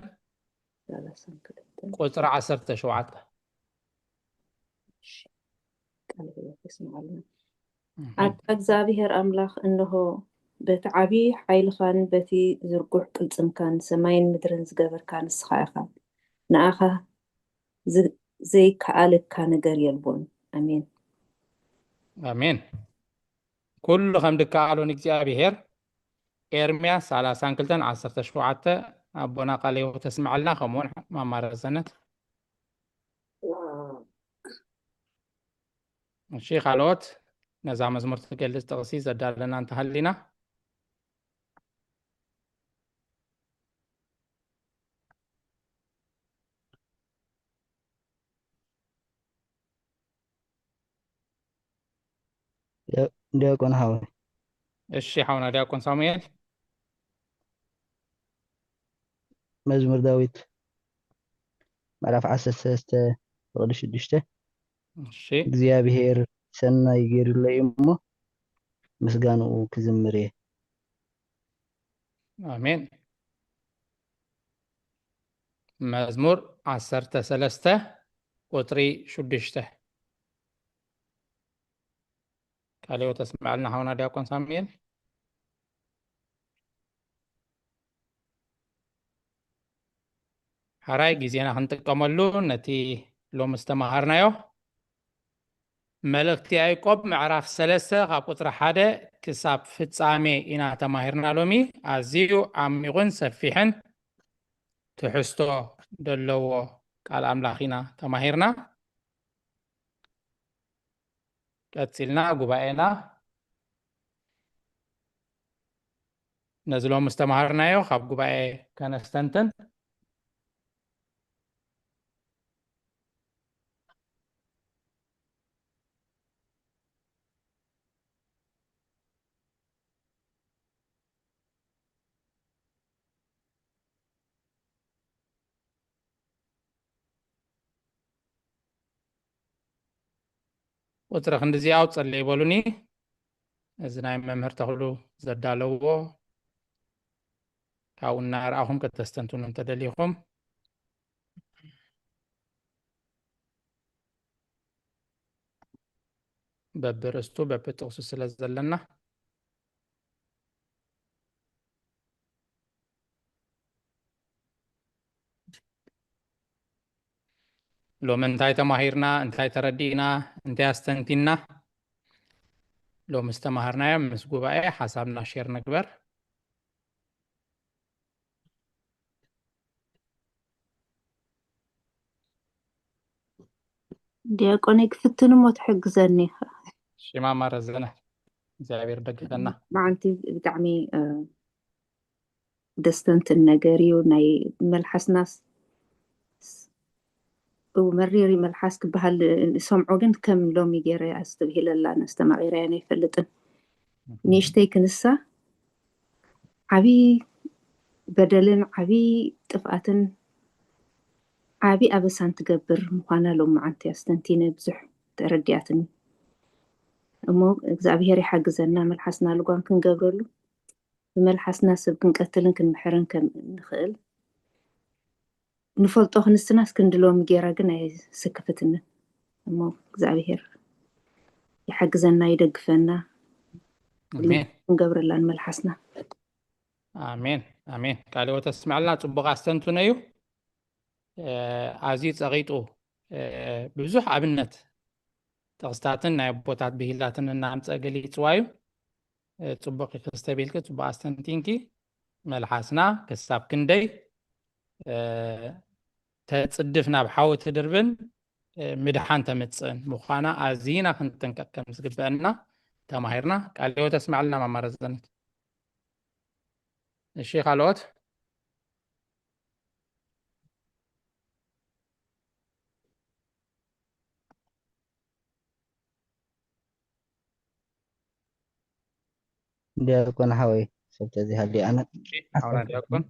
ሰላሳን ክልተን። ቁጽሪ ዓሰርተ ሸውዓተ። እሺ። ቃለ ሕይወት የስምዓልና። ኣሜን። ኣታ እግዚኣብሄር ኣምላኽ፣ እንሆ፣ በቲ ዓቢ ሓይልኻን በቲ ዝርጉሕ ቅልጽምካን ሰማይን ምድርን ዝገበርካ ንስኻ ኢኻ። ንኣኻ ዝ-፣ ዘይከኣለካ ነገር የልቦን። ኣሜን። ኣሜን። ኩሉ ከም ድከኣሎ ንእግዚኣብሄር። ኤርምያስ ሰላሳን ክልተን ዓሰርተ ሸውዓተ፣ ኣቦና ቃለ ሕይወት ተስምዐልና፣ ከምኡውን ማማ ረዘነት። እሺ፣ ካልኦት ነዛ መዝሙር ትገልጽ ጥቕሲ ዘዳለና እንተሃሊና? ዲያ-፣ ዲያቆን ሓወይ። እሺ፣ ሓውና ዲያቆን ሳሙኤል። መዝሙር ዳዊት ምዕራፍ ዓሰርተ ሰለስተ ፍቕዲ ሽዱሽተ። እሺ። እግዚኣብሄር ሰናይ ገይሩለይ እሞ ምስጋንኡ ክዝምር እየ። ኣሜን። መዝሙር ዓሰርተ ሰለስተ ቁጽሪ ሽዱሽተ። ቃለ ሕይወት ተስምዐልና ሓውና ዲያቆን ሳሙኤል። ሓራይ ግዜና ክንጥቀመሉ ነቲ ሎሚ ዝተመሃርናዮ መልእኽቲ ያዕቆብ ምዕራፍ ሰለስተ ካብ ቁጽሪ ሓደ ክሳብ ፍጻሜ ኢና ተማሂርና። ሎሚ ኣዝዩ ዓሚቑን ሰፊሕን ትሕዝቶ ዘለዎ ቃል ኣምላኽ ኢና ተማሂርና። ቀጺልና ጉባኤና ነዚ ሎሚ ዝተማሃርናዮ ካብ ጉባኤ ከነስተንትን። ቁጽሪ ክንድዚ ኣውጽኣለይ በሉኒ። እዚ ናይ መምህር ተኽሉ ዘዳለዎ ካብኡ እናረኣኹም ከተስተንትኑ እንተደሊኹም። በብርእስቱ በብጥቕሱ ስለ ዘለና። ሎሚ እንታይ ተማሂርና? እንታይ ተረዲእና? እንታይ ኣስተንቲና? ሎሚ ዝተማሃርናዮ ምስ ጉባኤ ሓሳብና ሼር ንግበር። ዲያቆነይ ክፍትን እሞ ትሕግዘኒ ኢኻ። ሽማማ ረዘነ እግዚኣብሔር ደግፈና። መዓንቲ ብጣዕሚ እ፣ ደስተንትን ነገር እዩ። ናይ መልሓስናስ እ፣ መሪር እዩ መልሓስ ክበሃል ዝሰምዖ፣ ግን ከም ሎሚ ገይረ ኣስተብሂለላን ኣስተማቒረያን ኣይፈልጥን። ንእሽተይ ክንሳ ዓብዪ በደልን ዓብዪ ጥፍኣትን ዓብዪ ኣበሳን ትገብር ምዃና ሎሚ መዓንቲ ኣስተንቲነ ብዙሕ ተረዲኣትኒ። እሞ እግዚኣብሔር ይሓግዘና መልሓስና ልጓም ክንገብረሉ፣ ብመልሓስና ሰብ ክንቀትልን ክንምሕርን ከም እንኽእል ንፈልጦ ክንስናስ ክንዲ ሎሚ ጌራ ግን ኣይስክፍትንን። እሞ እግዚኣብሔር ይሓግዘና፣ ይደግፈና፣ ኣሜን። ክንገብረላን መልሓስና። ኣሜን ኣሜን። ቃለ ሕይወት ኣስምዐልና። ጽቡቕ ኣስተንትኖ እዩ። እ፣ ኣዝዩ ጸቒጡ፣ እ፣ ብዙሕ ኣብነት ጥቕስታትን ናይ ኣቦታት ብሂላትን እናምጸ ገሊጽዋ እዩ። እ፣ ጽቡቕ ክስተቢልኪ፣ ጽቡቕ ኣስተንቲንኪ። መልሓስና ክሳብ ክንደይ እ፣ ተጽድፍ ናብ ሓዊ ትድርብን እ፣ ምድሓን ተምጽእን ምዃና ኣዚና ክንጥንቀቕ ከም ዝግበአና ተማሂርና። ቃለ ሕይወት ኣስምዐልና ማማ ረዘነት። እሺ፣ ካልኦት? ዲያቆን ሓወይ፣ ሰብ ተዘይሃልዩ ኣነ እሺ፣ ሓውና ዲያቆን።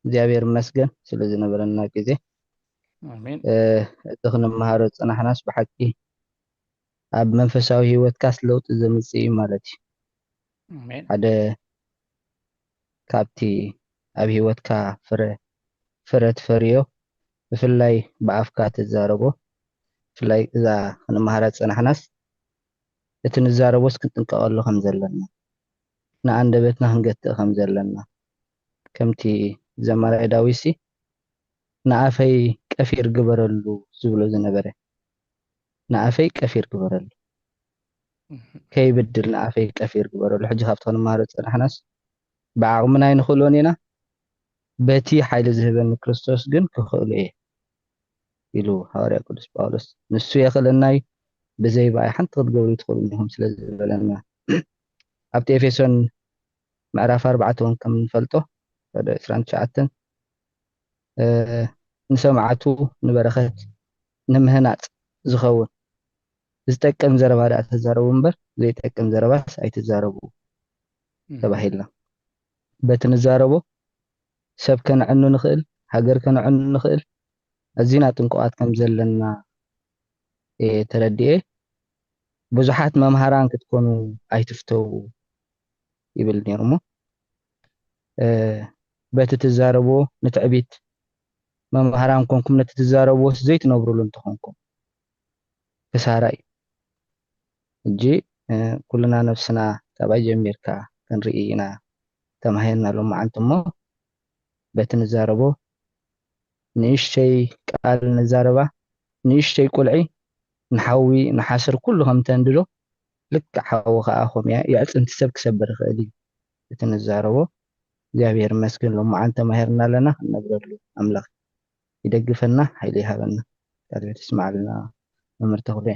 እግዚኣብሔር ይመስገን ስለ ዝነበረና ግዜ። ኣሜን። እ፣ እቲ ክንመሃሮ ዝጸናሕናስ ብሓቂ ኣብ መንፈሳዊ ህይወትካስ ለውጢ ዘምጽእ እዩ ማለት እዩ። ኣሜን። ሓደ ካብቲ ኣብ ህይወትካ ፍረ ፍረ ትፈርዮ፣ ብፍላይ ብኣፍካ ትዛረቦ፣ ብፍላይ እዛ ክንመሃራ ዝጸናሕናስ እቲ ንዛረቦስ ክንጥንቀቐሉ ከም ዘለና፣ ንኣንደበትና ክንገትእ ከም ዘለና፣ ከምቲ ዘማራይ ዳዊትሲ ንኣፈይ ቀፊር ግበረሉ ዝብሎ ዝነበረ፣ ንኣፈይ ቀፊር ግበረሉ፣ ከይብድል ንኣፈይ ቀፊር ግበረሉ። ሕጂ ካብቲ ክንመሃሮ ዝጸናሕናስ ብዓቕምና ኣይንኽእሎን ኢና፣ በቲ ሓይሊ ዝህበኒ ክርስቶስ ግን ክኽእሎ እየ ኢሉ ሃዋርያ ቅዱስ ጳውሎስ። ንሱ የኽእለና እዩ፣ ብዘይ ብኣይ ሓንቲ ክትገብሩ ኣይትኽእሉን ኢኹም ስለ ዝበለና። ኣብቲ ኤፌሶን ምዕራፍ ኣርባዕተ እውን ከም እንፈልጦ ወደ ዕስራን ትሽዓተን እ፣ ንሰማዕቱ ንበረኸት ንምህናጽ ዝኸውን ዝጠቅም ዘረባ ደኣ ተዛረቡ እምበር ዘይጠቅም ዘረባስ ኣይትዛረቡ እም። ተባሂልና። በቲ ንዛረቦ ሰብ ከነዕኑ ንኽእል፣ ሃገር ከነዕኑ ንኽእል፣ ኣዚና ጥንቁቓት ከም ዘለና እየ ተረዲኤ። ብዙሓት መምሃራን ክትኮኑ ኣይትፍተዉ ይብል ነይሩ እሞ፣ እ፣ በቲ ትዛረብዎ ንትዕቢት መምሃራን ኮንኩም ነቲ ትዛረብዎስ ዘይትነብሩሉ እንተኾንኩም ክሳራ እዩ። ሕጂ፣ እ፣ ኩልና ነብስና ካባይ ጀሚርካ ክንርኢ ኢና ተማሂርና ሎመዓንቲ እሞ፣ በቲ ንዛረቦ ንእሽተይ ቃል ንዛረባ፣ ንእሽተይ ቁልዒ ንሓዊ ንሓሰር ኩሉ ከም ተንድዶ፣ ልክዕ ሓዊ ከኣ ከምኡ እያ፣ የዕጽምቲ ሰብ ክሰብር ይኽእል እዩ። እቲ ንዛረቦ እግዚኣብሔር ይመስገን ሎመዓንቲ ተማሂርና ኣለና፣ ክንነብረሉ ኣምላኽ ይደግፈና፣ ሓይሊ ይሃበና። ቃል ቤት ይስማዓልና መምህር ተኽሌ።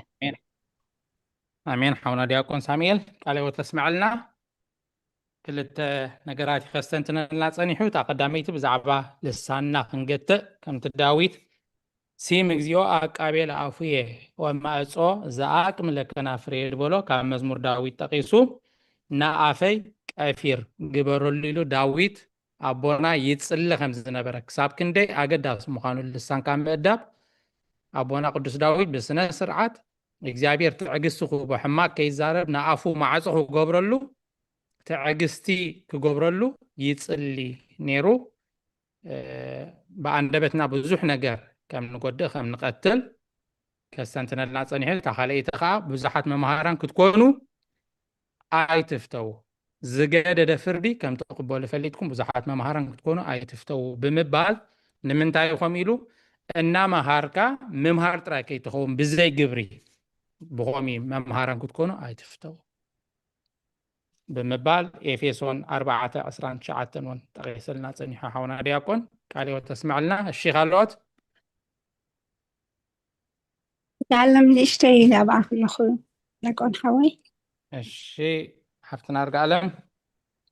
ኣሜን። ሓውና ዲያቆን ሳሙኤል ቃለ ሕይወት ተስምዐልና። ክልተ ነገራት ከስተንትነልና ጸኒሑ። እታ ቀዳመይቲ ብዛዕባ ልሳንና ክንገትእ፣ ከምቲ ዳዊት ሲም እግዚኦ አቃቤ ለአፉየ ወማዕጾ ዘአቅም ለከናፍሬ ዝበሎ ካብ መዝሙር ዳዊት ጠቒሱ፣ ንኣፈይ ቀፊር ግበረሉ ኢሉ ዳዊት ኣቦና ይጽሊ ከም ዝነበረ፣ ክሳብ ክንደይ ኣገዳሲ ምዃኑ ልሳንካ ምእዳብ ኣቦና ቅዱስ ዳዊት ብስነ ስርዓት እግዚኣብሔር ትዕግስቲ ክህቦ፣ ሕማቅ ከይዛረብ ንኣፉ ማዕጾ ክገብረሉ ትዕግስቲ ክገብረሉ ይጽሊ ነይሩ። እ፣ ብኣንደበትና ብዙሕ ነገር ከም ንጎድእ ከም ንቐትል ከስተንትነልና ጸኒሑ። እታ ካልኣይቲ ኸኣ ብዙሓት መምሃራን ክትኮኑ ኣይትፍተዉ። ዝገደደ ፍርዲ ከም ትቕበሉ ፈሊጥኩም ብዙሓት መምሃራን ክትኮኑ ኣይትፍተዉ ብምባል ንምንታይ እዩ ከምኡ ኢሉ? እናመሃርካ ምምሃር ጥራይ ከይትኸውን ብዘይ ግብሪ ብኸምኡ መምሃራን ክትኮኑ ኣይትፍተው ብምባል ኤፌሶን ኣርባዕተ ዕስራን ትሽዓተን እውን ጠቒስልና ጸኒሑ ሓውና ዲያቆን። ቃለ ሕይወት ተስምዐልና። እሺ፣ ካልኦት? ዳለም ንእሽተይ ኢለ ኣብኣ ከለኹ ዲያቆን ሓወይ። እሺ፣ ሓፍትና እርጋለም።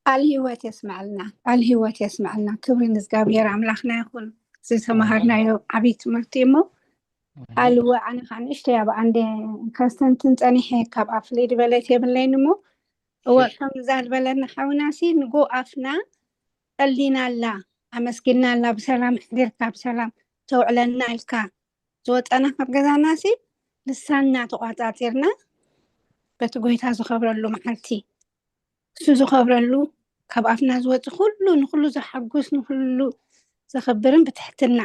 ቃል ህይወት የስምዐልና፣ ቃል ህይወት የስምዐልና። ክብሪ ንእግዚኣብሔር ኣምላኽና ይኹን። ዝተምሃርናዮ ዓብዪ ትምህርቲ እሞ፣ ኣልወ ኣነ ከዓ ንእሽተይ ኣብ ኣንደ ከስተንትን ጸኒሐ ካብ ኣፍሊ ድበለት የብለይን እሞ፣ እወ፣ ከምዛ ዝበለና ሓውናሲ ንጎ ኣፍና ጸሊናላ፣ ኣመስጊናላ፣ ብሰላም ሕዲርካ ብሰላም ተውዕለና ኢልካ ዝወፀና ካብ ገዛናሲ ልሳንና ተቋጻጺርና በቲ ጎይታ ዝኸብረሉ መዓልቲ፣ እሱ ዝኸብረሉ፣ ካብ ኣፍና ዝወጽእ ኩሉ ንኹሉ ዘሐጉስ፣ ንኹሉ ዘኽብርን ብትሕትና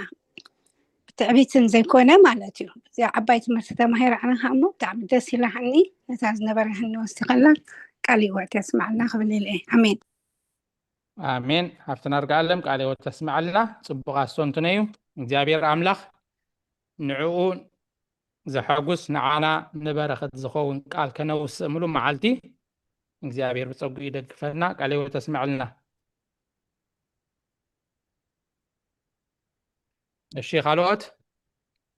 ብትዕቢትን ዘይኮነ ማለት እዩ። እዚኣ ዓባይ ትምህርቲ ተማሂረ ኣነ ከዓ እሞ ብጣዕሚ ደስ ኢላሃኒ። ነታ ዝነበረሃኒ ወሲኸላ። ቃል ህይወት የስምዓልና ክብል ኢለ እየ። ኣሜን። ኣሜን። ሓፍትና እርጋለም ቃለ ህይወት ተስምዓልና። ጽቡቕ ኣስተንትኖ እዩ። እግዚኣብሔር ኣምላኽ ንዕኡ ዘሐጉስ ንዓና ንበረኸት ዝኸውን ቃል ከነውስእ ምሉ መዓልቲ እግዚኣብሔር ብጸጉ ይደግፈና። ቃለ ህይወት ተስምዓልና። እሺ፣ ካልኦት?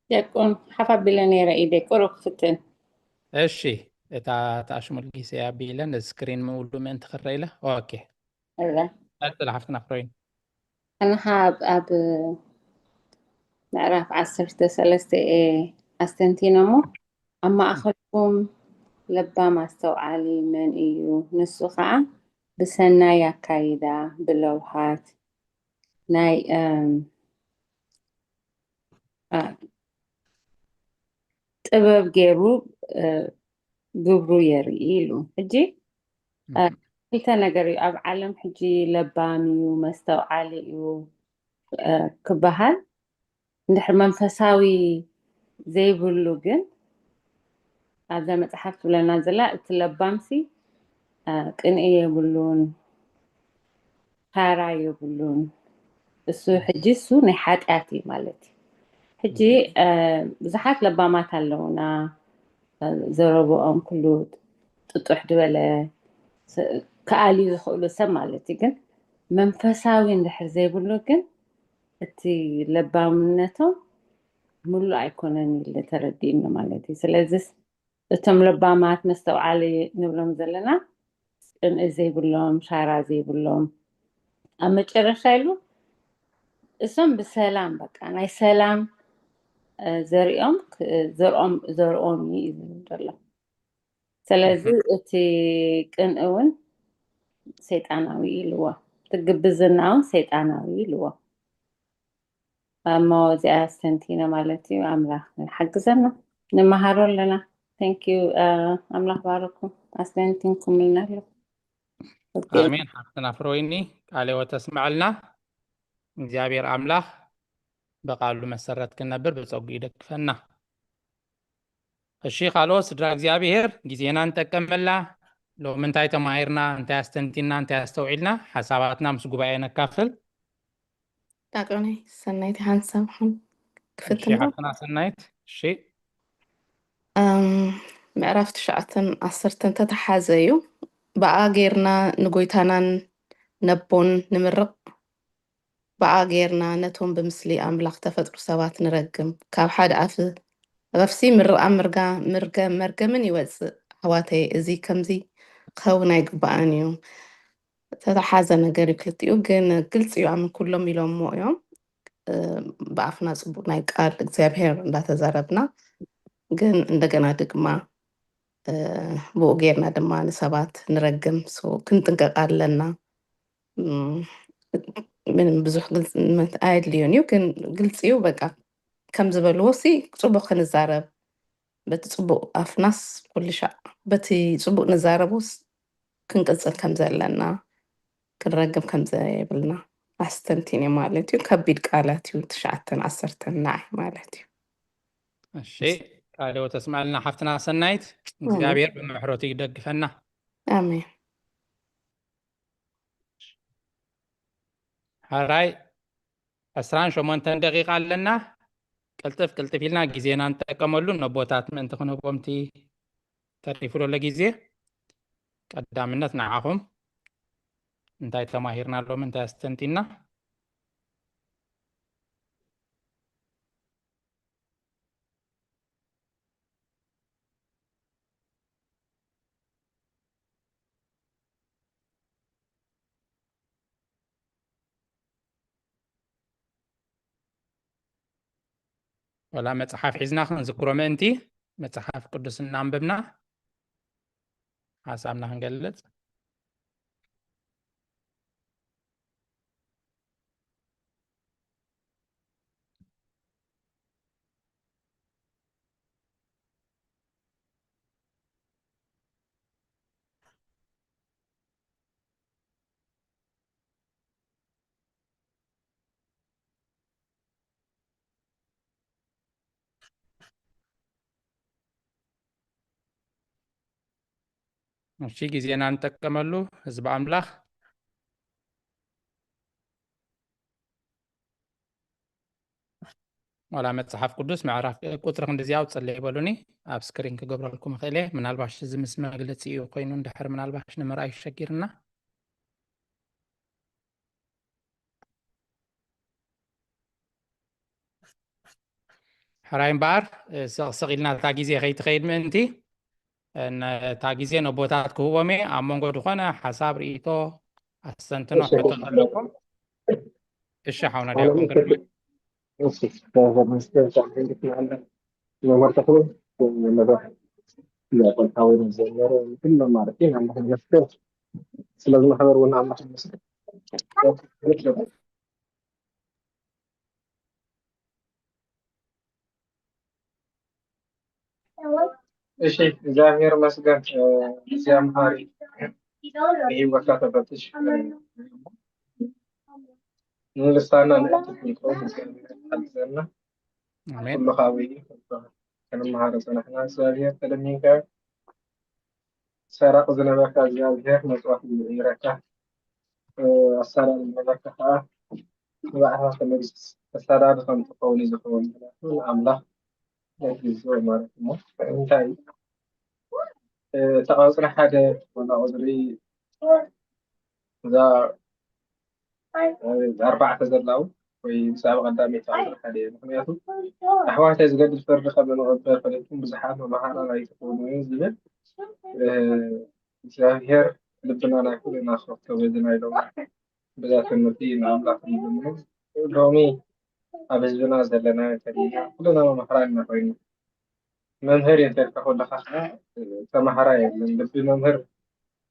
ደቁን ሓፍ ኣቢለ ነይረ ኢደይ ቁሩብ ክፍትን። እሺ፣ እታ ተኣሽሙል ጊሴ ኣቢለን ስክሪን ምውሉ ምእንቲ ክረ ኢለ። ኦኬ። እረ። ቀጥል ሓፍትና ፍሮይን። ኣነ ኸዓ ኣብ፣ ኣብ ምዕራፍ ዓሰርተ ሰለስተ እየ ኣስተንቲነ እሞ፣ ኣብ ማእኸልኩም ለባም ኣስተውዓሊ መን እዩ? ንሱ ኸዓ ብሰናይ ኣካይዳ፣ ብለውሃት ናይ፣ እም፣ አ፣ ጥበብ ገይሩ፣ እ፣ ግብሩ የርኢ ኢሉ። ሕጂ፣ እ፣ እም። ክልተ ነገር እዩ። ኣብ ዓለም ሕጂ ለባም እዩ፣ መስተውዓሊ እዩ፣ እ፣ ክበሃል። እንድሕር መንፈሳዊ ዘይብሉ ግን፣ ኣብዛ መጽሓፍ ትብለና ዘላ፣ እቲ ለባምሲ፣ እ፣ ቅንኢ የብሉን፣ ታራ የብሉን። እሱ ሕጂ እሱ ናይ ሓጢኣት እዩ ማለት እዩ። ሕጂ፣ እ፣ ብዙሓት ለባማት ኣለውና፣ እ፣ ዘረብኦም ኩሉ ጥጡሕ ዝበለ፣ ስ-፣ ክኣልዩ ዝኽእሉ ሰብ ማለት እዩ። ግን መንፈሳዊ እንድሕር ዘይብሉ ግን፣ እቲ ለባምነቶም ምሉእ ኣይኮነን ኢሉ ተረዲእኒ ማለት እዩ። ስለዚስ እቶም ለባማት መስተውዓሊ ንብሎም ዘለና፣ ቅንኢ ዘይብሎም፣ ሻራ ዘይብሎም፣ ኣብ መጨረሻ ኢሉ እሶም ብሰላም፣ በቃ ናይ ሰላም፣ እ፣ ዘሪኦም ክ-፣ ዘርኦም፣ ዘርኦም እዩ ዝብል ዘሎ። ስለዚ እም። እቲ ቅንኢ እውን ሰይጣናዊ ኢልዎ፣ እቲ ግብዝና እውን ሰይጣናዊ ኢልዎ። እሞ እዚኣ ኣስተንቲነ ማለት እዩ። ኣምላኽ ሓግዘና፣ ንመሃሮ ኣለና። Thank you፣ እ፣ ኣምላኽ ባረኩም። ኣስተንቲንኩምልና ኣሎ። ኣሜን። ሓፍትና ፍሮይኒ ቃለ ህይወት ተስምዐልና። እግዚኣብሔር ኣምላኽ ብቃሉ መሰረት ክንነብር ብጸጉ ይደግፈና። እሺ፣ ካልኦት ስድራ እግዚኣብሔር፣ ግዜና ንጠቀመላ። ሎሚ እንታይ ተማሂርና፣ እንታይ ኣስተንቲና፣ እንታይ ኣስተውዒልና፣ ሓሳባትና ምስ ጉባኤ ነካፍል። ዳቆነይ ሰናይት፣ ሓንሳብ ሓን ክፍትን እሺ፣ ዶ? ሓፍትና ሰናይት። እሺ። እም፣ ምዕራፍ ትሽዓተን ዓሰርተን ተተሓዘ እዩ። ብኣ ጌርና ንጎይታናን ነቦን ንምርቕ፣ ብኣ ጌርና ነቶም ብምስሊ ኣምላኽ ተፈጥሩ ሰባት ንረግም። ካብ ሓደ ኣፍ፣ ኣፍሲ ምርቓ ምርጋ-፣ ምርገ-፣ መርገምን ይወጽእ። ኣሕዋተይ፣ እዚ ከምዚ ክኸውን ኣይግባእን እዩ። ዝተተሓዘ ነገር እዩ ክልቲኡ፣ ግን ግልፂ እዩ። ኣምን ኩሎም ኢሎሞ እዮም። እ፣ ብኣፍና ፅቡቅ ናይ ቃል እግዚኣብሔር እንዳተዛረብና፣ ግን እንደገና ድማ፣ እ፣ ብኡ ጌርና ድማ ንሰባት ንረግም። ሶ፣ ክንጥንቀቅ ኣለና። እም፣ ምንም ብዙሕ ግልፅነት ኣየድልዮን እዩ፣ ግን ግልፂ እዩ። በቃ፣ ከም ዝበልዎ ሲ፣ ፅቡቅ ክንዛረብ፣ በቲ ፅቡቅ ኣፍናስ ኩሉ ሻዕ በቲ ፅቡቅ ንዛረቦስ ክንቅፅል ከም ዘለና፣ ክንረግም ከም ዘይብልና ኣስተንቲን እዩ ማለት እዩ። ከቢድ ቃላት እዩ፣ ትሽዓተን ዓሰርተን ንዓይ ማለት እዩ። እሺ፣ ቃለ ህይወት ተስምዐልና ሓፍትና ሰናይት። እግዚኣብሔር ብምሕረቱ ይደግፈና። ኣሜን። ሕራይ፣ ዕስራን ሸሞንተን ደቂቃ ኣለና። ቅልጥፍ ቅልጥፍ ኢልና ግዜና ንጠቀመሉ፣ ነቦታት ምእንቲ ክንህቦም እቲ ተሪፉ ዘሎ ግዜ ቀዳምነት ንዓኹም። እንታይ ተማሂርና ሎሚ፣ እንታይ ኣስተንቲና? ወላ መጽሓፍ ሒዝና ክንዝክሮ ምእንቲ፣ መጽሓፍ ቅዱስ እናንበብና ሓሳብና ክንገልጽ። እሺ፣ ግዜና ንጠቀመሉ ህዝቢ ኣምላኽ። ዋላ መጽሓፍ ቅዱስ ምዕራፍ ቁጽሪ ክንድዚ ኣውጽለይ በሉኒ፣ ኣብ ስክሪን ክገብረልኩም እኽእል እየ። ምናልባሽ እዚ ምስ መግለጺ እዩ ኮይኑ እንድሕር ምናልባሽ ንምርኣይ ሸጊርና። ሕራይ እምበኣር፣ ስቕስቕ ኢልና እታ ግዜ ከይትኸይድ ምእንቲ፣ ነታ ግዜ ነቦታት ክህቦም እየ። ኣብ መንጎ ዝኾነ ሓሳብ፣ ርእይቶ፣ ኣስተንትኖ፣ እሺ። ሕቶ ዘለኩም፣ እሺ፣ ሓውና ኣነ ዲያቆን ግርማ። እሺ፣ መምህር ተኽሉ፣ መምህር ዲያቆን ሓወይ ዘመረ፣ ኩሎም ማለት እዩ። ኣምላኽ ይመስገን። ስለዚ ማሕበር እውን ኣምላኽ ይመስገን። እሺ፣ እግዚኣብሔር ይመስገን። እ፣ እግዚኣብሔር መሃሪ፣ ብህይወትካ ተፈትሽ፣ እ፣ ንልሳና ንእትፍልጦ እግዚኣብሔር ይሓግዘና። ኣሜን። ኩሉ ካብኡ እዩ። ክንመሃር ዝጸናሕና እግዚኣብሔር ተለሚንካ፣ ሰራቂ ዝነበርካ እግዚኣብሔር መጽዋት ይረካ። እ፣ ኣሳዳዲ ዝነበርካ ከዓ ንባዕልኻ ተመሊስ ተሳዳዲ ከም ትኸውን እዩ ዝኸውን። ምክንያቱ ንኣምላኽ የግዝኦ ማለት እሞ እንታይ እዩ? እ፣ እታ ቁጽሪ ሓደ ወላ ቁጽሪ እዛ፣ እ፣ ኣርባዕተ ዘላ እውን ወይ ብዛዕባ ቀዳመይቲ ቁጽሪ ሓደ እዩ። ምክንያቱ ኣሕዋተይ ዝገድድ ፍርዲ ከም እንቕበል ፈሊጥኩም ብዙሓት መማህራን ኣይትኾኑ እዮም ዝብል፣ እ፣ እግዚኣብሔር ልብና ናይ ኩልና ክኸፍቶ በዚ ናይ ሎሚ በዛ ትምህርቲ ንኣምላኽ ንልምኖ። ሎሚ ኣብ ህዝብና ዘለና ተሪና ኩልና መማህራን ኢና ኮይና። መምህር እንተልካ ከለኻ ከዓ ተማሃራይ የለን። ልቢ መምህር፣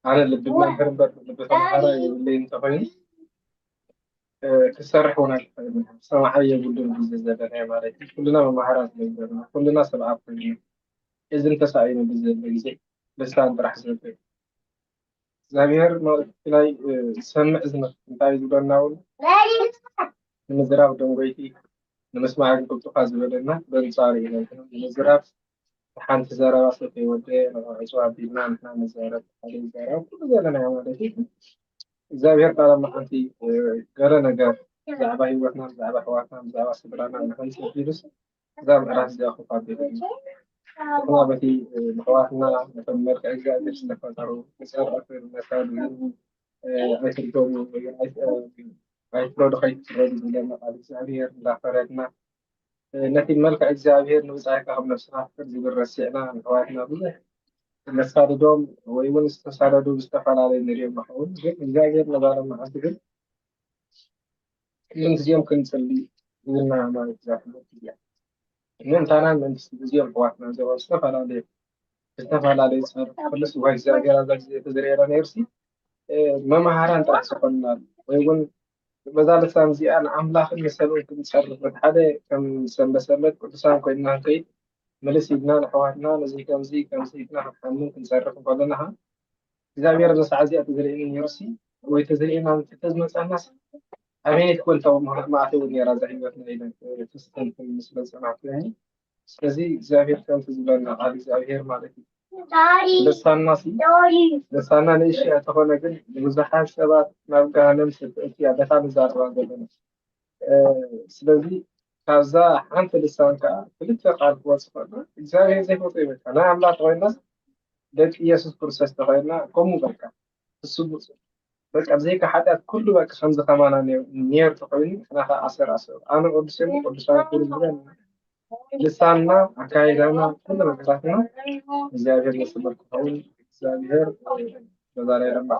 ኣነ ልቢ መምህር እምበር ልቢ ተማሃራይ የብለይ እንተኾይኑ፣ እ፣ ክሰርሕ እውን ኣይክእልን። ሰማዓይ የብሉን ግዜ ዘለናዮ ማለት እዩ። ኩልና መማህራን ስለ ዘለና፣ ኩልና ሰብ ኣፍ ኮይና። እዝን ተሳኢኑ ብዘሎ ግዜ ልሳን ጥራሕ ዝነብር። እግዚኣብሔር ማለት ናይ፣ እ፣ ዝሰምዕ ዝመስል እንታይ ዝብለና እውን ንምዝራብ ደንጎይቲ ንምስማዕ ግን ቅልጡፋ ዝበለና በንጻሩ ኢና። ንምዝራብ ሓንቲ ዘረባ ስለ ከይወደየ ንዕጹ ኣቢልና ንሕና ንዛረብ፣ ሓደ ይዛረብ፣ ኩሉ ዘለናዮ ማለት እዩ። እግዚኣብሔር ቃል ኣብ ሓንቲ፣ እ፣ ገለ ነገር ብዛዕባ ህይወትና፣ ብዛዕባ ኣሕዋትና፣ ብዛዕባ ስድራና ንኸንጽብ ኢሉስ እዛ ምዕራፍ እዚኣ ክፋ ኣቢሉ እዩ። ንሕና በቲ፣ እ፣ ንኣሕዋትና ነቶም መልክዕ እግዚኣብሔር ዝተፈጠሩ ንጸርፍ ነሳዱ፣ እ፣ ኣይትርገሙ ወይ ኣይ-፣ እ፣ ኣይትፍረዱ ከይትፍረዱ ዝብለና ቃል እግዚኣብሔር እንዳፈረድና፣ እ፣ ነቲ መልክዕ እግዚኣብሔር ንብጻይካ ከም ነብስኻ ፍቅር ዝብል ረሲዕና ንኣሕዋትና ብዙሕ ነሳድዶም ወይ እውን ዝተሳደዱ ብዝተፈላለዩ ንሪኦም ንኸውን። ግን እግዚኣብሔር ነባሪ መዓልቲ ግን ምንግዜም ክንጽሊ ይብልና ማለት እዛ ትምህርቲ እዚኣ። ምእንታና ምእንቲ ግዜም ኣሕዋትና ዘበ ዝተፈላለዩ፣ ዝተፈላለዩ ጸር-፣ ኩሉስ ወይ እግዚኣብሔር ኣብዛ ግዜ ተዝርእየና ነይሩሲ፣ እ፣ መማሃራን ጥራሕ ዝኾንና ወይ እውን በዛ ልሳን እዚኣ ንኣምላኽን ንሰብን ክንጸርፍ፣ በቲ ሓደ ከም ሰንበሰለት ቅዱሳን ኮይንና ንኸይድ፣ ምልስ ኢልና ንኣሕዋትና ነዚ ከምዚ፣ ከምዚ ኢልና ክንሓምን ክንጸርፍ እንከለና ኸዓ፣ እግዚኣብሔር ነዛ ሰዓት እዚኣ ተዝርእየኒ ነይሩሲ፣ ወይ ተዝርእየና እንተዝመጸናስ፣ ኣበየነይቲ ኮን እታ መ-፣ መኣተዊ ነይራ እዛ ህይወትና ኢለ፣ እ፣ ተስተንትን ምስ መጸናት። ስለዚ እግዚኣብሔር ከምቲ ዝብለና ቃል እግዚኣብሔር ማለት እዩ። ልሳንና ሲ፣ ልሳንና ንእሽቶ እንተኾነ ግን ንብዙሓት ሰባት ናብ ገሃነም ትእቲ እያ፣ በታ ንዛረባ ዘለና። እ፣ ስለዚ ካብዛ ሓንቲ ልሳን ከዓ ክልተ ቃል ክወጽእ ከሎ እግዚኣብሔር ዘይፈልጦ ይበልካ። ናይ ኣምላኽ ኮይናስ ደቂ ኢየሱስ ክርስቶስ ተኾይንና፣ ከምኡ በቃ፣ እሱ ብፁዕ። በቃ፣ ብዘይካ ሓጢኣት ኩሉ በቃ ከምዚ ከማና ነይሩ፣ ነይሩ ተኾይኑ፣ ንሕና ኸዓ ኣሰር ኣሰር። ኣነ ቅዱስ እየ፣ ቅዱሳን ኩሉ ዝብለን፣ ልሳንና፣ ኣካይዳና፣ ኩሉ ነገራትና እግዚኣብሔር ዘስመር ክኸውን፣ እግዚኣብሔር በዛ ናይ ረባ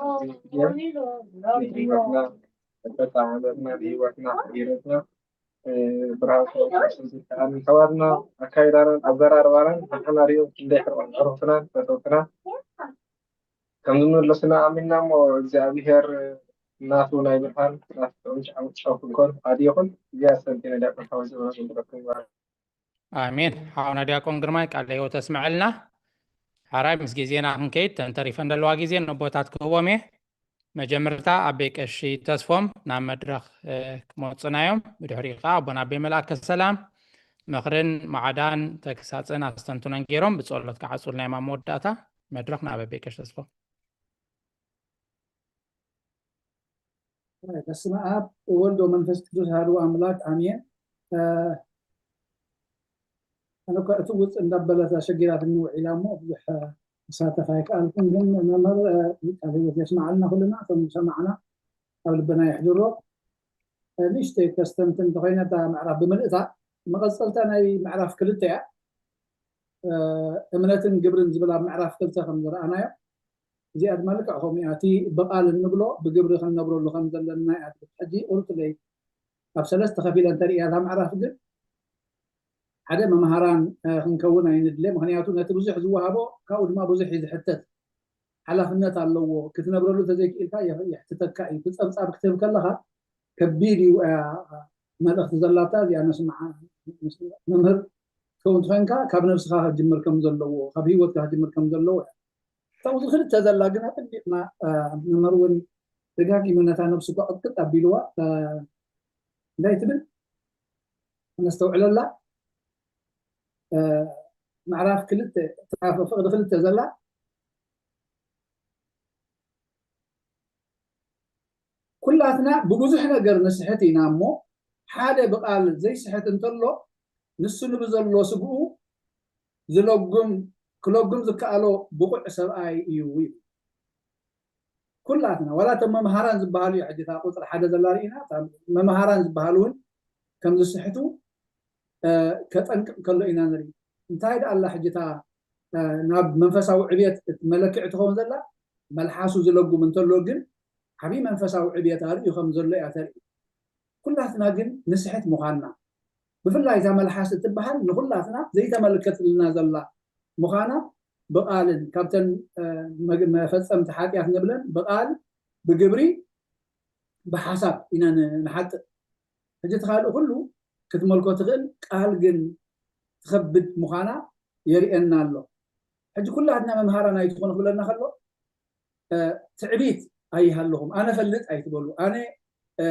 ንህይወትና፣ በታ ዓመትና፣ ንህይወትና፣ ንህይወትና፣ እ፣ ብርሃን ክወጽእ ዝከኣል፣ ንሕዋትና፣ ኣካይዳናን ኣዘራርባናን፣ ንሕና ሪኦ ክንደይ ሕርቕ-፣ ሕሩኽትናን ፈተውትና ከም ዝመለሱና ኣሚንና እሞ፣ እግዚኣብሔር ናቱ ናይ ብርሃን፣ ናቱ ጥዑም ጨው፣ ጨው ክንኮን ኣድየኹን። እግዚኣብሔር ሰንቲነ ዲያቆን ሓወይ ዘመና ዘንብረኩም ይባርክ። ኣሜን። ሓውና ዲያቆን ግርማይ ቃለ ሕይወት ተስምዐልና። ሓራይ ምስ ግዜና ክንከይድ፣ ተንተሪፈን ዘለዋ ግዜ ነቦታት ክህቦም እየ። መጀመርታ ኣቤ ቀሺ ተስፎም ናብ መድረኽ፣ እ፣ ክመጹና እዮም። ብድሕሪኡ ከኣ ኣቦና ኣቤ መልኣከ ሰላም ምኽርን ማዕዳን ተግሳጽን ኣስተንትኖን ገይሮም ብጸሎት ክዓጹልና እዮም ኣብ መወዳእታ። መድረኽ ናብ ኣቤ ቀሺ ተስፎም። በስመ አብ ወወልድ ወመንፈስ ቅዱስ አሐዱ አምላክ አሜን። እ፣ ኣነ እኳ እቲ ውፅእ እንዳበለት ኣሸጊራትኒ ውዒላ እሞ ብዙሕ፣ እ፣ ክሳተፍ ኣይከኣልኩን። ግን መምህር፣ እ፣ ቃለ ህይወት የስምዓልና፣ ኩልና እቶም ዝሰማዕና ኣብ ልብና የሕድሮ። እ፣ ንእሽተይ ከስተንትን እንተኾይነ እታ ምዕራፍ ብምልእታ፣ መቐፀልታ ናይ ምዕራፍ ክልተ እያ። እ፣ እምነትን ግብርን ዝብል ኣብ ምዕራፍ ክልተ ከም ዝረኣናዮ፣ እዚኣ ድማ ልክዕ ከምኡ እያ። እቲ ብቓል እንብሎ ብግብሪ ክንነብረሉ ከም ዘለና እያ ትብል። ሕጂ ቁርጥለይ ኣብ ሰለስተ ከፊለ እንተርእያ እታ ምዕራፍ ግን ሓደ መምሃራን፣ እ፣ ክንከውን ኣይንድለ። ምኽንያቱ ነቲ ብዙሕ ዝወሃቦ ካብኡ ድማ ብዙሕ እዩ ዝሕተት። ሓላፍነት ኣለዎ። ክትነብረሉ እንተዘይክኢልካ የሕ-፣ የሕትተካ እዩ። እቲ ጸብጻብ ክትህብ ከለኻ ከቢድ እዩ፣ እ፣ መልእኽቲ ዘላታ እዚኣ ነስምዓ። መምህር ትኸውን ትኾይንካ ካብ ነብስኻ ክጅምር ከም ዘለዎ፣ ካብ ህይወትካ ክጅምር ከም ዘለዎ እያ። እታ ቁጽሪ ክልተ ዘላ ግን ኣጸቢቕና፣ እ፣ መምህር እውን ደጋጊሙ ነታ ነብሱ እኳ ቅጥቅጥ ኣቢልዋ፣ እ፣ እንታይ ትብል? ነስተውዕለላ። እ፣ ምዕራፍ ክልተ፣ እታ ፍቕዲ ክልተ ዘላ፣ ኩላትና ብብዙሕ ነገር ንስሕት ኢና እሞ፣ ሓደ ብቓል ዘይስሕት እንተሎ፣ ንሱ ንብዘሎ ስግኡ ዝለጉም፣ ክለጉም ዝከኣሎ ብቑዕ ሰብኣይ እዩ ይብል። ኩላትና፣ ዋላ እቶም መምሃራን ዝበሃሉ እዩ፣ ሕጂ እታ ቁፅሪ ሓደ ዘላ ርኢና፣ እታ መምሃራን ዝበሃሉ እውን ከም ዝስሕቱ፣ እ፣ ከጠንቅቕ ከሎ ኢና ንርኢ። እንታይ ደኣ ኣላ ሕጂ እታ፣ እ፣ ናብ መንፈሳዊ ዕብየት መለክዒ ትኸውን ዘላ? መልሓሱ ዝለጉም እንተሎ ግን ዓብዪ መንፈሳዊ ዕብየት ኣርእዩ ከም ዘሎ እያ ተርኢ። ኩላትና ግን ንስሕት ምዃንና፣ ብፍላይ እዛ መልሓስ እትበሃል ንኹላትና ዘይተመልከትልና ዘላ ምዃና ብቓልን ካብተን፣ እ፣ መግ-፣ መፈጸምቲ ሓጢኣት ንብለን ብቓል፣ ብግብሪ፣ ብሓሳብ ኢና ን-፣ ንሓጥእ። ሕጂ እቲ ካልእ ኩሉ ክትመልኮ ትኽእል፣ ቃል ግን ትኸብድ ምዃና የርእየና ኣሎ። ሕጂ ኩላትና መምሃራን ኣይትኾኑ ክብለና ከሎ፣ እ፣ ትዕቢት ኣይሃልኹም፣ ኣነ ፈልጥ ኣይትበሉ፣ ኣነ፣ እ፣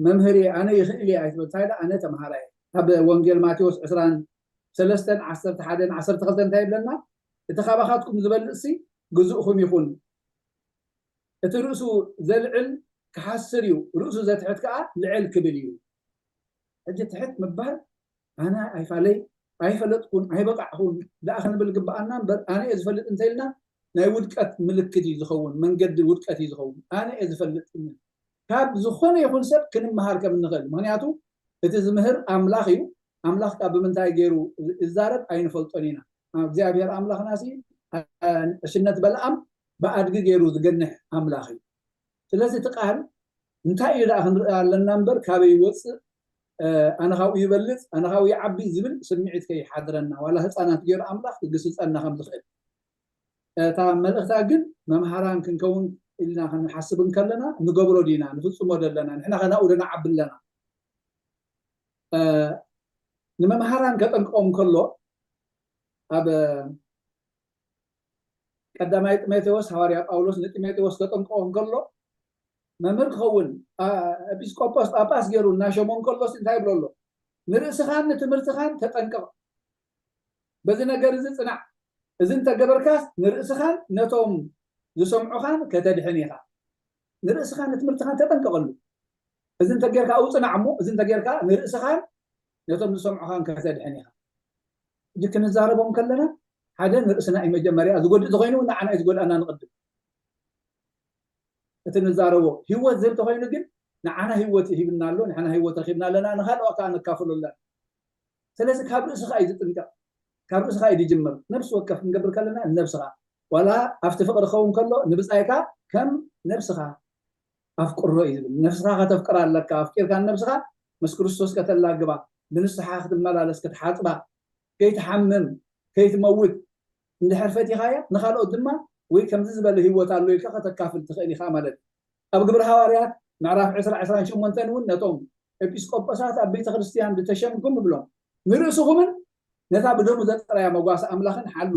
መምህር እየ፣ ኣነ ይኽእል እየ ኣይትበሉ። እንታይ ደኣ፣ ኣነ ተምሃራይ እየ። ኣብ ወንጌል ማቴዎስ ዕስራን ሰለስተን ዓሰርተ ሓደን ዓሰርተ ክልተን እንታይ ይብለና? እቲ ካባኻትኩም ዝበልጽሲ ግዙእኹም ይኹን። እቲ ርእሱ ዘልዕል ክሓስር እዩ፣ ርእሱ ዘትሕት ከኣ ልዕል ክብል እዩ። ሕጂ ትሕት ምባል፣ ኣነ ኣይፋለይ፣ ኣይፈለጥኩን፣ ኣይበቃዕኹን ደኣ ክንብል ግብኣና እምበር፣ ኣነ እየ ዝፈልጥ እንተኢልና ናይ ውድቀት ምልክት እዩ ዝኸውን፣ መንገዲ ውድቀት እዩ ዝኸውን። ኣነ እየ ዝፈልጥ እንብል። ካብ ዝኾነ ይኹን ሰብ ክንመሃር ከም እንኽእል፣ ምኽንያቱ እቲ ዝምህር ኣምላኽ እዩ። ኣምላኽ ካብ ብምንታይ ገይሩ ይዛረብ ኣይንፈልጦን ኢና። እግዚኣብሔር ኣምላኽናሲ፣ እ፣ ዕሽነት በለዓም ብኣድጊ ገይሩ ዝገንሕ ኣምላኽ እዩ። ስለዚ እቲ ቃል እንታይ እዩ ደኣ ክንርኢ ኣለና እምበር፣ ካበይ ይወፅእ፣ እ፣ ኣነ ካብኡ ይበልፅ፣ ኣነ ካብኡ ይዓቢ ዝብል ስምዒት ከይሓድረና፣ ዋላ ህፃናት ገይሩ ኣምላኽ ክግስፀና ከም ዝኽእል። እታ መልእኽታ ግን መምሃራን ክንከውን ኢልና ክንሓስብ እንከለና ንገብሮ ዲና፣ ንፍፅሞ ደለና፣ ንሕና ከ ናብኡ ዶ ንዓቢ ኣለና? እ፣ ንመምሃራን ከጠንቅቖም ከሎ፣ ኣብ ቀዳማይ ጢሞቴዎስ ሃዋርያ ጳውሎስ ንጢሞቴዎስ ከጠንቅቖ እንከሎ፣ መምህር ክኸውን፣ ኣ-፣ ኤጲስቆጶስ፣ ጳጳስ ገይሩ እናሸሞ እንከሎስ እንታይ ይብሎ ኣሎ? ንርእስኻን ንትምህርትኻን ተጠንቀቕ። በዚ ነገር እዚ ጽናዕ። እዚ እንተገበርካስ ንርእስኻን ነቶም ዝሰምዑኻን ከተድሕን ኢኻ። ንርእስኻን ንትምህርትኻን ተጠንቀቐሉ። እዚ እንተጌርካ ኣብኡ ጽናዕ እሞ፣ እዚ እንተጌርካ ንርእስኻን ነቶም ዝሰምዑኻን ከተድሕን ኢኻ። ሕጂ ክንዛረቦም ከለና፣ ሓደ ንርእስና እዩ መጀመርያ ዝጎድእ ተኮይኑ ንዓና እዩ ዝጎድኣና ንቅድም። እቲ ንዛረቦ ህይወት ዝህብ ተኮይኑ ግን ንዓና ህይወት ሂብና ኣሎ፣ ንሕና ህይወት ረኪብና ኣለና፣ ንካልኦ ከዓ ነካፍሎ ኣለና። ስለዚ ካብ ርእስኻ እዩ ዝጥንቀቕ፣ ካብ ርእስኻ እዩ ዝጅምር። ነብሲ ወከፍ ክንገብር ከለና ነብስኻ ዋላ ኣብቲ ፍቅሪ ክኸውን ከሎ ንብጻይካ ከም ነብስኻ ኣፍቅሮ እዩ ዝብል። ነብስኻ ከተፍቅራ ኣለካ። ኣፍቂርካ ነብስኻ ምስ ክርስቶስ ከተላግባ፣ ብንስሓ ክትመላለስ፣ ክትሓጽባ፣ ከይትሓምም፣ ከይትመውት እንድሕር ፈቲኻያ ንኻልኦት ድማ ወይ ከምዚ ዝበለ ህይወት ኣሎ ኢልካ ከተካፍል ትኽእል ኢኻ ማለት እዩ። ኣብ ግብሪ ሃዋርያት ምዕራፍ ዕስራ ዕስራን ሸሞንተን እውን ነቶም ኤጲስቆጶሳት ኣብ ቤተ ክርስቲያን ዝተሸምኩም ይብሎም፣ ንርእስኹምን ነታ ብደሙ ዘጥረያ መጓሰ ኣምላኽን ሓልዉ።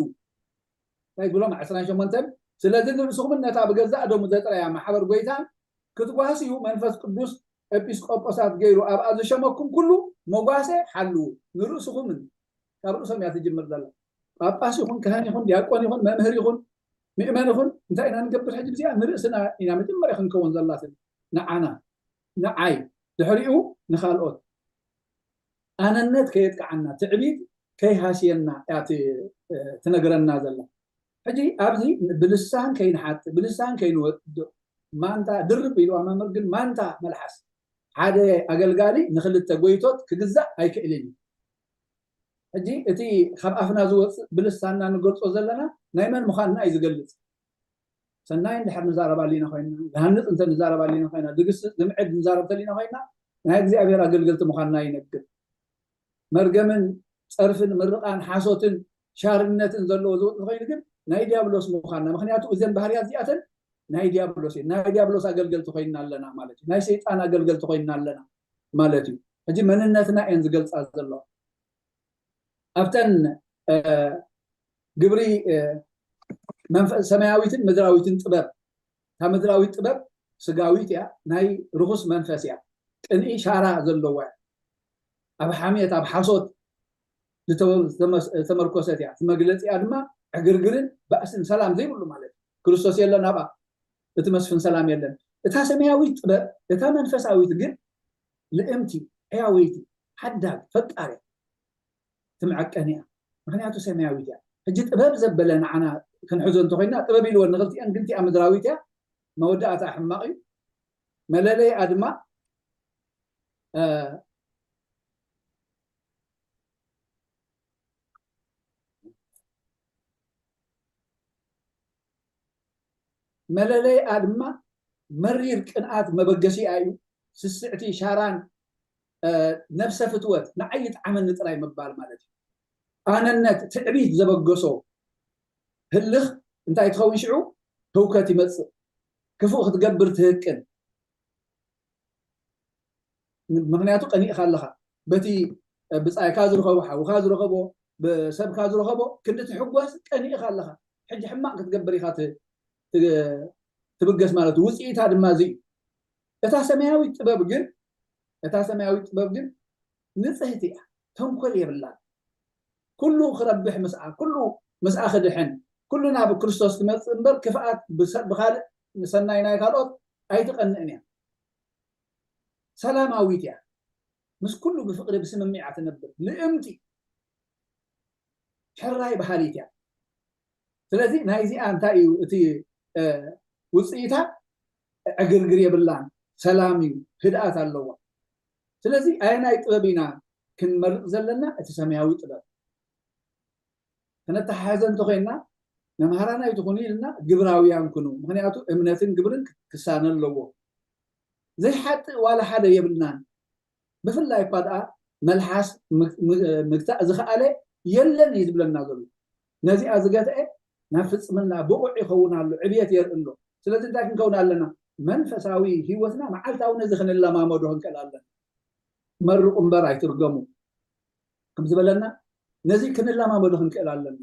እንታይ ትብሎም? ዕስራን ሸሞንተን ስለዚ ንርእስኹምን ነታ ብገዛእ ደሙ ዘጥረያ ማሕበር ጎይታን ክትጓስዩ መንፈስ ቅዱስ ኤጲስቆጶሳት ገይሩ ኣብኣ ዝሸመኩም ኩሉ መጓሰ ሓልዉ። ንርእስኹምን ካብ ርእሶም እያ ትጅምር ዘላ። ጳጳስ ይኹን ካህን ይኹን ዲያቆን ይኹን መምህር ይኹን ምእመን ይኹን እንታይ ኢና ንገብር ሕጂ? ብዚኣ ንርእስና ኢና መጀመርያ ክንከውን ዘላትን ንዓና ንዓይ ድሕሪኡ ንኻልኦት ኣነነት ከየጥቅዓና ትዕቢት ከይሃስየና እያ ትነግረና ዘላ። ሕጂ ኣብዚ ብልሳን ከይንሓጥእ ብልሳን ከይንወድቕ ማንታ ድርብ ኢልዋ መምህር ግን ማንታ መልሓስ ሓደ ኣገልጋሊ ንክልተ ጎይቶት ክግዛእ ኣይክእልን እዩ። ሕጂ እቲ ካብ ኣፍና ዝወፅእ ብልሳንና ንገልፆ ዘለና ናይ መን ምዃንና እዩ ዝገልፅ። ሰናይ እንድሕር ንዛረብ ኣሊና ኮይና፣ ዝሃንፅ እንተ ንዛረብ ኣሊና ኮይና፣ ዝግስፅ ዝምዕድ ንዛረብ ተሊና ኮይና ናይ እግዚኣብሔር ኣገልገልቲ ምዃንና ይነግር። መርገምን ፀርፍን ምርቓን ሓሶትን ሻርነትን ዘለዎ ዝወፅ ኮይኑ ግን ናይ ዲያብሎስ ምዃንና። ምክንያቱ እዘን ባህርያት እዚኣተን ናይ ዲያብሎስ እየን። ናይ ዲያብሎስ ኣገልገልቲ ኮይና ኣለና ማለት እዩ። ናይ ሰይጣን ኣገልገልቲ ኮይና ኣለና ማለት እዩ። ሕጂ መንነትና እየን ዝገልፃ ዘለዋ። ኣብተን ግብሪ ሰማያዊትን ምድራዊትን ጥበብ፣ እታ ምድራዊት ጥበብ ስጋዊት እያ፣ ናይ ርኹስ መንፈስ እያ፣ ቅንኢ ሻራ ዘለዋ እያ፣ ኣብ ሓሜት ኣብ ሓሶት ዝተመርኮሰት እያ። እቲ መግለፂኣ ድማ ዕግርግርን ባእስን ሰላም ዘይብሉ ማለት እዩ። ክርስቶስ የለን ኣብኣ፣ እቲ መስፍን ሰላም የለን። እታ ሰማያዊት ጥበብ እታ መንፈሳዊት ግን ልእምቲ፣ ሕያወይቲ፣ ሓዳግ፣ ፈቃር እያ። ትምዐቀን እያ። ምክንያቱ ሰማያዊት እያ። ሕጂ ጥበብ ዘበለ ንዓና ክንሕዞ እንተኮይና ጥበብ ኢልወን ንክልቲአን ግንቲኣ ምድራዊት እያ። መወዳእታ ሕማቅ እዩ። መለለይኣ ድማ መለለይኣ ድማ መሪር ቅንኣት መበገሲኣ እዩ። ስስዕቲ ሻራን ነብሰ ፍትወት ንዓይ ይጥዓመኒ ጥራይ ምባል ማለት እዩ። ኣነነት ትዕቢት ዘበገሶ ህልኽ እንታይ ትኸውን ሽዑ ህውከት ይመፅእ። ክፉእ ክትገብር ትህቅን። ምክንያቱ ቀኒእካ ኣለኻ በቲ ብፃይካ ዝረኸቦ ሓውካ ዝረኸቦ ብሰብካ ዝረኸቦ ክንዲ ትሕጎስ ቀኒእካ ኣለኻ። ሕጂ ሕማቅ ክትገብር ኢካ ትብገስ ማለት ውፅኢታ ድማ እዚ እዩ። እታ ሰማያዊት ጥበብ ግን እታ ሰማያዊት ጥበብ ግን ንፅህቲ እያ፣ ተንኮል የብላን። ኩሉ ክረብሕ ምስኣ፣ ኩሉ ምስኣ ክድሕን፣ ኩሉ ናብ ክርስቶስ ክመፅእ እምበር ክፍኣት ብሰ- ብካልእ ሰናይ ናይ ካልኦት ኣይትቐንእን እያ። ሰላማዊት እያ። ምስ ኩሉ ብፍቅሪ ብስምምዕ እያ ትነብር። ልእምቲ ሕራይ በሃሊት እያ። ስለዚ ናይዚኣ እንታይ እዩ እቲ ውፅኢታ? ዕግርግር የብላን፣ ሰላም እዩ፣ ህድኣት ኣለዋ። ስለዚ ኣየናይ ጥበብ ኢና ክንመርፅ ዘለና? እቲ ሰማያዊ ጥበብ ክነተሓሕዘ እንተኮይንና መምሃራን ኣይትኹኑ ኢልና ግብራውያን ኩኑ። ምክንያቱ እምነትን ግብርን ክሳነ ኣለዎ። ዘይሓጥእ ዋላ ሓደ የብልናን። ብፍላይ እኳ ደኣ መልሓስ ምግታእ ዝኸኣለ የለን እዩ ዝብለና ዘሎ። ነዚኣ ዝገትአ ናብ ፍፅምና ብቑዕ ይኸውን ኣሎ፣ ዕብየት የርኢ ኣሎ። ስለዚ እንታይ ክንከውን ኣለና? መንፈሳዊ ህይወትና መዓልታዊ ነዚ ክንለማመዶ ክንክእል ኣለና። መርቑ እምበር ኣይትርገሙ ከም ዝበለና ነዚ ክንለማመዶ ክንክእል ኣለና።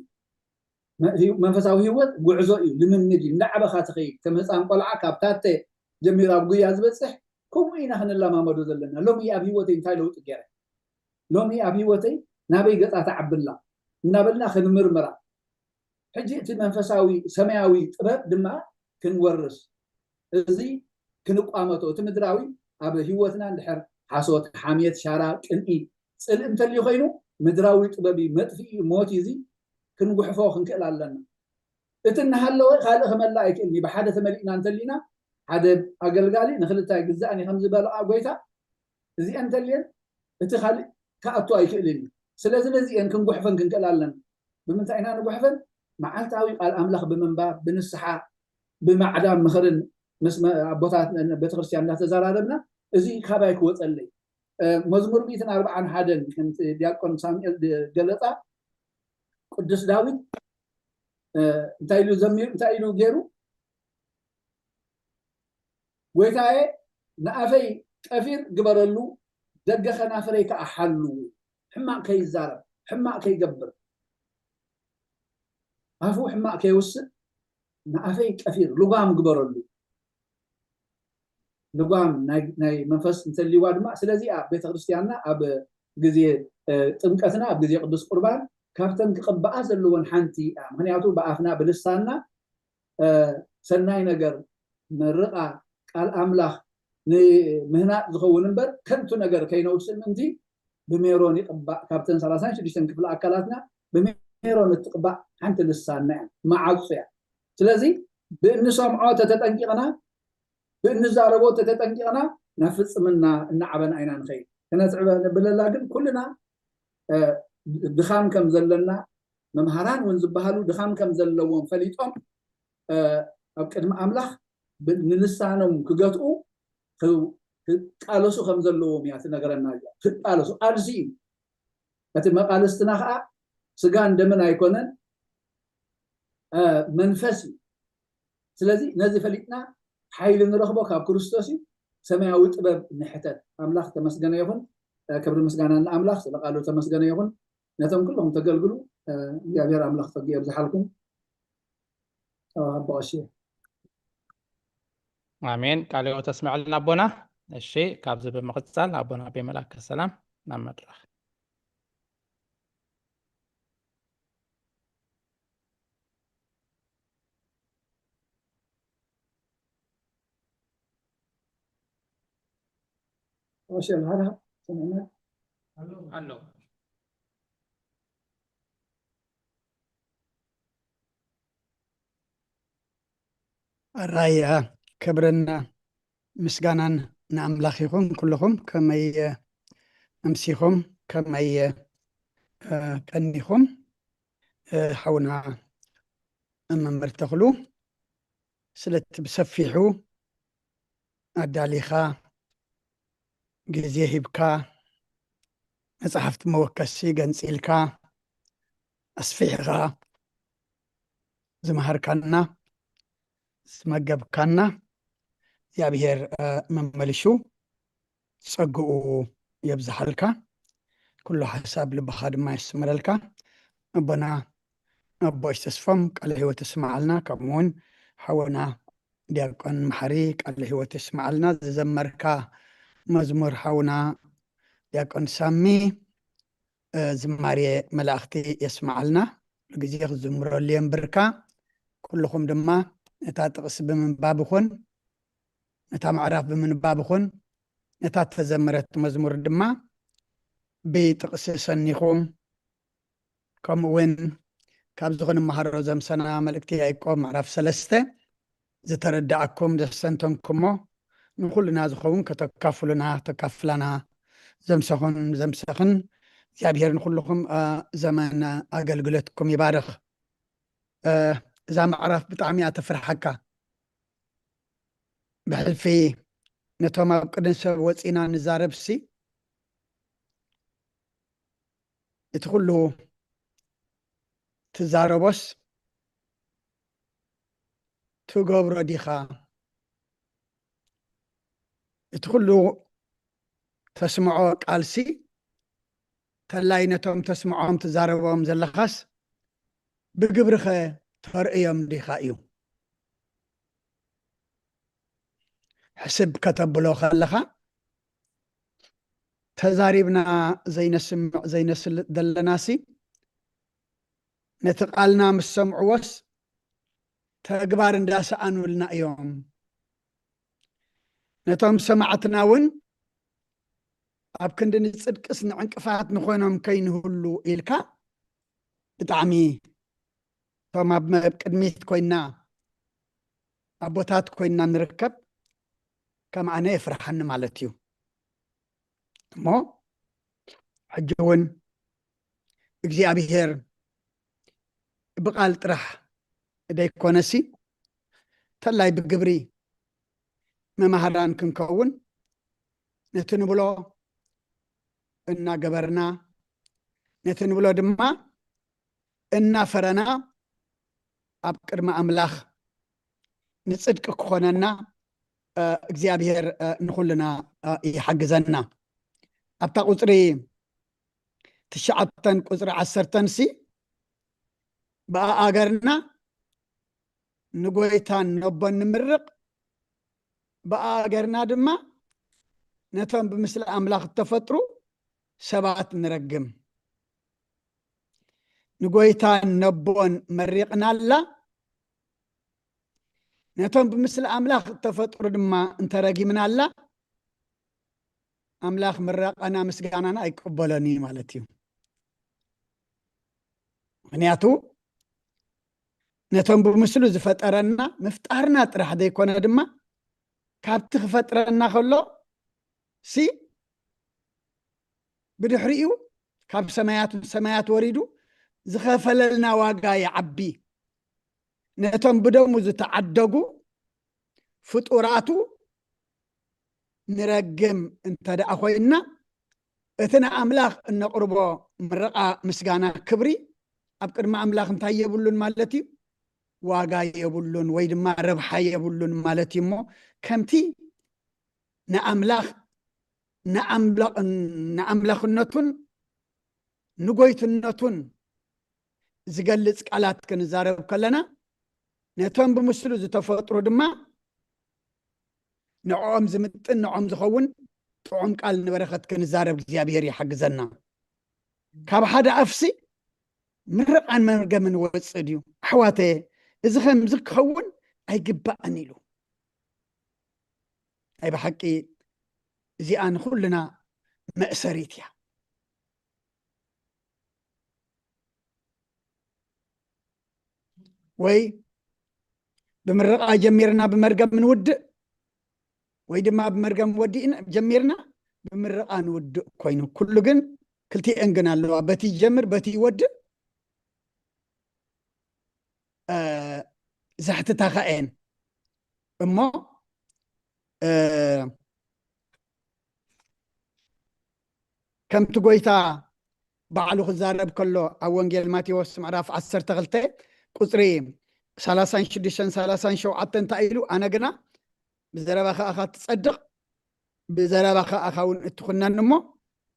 መንፈሳዊ ህይወት ጉዕዞ እዩ፣ ልምምድ እዩ። እንዳዓበኻ ትኸይድ ከም ህፃን ቆልዓ ካብ ታተ ጀሚሩ ኣብ ጉያ ዝበፅሕ ከምኡ ኢና ክንለማመዶ ዘለና። ሎሚ ኣብ ህይወተይ እንታይ ለውጢ ገይረ? ሎሚ ኣብ ህይወተይ ናበይ ገፃ ትዓብላ እናበልና ክንምርምራ። ሕጂ እቲ መንፈሳዊ ሰማያዊ ጥበብ ድማ ክንወርስ እዚ ክንቋመቶ። እቲ ምድራዊ ኣብ ህይወትና እንድሕር ሓሶት፣ ሓሜት፣ ሻራ፣ ቅንኢ፣ ፅልኢ እንተልዩ ኮይኑ ምድራዊ ጥበብ እዩ፣ መጥፍኢ እዩ፣ ሞት እዩ። እዚ ክንጉሕፎ ክንክእል ኣለና። እቲ እናሃለወ ካልእ ክመልእ ኣይክእልን እዩ። ብሓደ ተመሊእና እንተሊና፣ ሓደ ኣገልጋሊ ንክልተ ኣይግዛእን እዩ ከም ዝበለ ጎይታ፣ እዚአን እንተልየን እቲ ካልእ ክኣቱ ኣይክእልን እዩ። ስለዚ ነዚአን ክንጉሕፈን ክንክእል ኣለና። ብምንታይ ኢና ንጉሕፈን? መዓልታዊ ቃል ኣምላኽ ብምንባብ፣ ብንስሓ፣ ብማዕዳ ምኽርን ምስ መ- ኣቦታት ቤተክርስትያን እንዳተዘራረብና፣ እዚ ካባይ ክወፀለይ። መዝሙር ሚእትን ኣርባዓን ሓደን ከምቲ ዲያቆን ሳሙኤል ገለፃ፣ ቅዱስ ዳዊት እንታይ ኢሉ ዘሚሩ እንታይ ኢሉ ገይሩ? ጎይታዬ፣ ንኣፈይ ቀፊር ግበረሉ፣ ደገ ከናፍረይ ከዓ ሓሉ። ሕማቕ ከይዛረብ፣ ሕማቕ ከይገብር፣ ኣፉ ሕማቕ ከይውስድ ንኣፈይ ቀፊር ልጓም ግበረሉ። ልጓም ናይ መንፈስ እንተልይዋ ድማ፣ ስለዚኣ ቤተክርስትያንና ኣብ ግዜ ጥምቀትና፣ ኣብ ግዜ ቅዱስ ቁርባን ካብተን ክቕበኣ ዘለዎን ሓንቲ እያ። ምክንያቱ ብኣፍና ብልሳንና ሰናይ ነገር መርቓ፣ ቃል ኣምላኽ ንምህናፅ ዝኸውን እምበር ከንቱ ነገር ከይነውፅእ ምእንቲ ብሜሮን ይቕባእ። ካብተን ሰላሳን ሽዱሽተን ክፍሊ ኣካላትና ብሜሮን እትቕባእ ሓንቲ ልሳንና እያ፣ መዓጹ እያ። ስለዚ ብእንሰምዖ ተተጠንቂቕና፣ ብእንዛረቦ ተተጠንቂቕና ናብ ፍጽምና እናዓበና ኢና ንኸይድ። ክነስዕበ ንብለላ ግን ኩልና ድኻም ከም ዘለና፣ መምሃራን እውን ዝበሃሉ ድኻም ከም ዘለዎም ፈሊጦም ኣብ ቅድሚ ኣምላኽ ንልሳኖም ክገትኡ ክቃለሱ ከም ዘለዎም እያ ትነገረና። ክቃለሱ ቃልሲ እዩ። እቲ መቃልስትና ከዓ ስጋን ደምን ኣይኮነን፣ መንፈስ እዩ። ስለዚ ነዚ ፈሊጥና ሓይሊ ንረኽቦ ካብ ክርስቶስ እዩ። ሰማያዊ ጥበብ ንሕተት። ኣምላኽ ተመስገነ ይኹን። ክብሪ ምስጋና ንኣምላኽ፣ ስለ ቃሉ ተመስገነ ይኹን። ነቶም ኩሎም ተገልግሉ እግዚኣብሔር ኣምላኽ ጸጋ የብዝሓልኩም። ኣቦ ቀሺ። ኣሜን። ቃለ ሕይወት ተስምዐልና ኣቦና። እሺ፣ ካብዚ ብምቕጻል ኣቦና ኣቤ መልኣከ ሰላም ናብ መድረኽ። እሺ፣ ኣልሃራ ሰምዕና ኣሎ። ኣራይ ክብርን ምስጋናን ንኣምላኽ ይኹን። ኩልኹም ከመይ ኣምሲኹም፣ ከመይ ቀኒኹም? ሓውና መምህር ተኽሉ ስለቲ ብሰፊሑ ኣዳሊኻ፣ ግዜ ሂብካ፣ መጽሓፍቲ መወከሲ ገንጺልካ፣ ኣስፊሕኻ ዝመሃርካና፣ ዝመገብካና፣ እግዚኣብሔር መመልሹ ጸግኡ የብዝሓልካ። ኩሉ ሓሳብ ልብኻ ድማ የስምረልካ። ኣቦና ኣቦሽ ተስፎም ቃለ ሕይወት የስምዓልና። ከምኡ እውን ሓወና ዲያቆን መሓሪ ቃለ ሕይወት የስምዓልና። ዝዘመርካ መዝሙር ሓውና ዲያቆን ሳሚ ዝማሬ መላእኽቲ የስምዓልና። ኩሉ ግዜ ክዝምረሉ የንብርካ። ኩልኹም ድማ ነታ ጥቕሲ ብምንባብ ይኹን ነታ ምዕራፍ ብምንባብ ይኹን ነታ ተዘመረት መዝሙር ድማ ብጥቕሲ ሰኒኹም ከምኡ እውን ካብዚ ክንመሃሮ ዘምሰና መልእክቲ ያዕቆብ ምዕራፍ ሰለስተ ዝተረዳእኩም ዘስተንተንኩሞ ንኩልና ዝኸውን ከተካፍሉና ተካፍላና ዘምሰኹን ዘምሰኽን እግዚኣብሔር ንኩልኹም ዘመን ኣገልግሎትኩም ይባርኽ። እዛ ምዕራፍ ብጣዕሚ እያ ተፍርሓካ። ብሕልፊ ነቶም ኣብ ቅድን ሰብ ወፂና ንዛረብሲ እቲ ኩሉ ትዛረቦስ ትገብሮ ዲኻ? እቲ ኩሉ ተስምዖ ቃልሲ ተላይ ነቶም ተስምዖም ትዛረቦም ዘለኻስ ብግብሪኸ ተርእዮም ዲኻ እዩ? ሕስብ ከተብሎ ከለኻ ተዛሪብና ዘይነስምዕ ዘይነስልጥ ዘለናሲ ነቲ ቃልና ምስ ሰምዕዎስ ተግባር እንዳሰኣኑልና እዮም። ነቶም ሰማዕትና እውን ኣብ ክንዲ ንፅድቅስ ንዕንቅፋት ንኾይኖም ከይንህሉ ኢልካ ብጣዕሚ እቶም ኣብ ቅድሚት ኮይና ኣቦታት ኮይና ንርከብ ከም ኣነ የፍርሓኒ ማለት እዩ። እሞ ሕጂ እውን እግዚኣብሔር ብቓል ጥራሕ ደይኮነሲ ተላይ ብግብሪ መማህራን ክንከውን ነቲ ንብሎ እናገበርና ነቲ ንብሎ ድማ እናፈረና ኣብ ቅድሚ ኣምላኽ ንጽድቂ ክኾነና እግዚኣብሔር ንኹልና ይሓግዘና። ኣብታ ቁፅሪ ትሽዓተን ቁፅሪ ዓሰርተን ሲ ብኣገርና ንጎይታን ነቦን ንምርቕ ብኣገርና ድማ ነቶም ብምስሊ ኣምላኽ እተፈጥሩ ሰባት ንረግም። ንጎይታን ነቦን መሪቕናላ፣ ነቶም ብምስሊ ኣምላኽ እተፈጥሩ ድማ እንተረጊምናላ ኣምላኽ ምረቓና ምስጋናና ኣይቅበሎን እዩ ማለት እዩ። ምክንያቱ ነቶም ብምስሉ ዝፈጠረና ምፍጣርና ጥራሕ ዘይኮነ ድማ ካብቲ ክፈጥረና ከሎ ሲ ብድሕሪኡ ካብ ሰማያት ሰማያት ወሪዱ ዝኸፈለልና ዋጋ ይዓቢ። ነቶም ብደሙ ዝተዓደጉ ፍጡራቱ ንረግም እንተ ደኣ ኮይንና እቲ ንኣምላኽ እነቕርቦ ምርቓ ምስጋና ክብሪ ኣብ ቅድሚ ኣምላኽ እንታይ የብሉን ማለት እዩ? ዋጋ የብሉን ወይ ድማ ረብሓ የብሉን ማለት እዩ። እሞ ከምቲ ንኣምላኽ ንኣምላኽነቱን ንጎይትነቱን ዝገልጽ ቃላት ክንዛረብ ከለና ነቶም ብምስሉ ዝተፈጥሩ ድማ ንዕኦም ዝምጥን ንዕኦም ዝኸውን ጥዑም ቃል ንበረኸት ክንዛረብ እግዚኣብሔር ይሓግዘና። ካብ ሓደ ኣፍሲ ምርቓን መርገምን ወፅእ ድዩ ኣሕዋተ? እዚ ከምዚ ክኸውን ኣይግባእን ኢሉ ናይ ብሓቂ እዚኣ ንኩልና መእሰሪት እያ። ወይ ብምርቓ ጀሚርና ብመርገም ንውድእ ወይ ድማ ብመርገም ወዲእና ጀሚርና ብምርቓ ንውድእ ኮይኑ ኩሉ ግን ክልቲኤን ግን ኣለዋ። በቲ ይጀምር በቲ ይወድእ ዘሕትታኻ እየን እሞ ከምቲ ጎይታ ባዕሉ ክዛረብ ከሎ ኣብ ወንጌል ማቴዎስ ምዕራፍ ዓሰርተ ክልተ ቁፅሪ ሰላሳን ሽዱሽተን ሰላሳን ሸውዓተን እንታይ ኢሉ? ኣነ ግና ብዘረባኻ ኢኻ ትጸድቕ፣ ብዘረባኻ ኢኻ እውን እትኹነን እሞ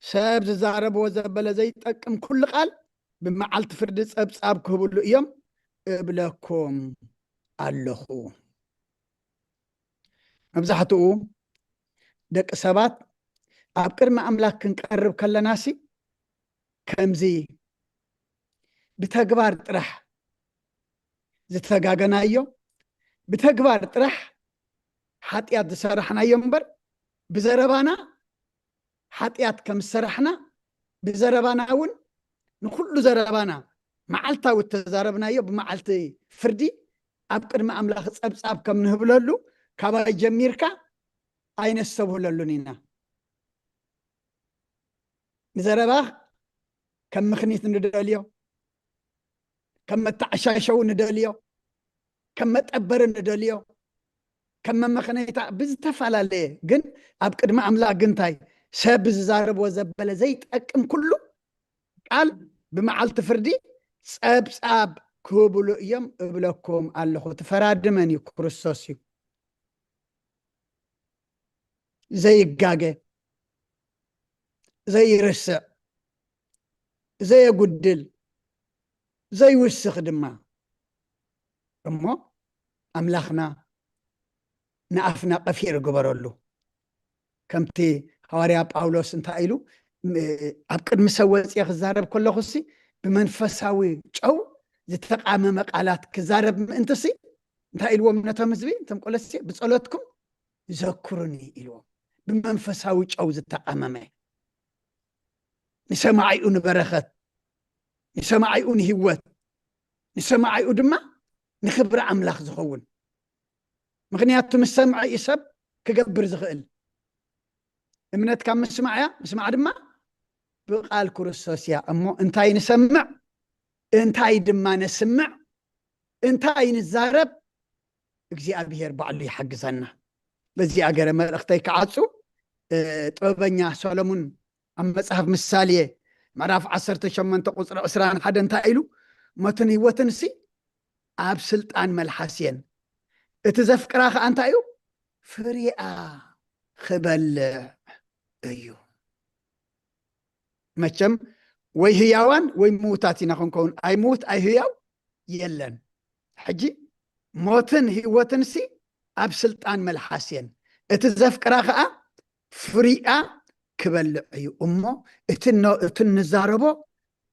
ሰብ ዝዛረብዎ ዘበለ ዘይጠቅም ኩሉ ቃል ብመዓልቲ ፍርዲ ጸብጻብ ክህብሉ እዮም እብለኩም ኣለኹ። መብዛሕትኡ ደቂ ሰባት ኣብ ቅድሚ ኣምላኽ ክንቀርብ ከለናሲ ከምዚ ብተግባር ጥራሕ ዝተጋገናዮ ብተግባር ጥራሕ ሓጢኣት ዝሰራሕናዮ እምበር ብዘረባና ሓጢኣት ከም ዝሰራሕና ብዘረባና እውን ንኩሉ ዘረባና መዓልታዊ እተዛረብናዮ ብመዓልቲ ፍርዲ ኣብ ቅድሚ ኣምላኽ ጸብጻብ ከም ንህብለሉ ካባይ ጀሚርካ ኣይነስተብህለሉን ኢና። ንዘረባ ከም ምኽኒት ንደልዮ፣ ከም መተዓሻሸዊ ንደልዮ፣ ከም መጠበሪ ንደልዮ፣ ከም መመኸነይታ ብዝተፈላለየ ግን ኣብ ቅድሚ ኣምላኽ ግንታይ ሰብ ብዝዛረብዎ ዘበለ ዘይጠቅም ኩሉ ቃል ብመዓልቲ ፍርዲ ጸብጻብ ክህብሉ እዮም እብለኩም ኣለኹ። ትፈራድመን እዩ ክርስቶስ እዩ። ዘይጋገ ዘይርስዕ ዘየጉድል ዘይውስኽ ድማ እሞ ኣምላኽና ንኣፍና ቀፊር ግበረሉ። ከምቲ ሃዋርያ ጳውሎስ እንታይ ኢሉ ኣብ ቅድሚ ሰብ ወፅየ ክዛረብ ከለኹ ሲ ብመንፈሳዊ ጨው ዝተቃመመ ቃላት ክዛረብ ምእንቲ ሲ እንታይ ኢልዎም ነቶም ህዝቢ እቶም ቆለሴ ብፀሎትኩም ዘክሩኒ ኢልዎም። ብመንፈሳዊ ጨው ዝተቃመመ ንሰማዒኡ ንበረኸት ንሰማዒኡ ንህይወት ንሰማዒኡ ድማ ንክብሪ ኣምላኽ ዝኸውን። ምኽንያቱ ምስ ሰምዐ እዩ ሰብ ክገብር ዝኽእል። እምነት ካብ ምስማዕ እያ፣ ምስማዕ ድማ ብቃል ክርስቶስ እያ። እሞ እንታይ ንሰምዕ፣ እንታይ ድማ ነስምዕ፣ እንታይ ንዛረብ፣ እግዚኣብሔር ባዕሉ ይሓግዘና። በዚ ኣገረ መልእኽተይ ክዓጹ፣ ጥበበኛ ሰሎሙን ኣብ መጽሓፍ ምሳሌ ምዕራፍ ዓሰርተ ሸሞንተ ቁጽሪ ዕስራን ሓደን እንታይ ኢሉ? ሞትን ህይወትን ሲ ኣብ ስልጣን መልሓስ እየን፣ እቲ ዘፍቅራ ከኣ እንታይ እዩ? ፍሪኣ ክበልዕ እዩ። መቸም ወይ ህያዋን ወይ ምውታት ኢና ክንከውን፣ ኣይ ምውት ኣይ ህያው የለን። ሕጂ ሞትን ህይወትን ሲ ኣብ ስልጣን መልሓስ እየን፣ እቲ ዘፍቅራ ከኣ ፍሪኣ ክበልዕ እዩ። እሞ እቲ ኖ-፣ እቲ ንዛረቦ፣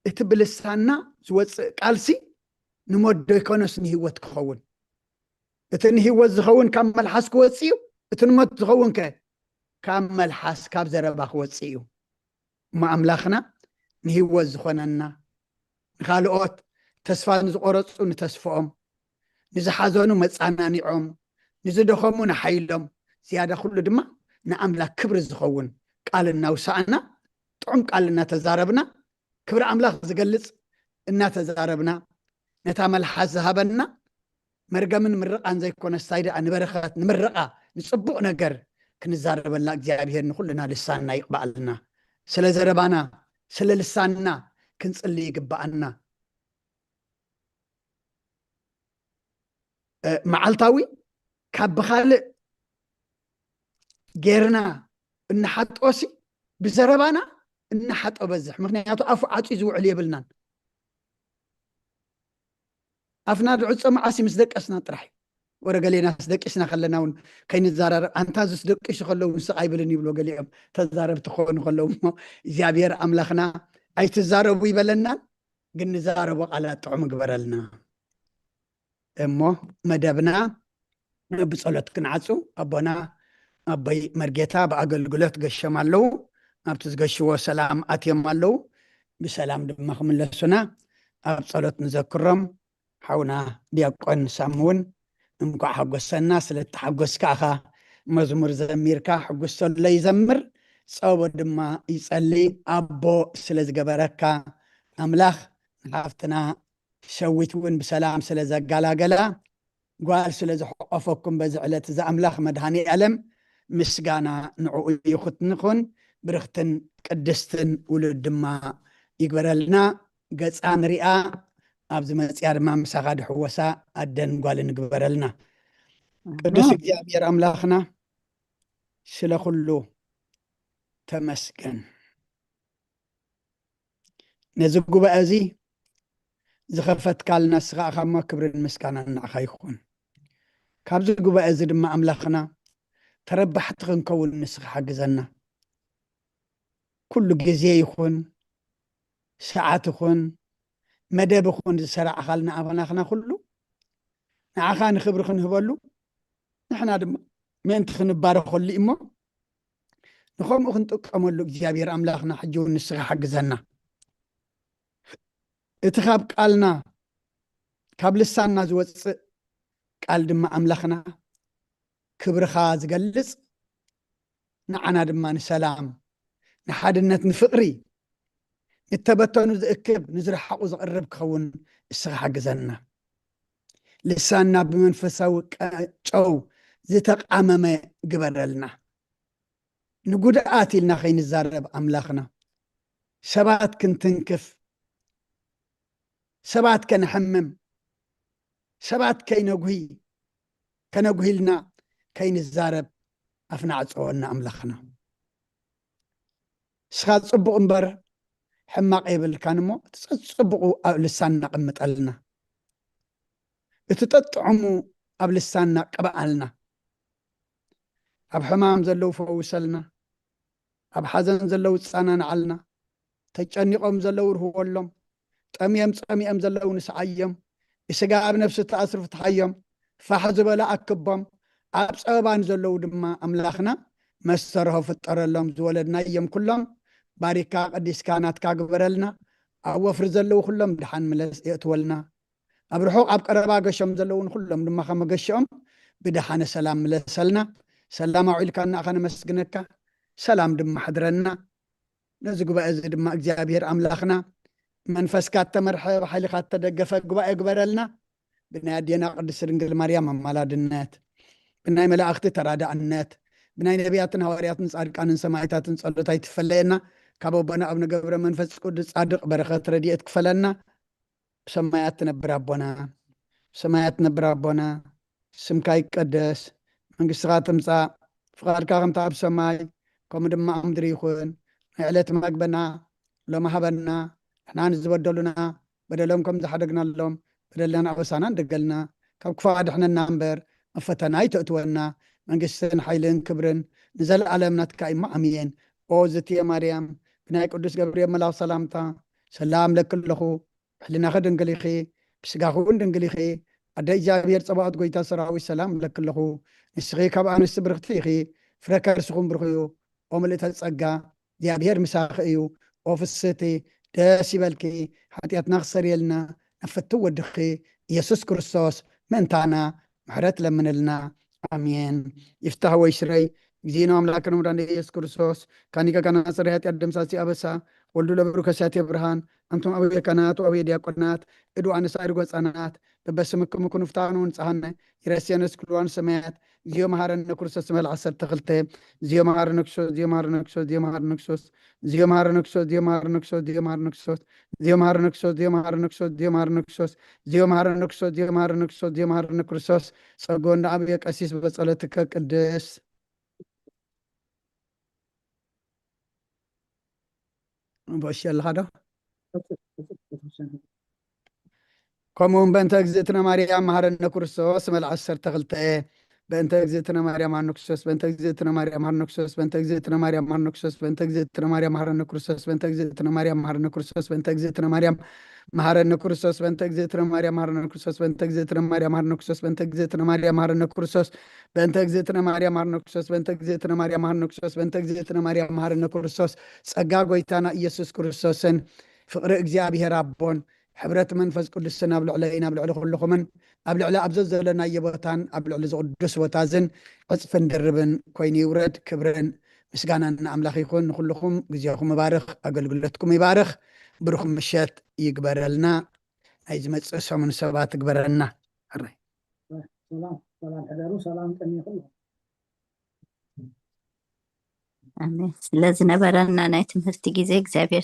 እቲ ብልሳና ዝወፅእ ቃልሲ ንሞት ዶ ይኮነስ ንህይወት ክኸውን? እቲ ንህይወት ዝኸውን ካብ መልሓስ ክወፅእ እዩ፣ እቲ ንሞት ዝኸውን ከ ካብ መልሓስ ካብ ዘረባ ክወፅእ እዩ። እሞ ኣምላኽና ንህይወት ዝኾነና፣ ንኻልኦት ተስፋ ንዝቆረፁ ንተስፍኦም፣ ንዝሓዘኑ መፃናኒዖም፣ ንዝደኸሙ ንሓይሎም፣ ዝያዳ ኩሉ ድማ ንኣምላክ ክብሪ ዝኸውን ቃል እናውሳእና፣ ጥዑም ቃል እናተዛረብና፣ ክብሪ ኣምላኽ ዝገልጽ እናተዛረብና፣ ነታ መልሓስ ዝሃበና መርገምን ምርቓን ዘይኮነ፣ ስታይ ደኣ ንበረኸት፣ ንምርቓ፣ ንጽቡቕ ነገር ክንዛረበላ እግዚኣብሔር ንኹልና ልሳንና ይቕባኣልና። ስለ ዘረባና፣ ስለ ልሳንና ክንጽሊ ይግብኣና። እ፣ መዓልታዊ ካብ ብኻልእ ጌርና እንሓጦሲ ብዘረባና እንሓጦ በዝሕ። ምኽንያቱ ኣፉ ዓጽዩ ዝውዕል የብልናን። ኣፍና ዝዕጾ መዓሲ ምስ ደቀስና ጥራሕ እዩ። ወረ ገሌናስ ደቂስና ከለና እውን ከይንዘራረብ፣ ኣንታ ዝስ ደቂሱ ከለዉ ንስቕ ኣይብልን ይብሉ ገሊኦም ተዛረብቲ ክኾኑ ከለዉ። እሞ እግዚኣብሔር ኣምላኽና ኣይትዛረቡ ይበለናን፣ ግን ንዛረቦ ቃላት ጥዑም ይግበረልና። እሞ መደብና ብጸሎት ክንዓጹ፣ ኣቦና ኣቦይ መርጌታ ብኣገልግሎት ገሾም ኣለዉ። ኣብቲ ዝገሽዎ ሰላም ኣትዮም ኣለዉ። ብሰላም ድማ ክምለሱና ኣብ ጸሎት ንዘክሮም። ሓውና ዲያቆን ሳም እውን እንኳዕ ሓጎሰና። ስለ እተሓጎስካ ኢኻ መዝሙር ዘሚርካ። ሕጉስ ተሎ ይዘምር፣ ጸቦ ድማ ይጸሊ። ኣቦ ስለ ዝገበረካ ኣምላኽ፣ ንሓፍትና ሸዊት እውን ብሰላም ስለ ዘጋላገላ፣ ጓል ስለ ዝሐቆፈኩም በዚ ዕለት እዚ ኣምላኽ መድሃኔ ኣለም ምስጋና ንዕኡ ይኹን። ብርኽትን ቅድስትን ውሉድ ድማ ይግበረልና። ገጻ ንሪኣ፣ ኣብዚ መጽያ ድማ ምሳኻ ድሕወሳ ኣደን ጓልን ይግበረልና። ቅዱስ እግዚኣብሔር ኣምላኽና ስለ ኩሉ ተመስገን። ነዚ ጉባኤ እዚ ዝኸፈትካልና ንስኻ ኢኻ እሞ ክብርን ምስጋናን ንዓኻ ይኹን። ካብዚ ጉባኤ እዚ ድማ ኣምላኽና ተረባሕቲ ክንከውን ንስኻ ሓግዘና። ኩሉ ግዜ ይኹን፣ ሰዓት ይኹን፣ መደብ ይኹን ዝሰራዕኻልና ኣባናኽና ኩሉ ንዓኻ ንኽብሪ ክንህበሉ፣ ንሕና ድማ ምእንቲ ክንባረኸሉ እሞ ንኸምኡ ክንጥቀመሉ እግዚኣብሔር ኣምላኽና ሕጂ እውን ንስኻ ሓግዘና። እቲ ካብ ቃልና ካብ ልሳንና ዝወፅእ ቃል ድማ ኣምላኽና ክብርኻ ዝገልጽ፣ ንዓና ድማ ንሰላም፣ ንሓድነት፣ ንፍቕሪ፣ ንተበተኑ ዝእክብ፣ ንዝረሓቑ ዝቕርብ ክኸውን እስኻ ሓግዘና። ልሳንና ብመንፈሳዊ ቀ-፣ ጨው ዝተቃመመ ግበረልና። ንጉድኣት ኢልና ከይንዛረብ ኣምላኽና፣ ሰባት ክንትንክፍ፣ ሰባት ከነሕምም፣ ሰባት ከይነጉሂ፣ ከነጉሂልና ከይንዛረብ ኣፍና ዕጸወና ኣምላኽና። ንስኻ ጽቡቕ እምበር ሕማቕ የብልካን እሞ፣ እቲ ጸጽቡቑ ኣብ ልሳንና ኣቐምጠልና። እቲ ጠጥዑሙ ኣብ ልሳንና ቅብኣልና። ኣብ ሕማም ዘለዉ ፈውሰልና። ኣብ ሓዘን ዘለዉ ጻናንዓልና። ተጨኒቖም ዘለዉ ርህወሎም። ጠምዮም ጸሚኦም ዘለዉ ንስዓዮም። ብስጋ ኣብ ነፍሲ ተኣስሩ ፍትሓዮም። ፋሕ ዝበሉ ኣክቦም። ኣብ ጸበባ ንዘለዉ ድማ ኣምላኽና መስተርሆ ፍጠረሎም። ዝወለድናዮም ኩሎም ባሪካ ቀዲስካ ናትካ ግበረልና። ኣብ ወፍሪ ዘለዉ ኩሎም ድሓን ምለስ የእትወልና። ኣብ ርሑቕ ኣብ ቀረባ ገሾም ዘለዉ ንኹሎም ድማ ከመገሽኦም ብደሓነ ሰላም ምለሰልና። ሰላም ኣውዒልካና ኣኻ ነመስግነካ። ሰላም ድማ ሕድረና። ነዚ ጉባኤ እዚ ድማ እግዚኣብሔር ኣምላኽና መንፈስካ እተመርሐ ብሓይልካ እተደገፈ ጉባኤ ግበረልና። ብናይ ኣዴና ቅድስት ድንግል ማርያም ኣማላድነት፣ ብናይ መላእኽቲ ተራዳእነት፣ ብናይ ነቢያትን ሃዋርያትን ጻድቃንን ሰማዕታትን ጸሎት ኣይትፈለየና። ካብ ኣቦና ኣቡነ ገብረ መንፈስ ቅዱስ ጻድቕ በረኸት ረድኤት ክፈለና። ብሰማያት ትነብር ኣቦና፣ ብሰማያት ትነብር ኣቦና፣ ስምካ ይቀደስ፣ መንግስትኻ ትምጻእ፣ ፍቓድካ ከምታ ኣብ ሰማይ ከምኡ ድማ ኣብ ምድሪ ይኹን። ናይ ዕለት መግበና ሎሚ ሃበና፣ ንሕና ንዝበደሉና በደሎም ከም ዝሓደግናሎም በደልናን ኣበሳናን ደገልና፣ ካብ ክፉእ ኣድሕነና እምበር፣ መፈተና ኣይተእትወና። መንግስትን ሓይልን ክብርን ንዘለኣለም ናትካ እዩ። ኣሜን። ኦ ዝትየ ማርያም፣ ብናይ ቅዱስ ገብርኤል መልኣኽ ሰላምታ ሰላም ለኪ ኣለኹ። ሕሊናኺ ድንግል ኢኺ፣ ብስጋኺ እውን ድንግል ኢኺ። ኣደ እግዚኣብሔር ጸባኦት፣ ጎይታ ሰራዊት፣ ሰላም እብለኪ ኣለኹ። ንስኺ ካብ ኣንስቲ ብርኽቲ ኢኺ፣ ፍረ ከርስኹም ብሩኽ እዩ። ኦ ምልእተ ጸጋ፣ እግዚኣብሔር ምሳኺ እዩ። ኦ ፍስህቲ፣ ደስ ይበልኪ፣ ሓጢኣትና ክሰርየልና ናብ ፍትው ወድኺ ኢየሱስ ክርስቶስ ምእንታና ምሕረት ለምንልና። ኣሜን። ይፍታህ ወይ ሽረይ፣ እግዚእነ ኣምላክነ መድኃኒነ ኢየሱስ ክርስቶስ፣ ካኒከ ካና ጽሪ ኃጢአት ደምሳሲ አበሳ፣ ወልዱ ለብሩ ከሳቴ ብርሃን፣ አንቱም አብየ ካህናት ወአብየ ዲያቆናት፣ እዱ አነሳ እዱ ገጻናት፣ በበስምክሙ ኩኑ ፍታኑ ንጽሃነ፣ ይረስየነ ስክልዋን ሰማያት፣ እግዚኦ መሐረነ ክርስቶስ መል ዓሰርተ ክልተ፣ እግዚኦ መሐረነ ክርስቶስ፣ እግዚኦ መሐረነ ክርስቶስ፣ እግዚኦ መሐረነ ክርስቶስ፣ እግዚኦ መሐረነ ክርስቶስ፣ እግዚኦ መሐረነ ክርስቶስ፣ እግዚኦ መሐረነ ክርስቶስ፣ እግዚኦ መሐረነ ክርስቶስ፣ እግዚኦ መሐረነ ክርስቶስ፣ እግዚኦ መሐረነ ክርስቶስ፣ እግዚኦ መሐረነ ክርስቶስ፣ እግዚኦ መሐረነ ክርስቶስ፣ ጸጎ እንደ አብየ ቀሲስ በጸሎትከ ቅድስ። ቦሽ ኣለኻ ዶ? ከምኡ እውን በእንተ እግዝእትነ ማርያም መሐረነ ክርስቶስ መል ዓሰርተ ክልተ፣ በእንተ እግዝእትነ ማርያም መሐረነ ክርስቶስ፣ በእንተ እግዝእትነ ማርያም መሐረነ ክርስቶስ፣ በእንተ እግዝእትነ ማርያም መሐረነ ክርስቶስ፣ በእንተ እግዝእትነ ማርያም መሐረነ ክርስቶስ፣ በእንተ እግዝእትነ ማርያም መሐረነ ክርስቶስ፣ በእንተ እግዝእትነ ማርያም መሐረነ ክርስቶስ፣ በእንተ እግዝእትነ ማርያም መሐረነ ክርስቶስ፣ በእንተ እግዝእትነ ማርያም መሐረነ ክርስቶስ፣ በእንተ እግዝእትነ ማርያም መሐረነ ክርስቶስ፣ በእንተ እግዝእትነ ማርያም መሐረነ ክርስቶስ፣ በእንተ እግዝእትነ ማርያም መሐረነ ክርስቶስ፣ በእንተ እግዝእትነ ማርያም መሐረነ ክርስቶስ፣ ጸጋ ጎይታና ኢየሱስ ክርስቶስን ፍቕሪ እግዚኣብሔር ኣቦን ሕብረት መንፈስ ቅዱስን ኣብ ልዕለይን ኣብ ልዕሊ ኩልኹምን ኣብ ልዕሊ ኣብ ዘዘለናዮ ቦታን ኣብ ልዕሊ ዝቕዱስ ቦታ እዝን ዕጽፍን ድርብን ኮይኑ ይውረድ። ክብርን ምስጋናን ንኣምላኽ ይኹን። ንኹልኹም ግዜኹም ይባርኽ፣ ኣገልግሎትኩም ይባርኽ። ብሩኽ ምሸት ይግበረልና። ናይ ዝመጽእ ሰሙን ሰባት ይግበረልና። ሕራይ። ሰላም፣ ሰላም ሕደሩ፣ ሰላም ቅኒ ይኹን። ኣሜን። ስለ ዝነበረና ናይ ትምህርቲ ግዜ እግዚኣብሔር